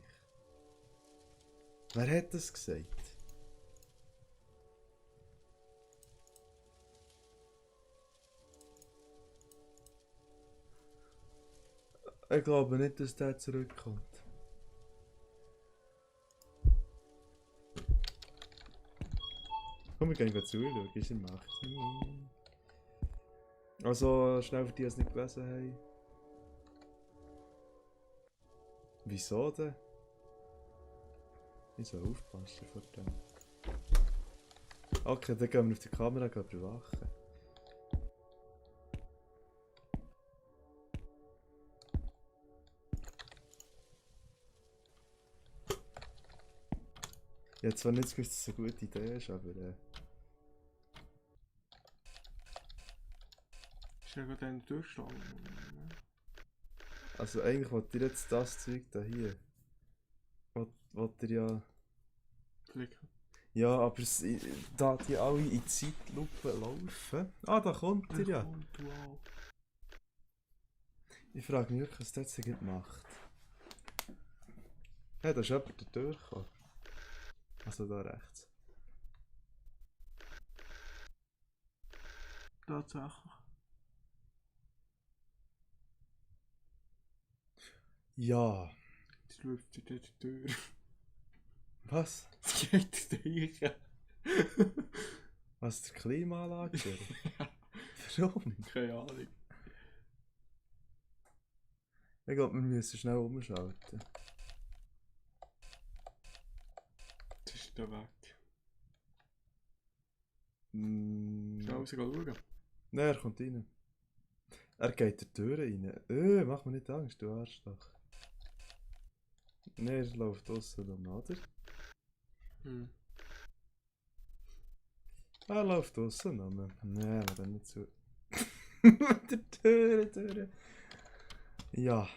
Wer hat das gesagt? Ich glaube nicht, dass der zurückkommt. Komm, wir gehen zuschauen, ist er macht. Also, schnell für die, die es nicht gelesen haben. Wieso denn? Ich soll aufpassen vor dem. Okay, dann gehen wir auf die Kamera überwachen. Ich habe zwar nicht gewusst, dass es eine gute Idee ist, aber
Ist ja gerade einer durchgeschlagen.
also eigentlich wollte ihr jetzt das Zeug da hier. Wollt ihr ja.
Klicken.
Ja, aber da die alle in Zeitlupe laufen. Ah, da kommt ihr ja.
Wow.
Ich frage mich wirklich, was der jetzt gerade macht. Hey, da ist jemand da durchgekommen. Also da rechts.
Tatsächlich.
Ja.
Jetzt läuft sie durch die Tür.
Was?
Es geht dahin.
Was, der Klimaanlage? Warum?
Keine Ahnung.
Ich glaube, wir müssen schnell umschalten.
Jetzt ist der weg.
Mm.
Schnell raus schauen.
Nein, er kommt rein. Er geht der Tür rein. Mach mir nicht Angst, du Arschloch. Nein, er läuft draussen rum, oder?
Hm.
Er läuft draussen rum. Nein, aber dann nicht zu. Der Tür. Ja.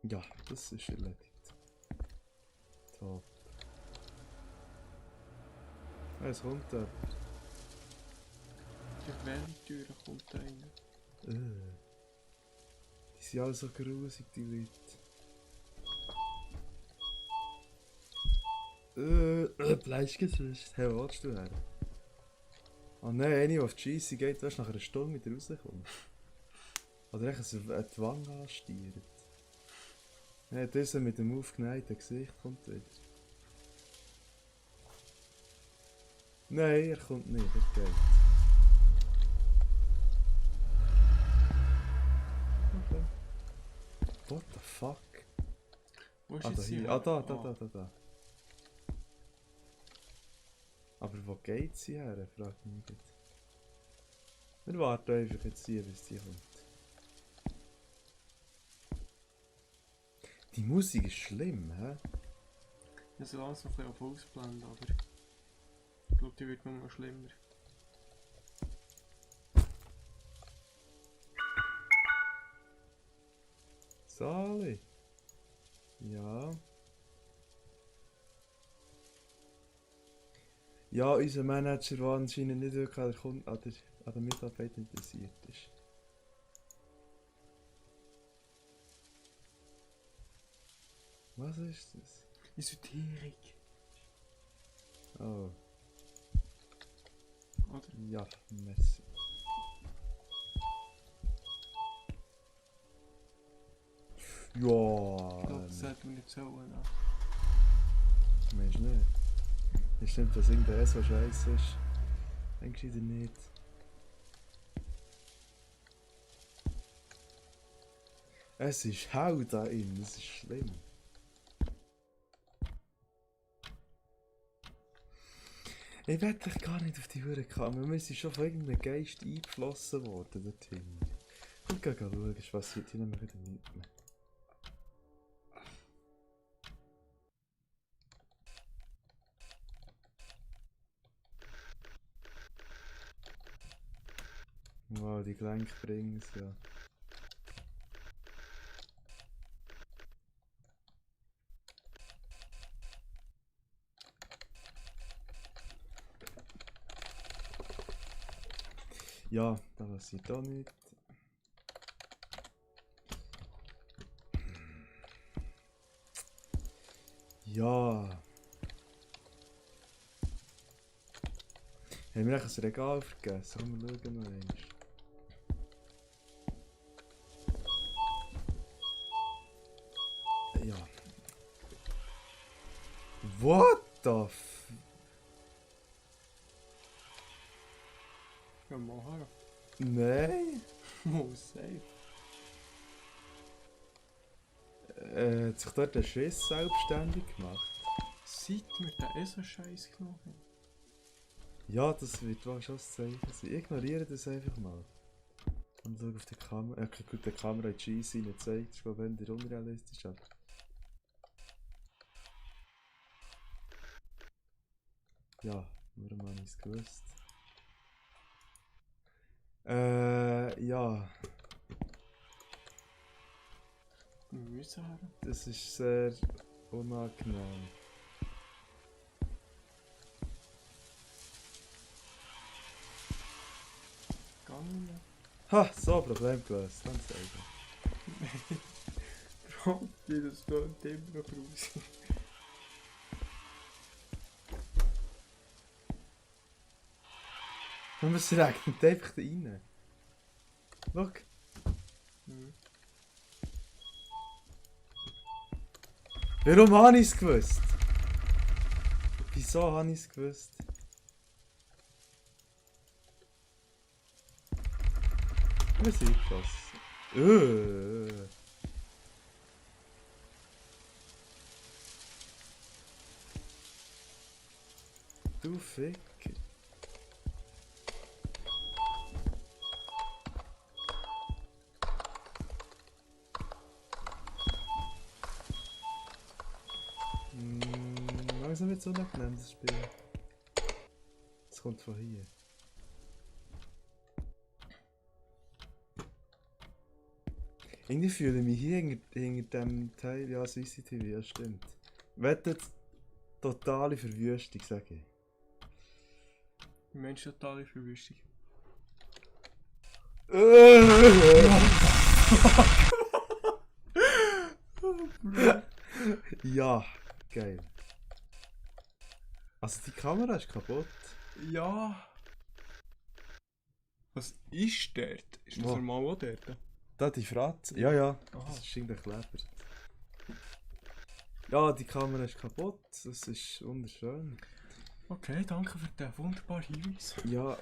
Ja, das ist erledigt. Top. Es kommt jemand.
Durch welche Tür kommt da rein?
Die sind alle so grusig, die Leute. Fleischgesüßt. Hey, wo willst du her? Oh nein, eine, die auf die GC geht, weißt du, nach einer Stunde wieder rauskommt. Oder echt die Wange anstiert. Ja, dieser mit dem aufgeneigten Gesicht kommt wieder. Nein, er kommt nicht, er geht. Okay. What the fuck?
Wo ist
Ah, da
jetzt
hier.
sie?
Ah, da. Aber wo geht sie her? Fragt mich jetzt. Wir warten einfach jetzt hier, bis sie kommt. Die Musik ist schlimm, hä?
Ich soll alles noch ein bisschen auf ausblenden, aber ich glaube, die wird noch schlimmer.
Sali? Ja. Ja, unser Manager, der anscheinend nicht wirklich an der Mitarbeiter interessiert ist. Was ist das?
Esoterik.
Oh.
oder?
Ja, merci.
Ich
Ja,
glaube, das sollte man nicht sollen.
meinst du nicht? Es stimmt, dass irgendein so scheiße ist. Denkst du nicht? Es ist hell da innen, das ist schlimm. Ich werde dich gar nicht auf die Hure kommen. Wir sind schon von irgendeinem Geist eingeflossen worden dorthin. Und geh schauen, was passiert. Hier nehmen wir wieder nichts mehr. Wow, die Gelenke bringen es ja. Ja, da passiert auch nicht. Ja. Haben wir eigentlich ein Regal vergessen? Komm, wir schauen noch einmal. Ja. What the f...
Ja, mal her.
Nein?
Oh, safe.
Hat sich dort der Schiss selbstständig gemacht?
Seit wir den ESO-Scheiß genommen haben.
Ja, das wird wohl schon das Zeichen sein. Ich ignoriere das einfach mal. Und schau auf die Kamera. Ja, okay, gut, die Kamera hat die Scheisse nicht gezeigt. Das ist glaube ich unrealistisch. Aber... Ja, warum habe ich es gewusst? Ja.
Wir müssen her.
Das ist sehr unangenehm.
Gang nicht mehr.
Ha, so, Problem gelöst. Ganz einfach.
Bro, wie das tönt immer noch raus.
Und es regnet einfach da rein. Schau.
Mhm.
Warum habe ich es gewusst? Wieso habe ich es gewusst? Wir sind das. Du Ficker. Langsam wird es unangenehm, das Spiel. Es kommt von hier. Irgendwie fühle ich mich hier hinter dem Teil, ja, CCTV, ja stimmt. Wettet totale Verwüstung, sag ich.
Die Menschen totale Verwüstung.
Ja, geil. Also die Kamera ist kaputt.
Ja. Was ist dort? Ist das
Wo?
normal auch dort?
Da die Fratze. Ja, ja.
Aha.
Das ist irgendein Kleber. Ja, die Kamera ist kaputt. Das ist wunderschön.
Okay, danke für den wunderbaren Hinweis.
Ja.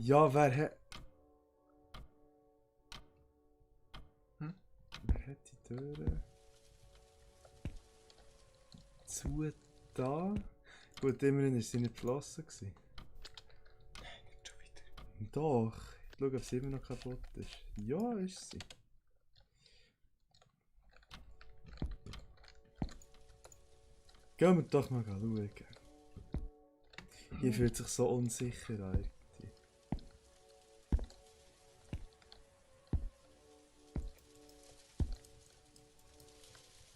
Ja, wer hat. Wer hat die Türe zu da? Gut, immerhin war sie nicht geschlossen gewesen.
Nicht schon wieder.
Doch. Ich schaue, ob sie immer noch kaputt ist. Ja, ist sie. Gehen wir doch mal schauen. Hier fühlt sich so unsicher an. Irgendwie.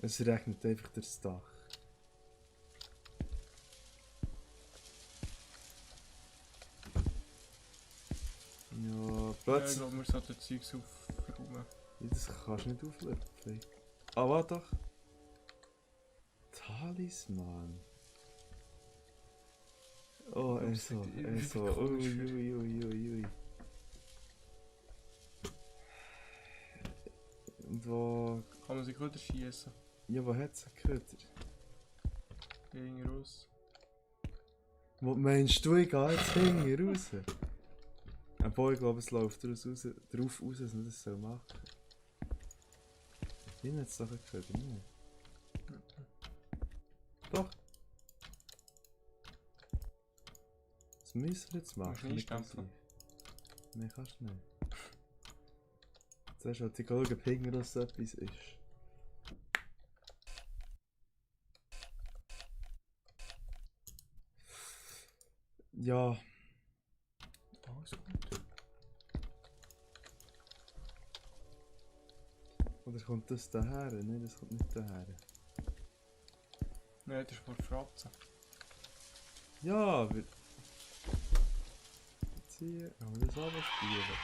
Es regnet einfach durchs Dach. Ja,
Ja, ich
plötzlich.
glaube, wir sollten Zeugs aufräumen.
Das kannst du nicht auflöpfen. Ah, warte doch. Talisman. Oh,
Das
Eso,
sieht
Eso.
irgendwie komisch
Ui. Und wo...
Kann man sich gut schießen.
Ja, wo hat's einen Köder?
Gegen raus.
Wo meinst du, ich gehe jetzt hinten raus? Obwohl, ich glaube, es läuft drauf raus, dass man das machen soll. Ich jetzt doch einen Köder, nicht? Doch. Das müssen wir jetzt machen.
Musst du einstempeln.
Nein, kannst du nicht. Zuerst wollte ich schauen, ob Hingeros so etwas ist. Ja.
Alles gut.
Oder kommt das daher? Nein, das kommt nicht daher.
Nein, das ist vor Fratzen.
Ja, aber... Jetzt hier... Aber das auch spielen.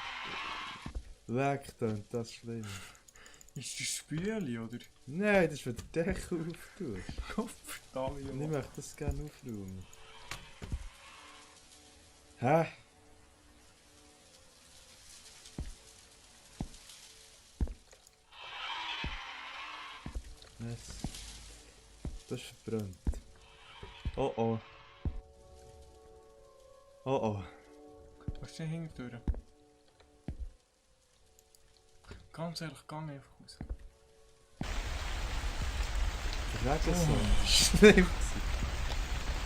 Weg dann, das ist schlimm.
Ist das Spüli, oder?
Nein, das ist, wenn du den Deckel auftust.
Gottverdammt,
Und ich
Junge.
möchte das gerne aufräumen. Hä? Yes. Das ist verbrannt. Oh oh. Oh oh.
Was ist denn hinten durch? Ganz ehrlich, gang einfach raus.
Der Regen so. Das ist schlimm gewesen.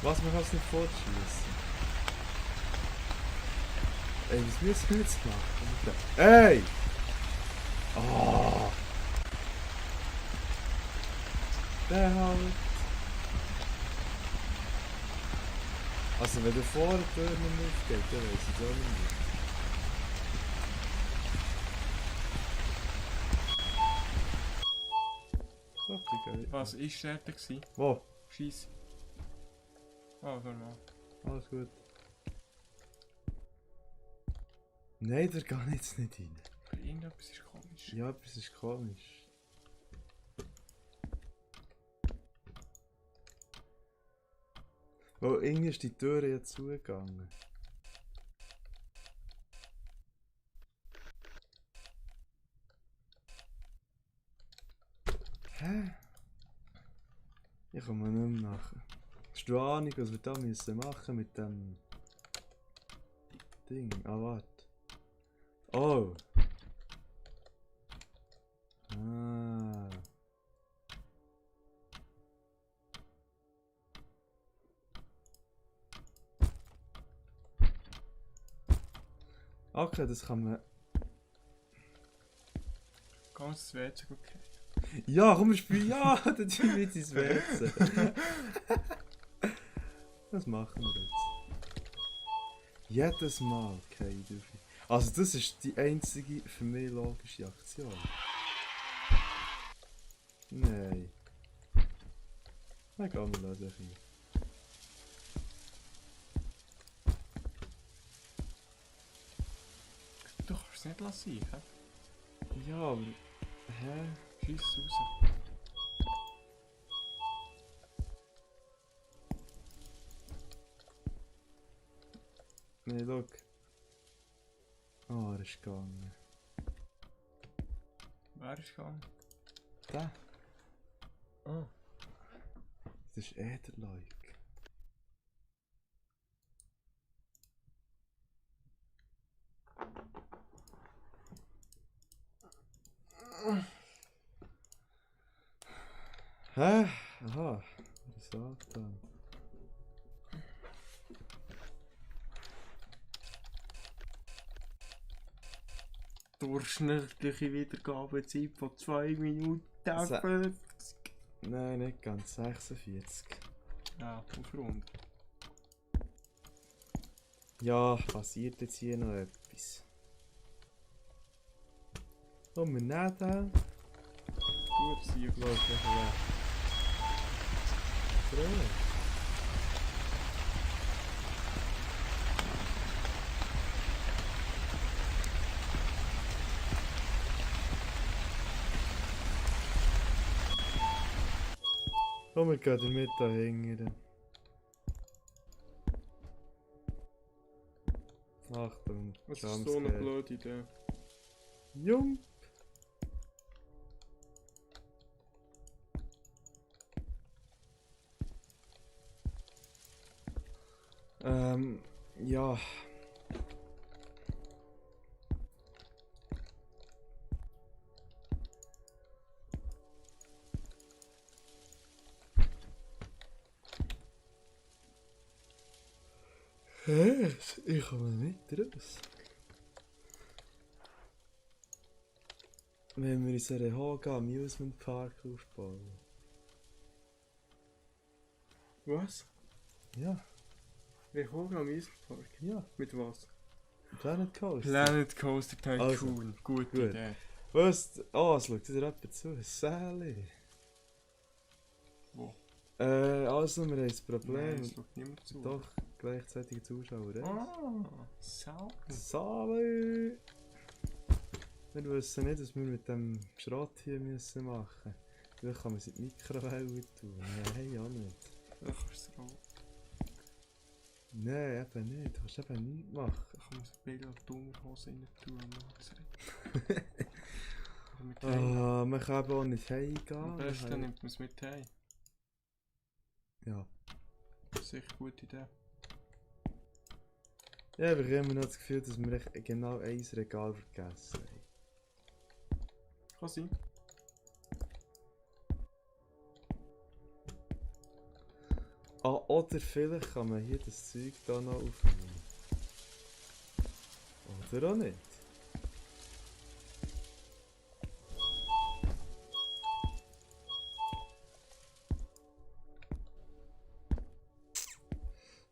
Was, man kann es nicht fortschießen. Ey, was müssen wir jetzt machen? Ey! Oh! Der halt. Also wenn der vor der Tür nicht aufgeht, dann weiss ich es auch nicht mehr. Doch, die geht.
Was ist der gewesen?
Wo?
Scheiße. Ah, normal.
Alles gut. Nein, da geht jetzt nicht rein.
Irgendetwas ist komisch.
Ja, aber es ist komisch. Weil irgendwie ist die Tür jetzt zugegangen. Hä? Ich komme nicht mehr nach. Hast du eine Ahnung, was wir da müssen machen mit dem Ding? Ah, warte. Oh! Ah. Okay, das kann man...
Ganz das WC gut gehört.
Ja, komm, spiel! Ja, dann tun wir jetzt ins WC. Das machen wir jetzt. Jedes Mal, okay, dürfen. Also das ist die einzige für mich logische Aktion. Nein. Nein, kann man das nicht.
Du kannst es nicht lassen, hä?
Ja, aber... Hä?
Schieß raus.
Nein, schau. Ah, er ist gegangen.
Wer ist gegangen?
Da.
Ah.
Das ist Äderleuk. Hä? Aha. Was sagt er?
Durchschnittliche Wiedergabezeit von 2 Minuten.
Se- Nein, nicht ganz. 46.
Ja, auf Rund.
Ja, passiert jetzt hier noch etwas. Oh, wir nehmen den.
Gut, sie
Lass mich weg. Dreh. Komm, wir gehen mit da hingern. Achtung,
Das ist so eine blöde Idee.
Jung! Ja. Hä? Ich komme nicht raus. Wenn wir in so einen Hoga Amusement Park aufbauen.
Was?
Ja,
Rehoga am Eisenpark?
ja.
Mit was?
Planet Coaster.
Planet Coaster Tycoon.
Also,
Gute
gut.
Idee.
Was? Oh, es schaut wieder jemand zu. Sally.
Wo?
Also, wir haben das
Nein,
Problem.
es schaut niemand zu.
Doch, gleichzeitige Zuschauer.
Ah, Sau.
Sally! Wir wissen nicht, was wir mit dem Schrott hier müssen machen. Vielleicht kann man es in die Mikrowelle tun. Nein, auch nicht.
Vielleicht kannst du es auch.
Nein, eben nicht. Du kannst eben nichts machen.
Ich muss ein Bild auf die Unterhose rein tun und dann mit heim.
Ah, man kann aber auch nicht heimgehen.
Am besten nimmt man es mit heim.
Ja.
Das ist sicher eine gute Idee.
Ja, aber ich habe immer noch das Gefühl, dass wir echt genau ein Regal vergessen haben.
Kann sein.
Ah, oder vielleicht kann man hier das Zeug da noch aufnehmen. Oder auch nicht.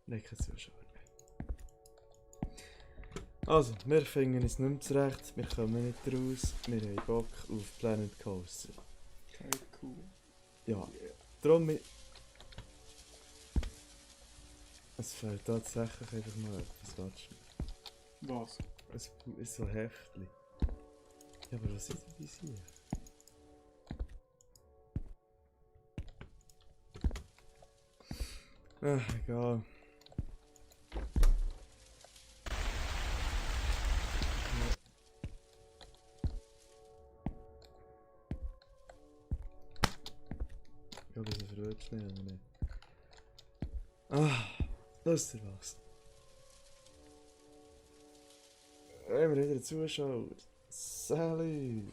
Nein, kein Zuschauer mehr. Also, wir finden es nicht mehr zurecht, wir kommen nicht raus, wir haben Bock auf Planet Coaster.
Tycoon.
Ja, darum... Es fehlt tatsächlich einfach mal etwas, warte.
Was?
Es ist so Heftli. Ja, aber was ist denn das hier? Ach, egal. Ich glaube, das verwirrt schnell, aber nicht. Ah, wisst ihr was? Hey, wir haben wieder Zuschauer. Sally!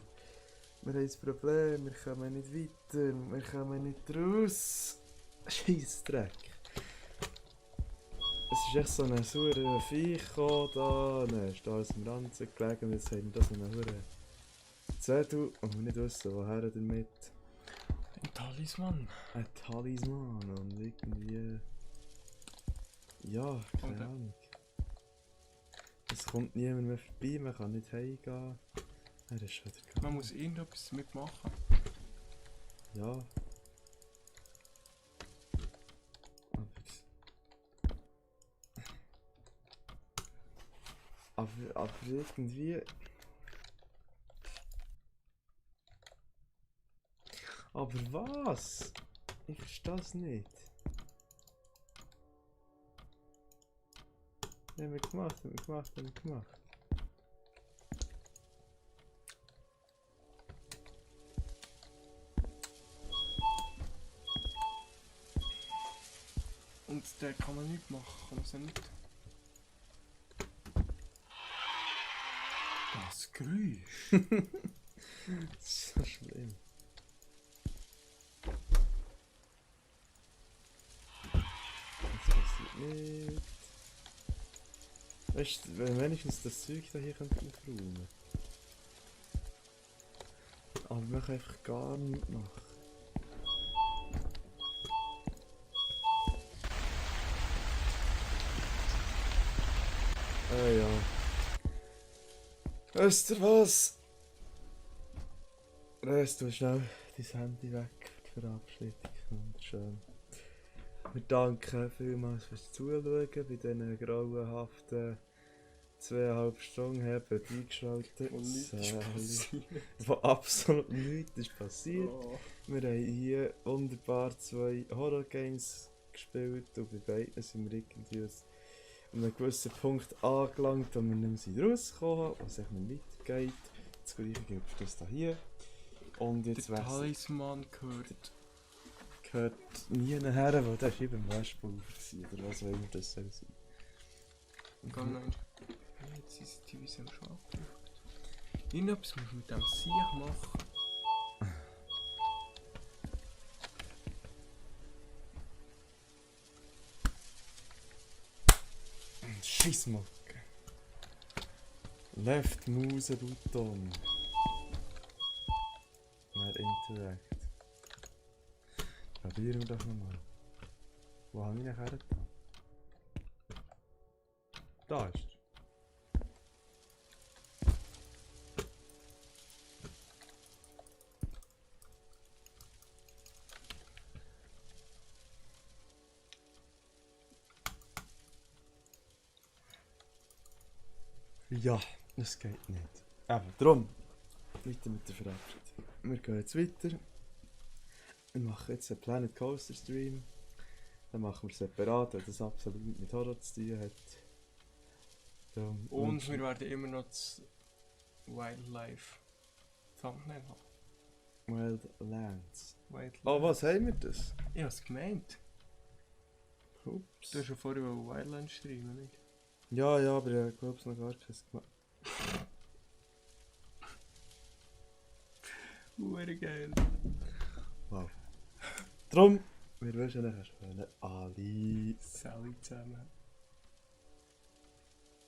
Wir haben ein Problem, wir kommen nicht weiter, wir kommen nicht raus. Scheissdreck. Es ist echt so ein saurer Viech gekommen da, dann ist da alles am Ranzen gelegen und jetzt haben wir da so einen verdammten Zettel und wir nicht wissen, woher damit.
Ein Talisman.
Ein Talisman und irgendwie... Ja, keine
Oder-
Ahnung. Es kommt niemand mehr vorbei, man kann nicht heimgehen. Er ist schon wieder
Man
gegangen.
muss irgendetwas damit machen.
Ja. Aber irgendwie... Aber was? Ich verstehe es nicht. Haben wir gemacht, haben wir gemacht, haben wir gemacht.
Und der kann man nicht machen, kann man es nicht. Das Geräusch.
Das ist so schlimm. Das passiert nicht. Weißt du, wenn wenigstens das Zeug da hier könnte aufräumen. Aber man kann einfach gar nichts machen. Ah ja. Weißt du was? Reißt du schnell dein Handy weg für die Verabschiedung. Wunderschön. Wir danken vielmals fürs Zuschauen bei diesen grauenhaften 2,5 Stunden haben eingeschaltet.
Und nichts ist
Sally.
passiert.
Wo absolut nichts ist passiert.
Oh.
Wir haben hier wunderbar 2 Horror-Games gespielt und bei beiden sind wir irgendwie einem gewissen Punkt angelangt, wo wir nicht mehr rausgekommen, was echt nicht weitergeht. Das gleiche gilt für das hier. Und jetzt
Der
wechselt.
Talisman gehört.
Nie nachher, weil der war beim Westpulver oder was auch immer das soll sein.
Gang noch jetzt CCTV sind schon abgerufen. Irgendetwas muss mit dem Sieg machen.
Scheissmocke. Left Mouse Button. Mehr Interact. Probieren wir doch nochmal. Wo habe ich nachher da? Da ist er. Ja, das geht nicht. Aber drum, weiter mit der Verabschiedung. Wir gehen jetzt weiter. Wir machen jetzt einen Planet Coaster Stream. Dann machen wir separat, weil das absolut mit Horror zu tun hat. Darum
Und wir werden immer noch das Wildlife Thumbnail haben.
Wildlands.
Wildlife.
Oh, was haben wir das?
Ich hab's gemeint.
Ups.
Du hast ja vorher Wildland streamen, nicht?
Ja, ja, aber ich glaube es noch gar keins gemacht.
Geil.
Wow. Drum, wir wünschen euch einen schönen Ali.
Sally zusammen.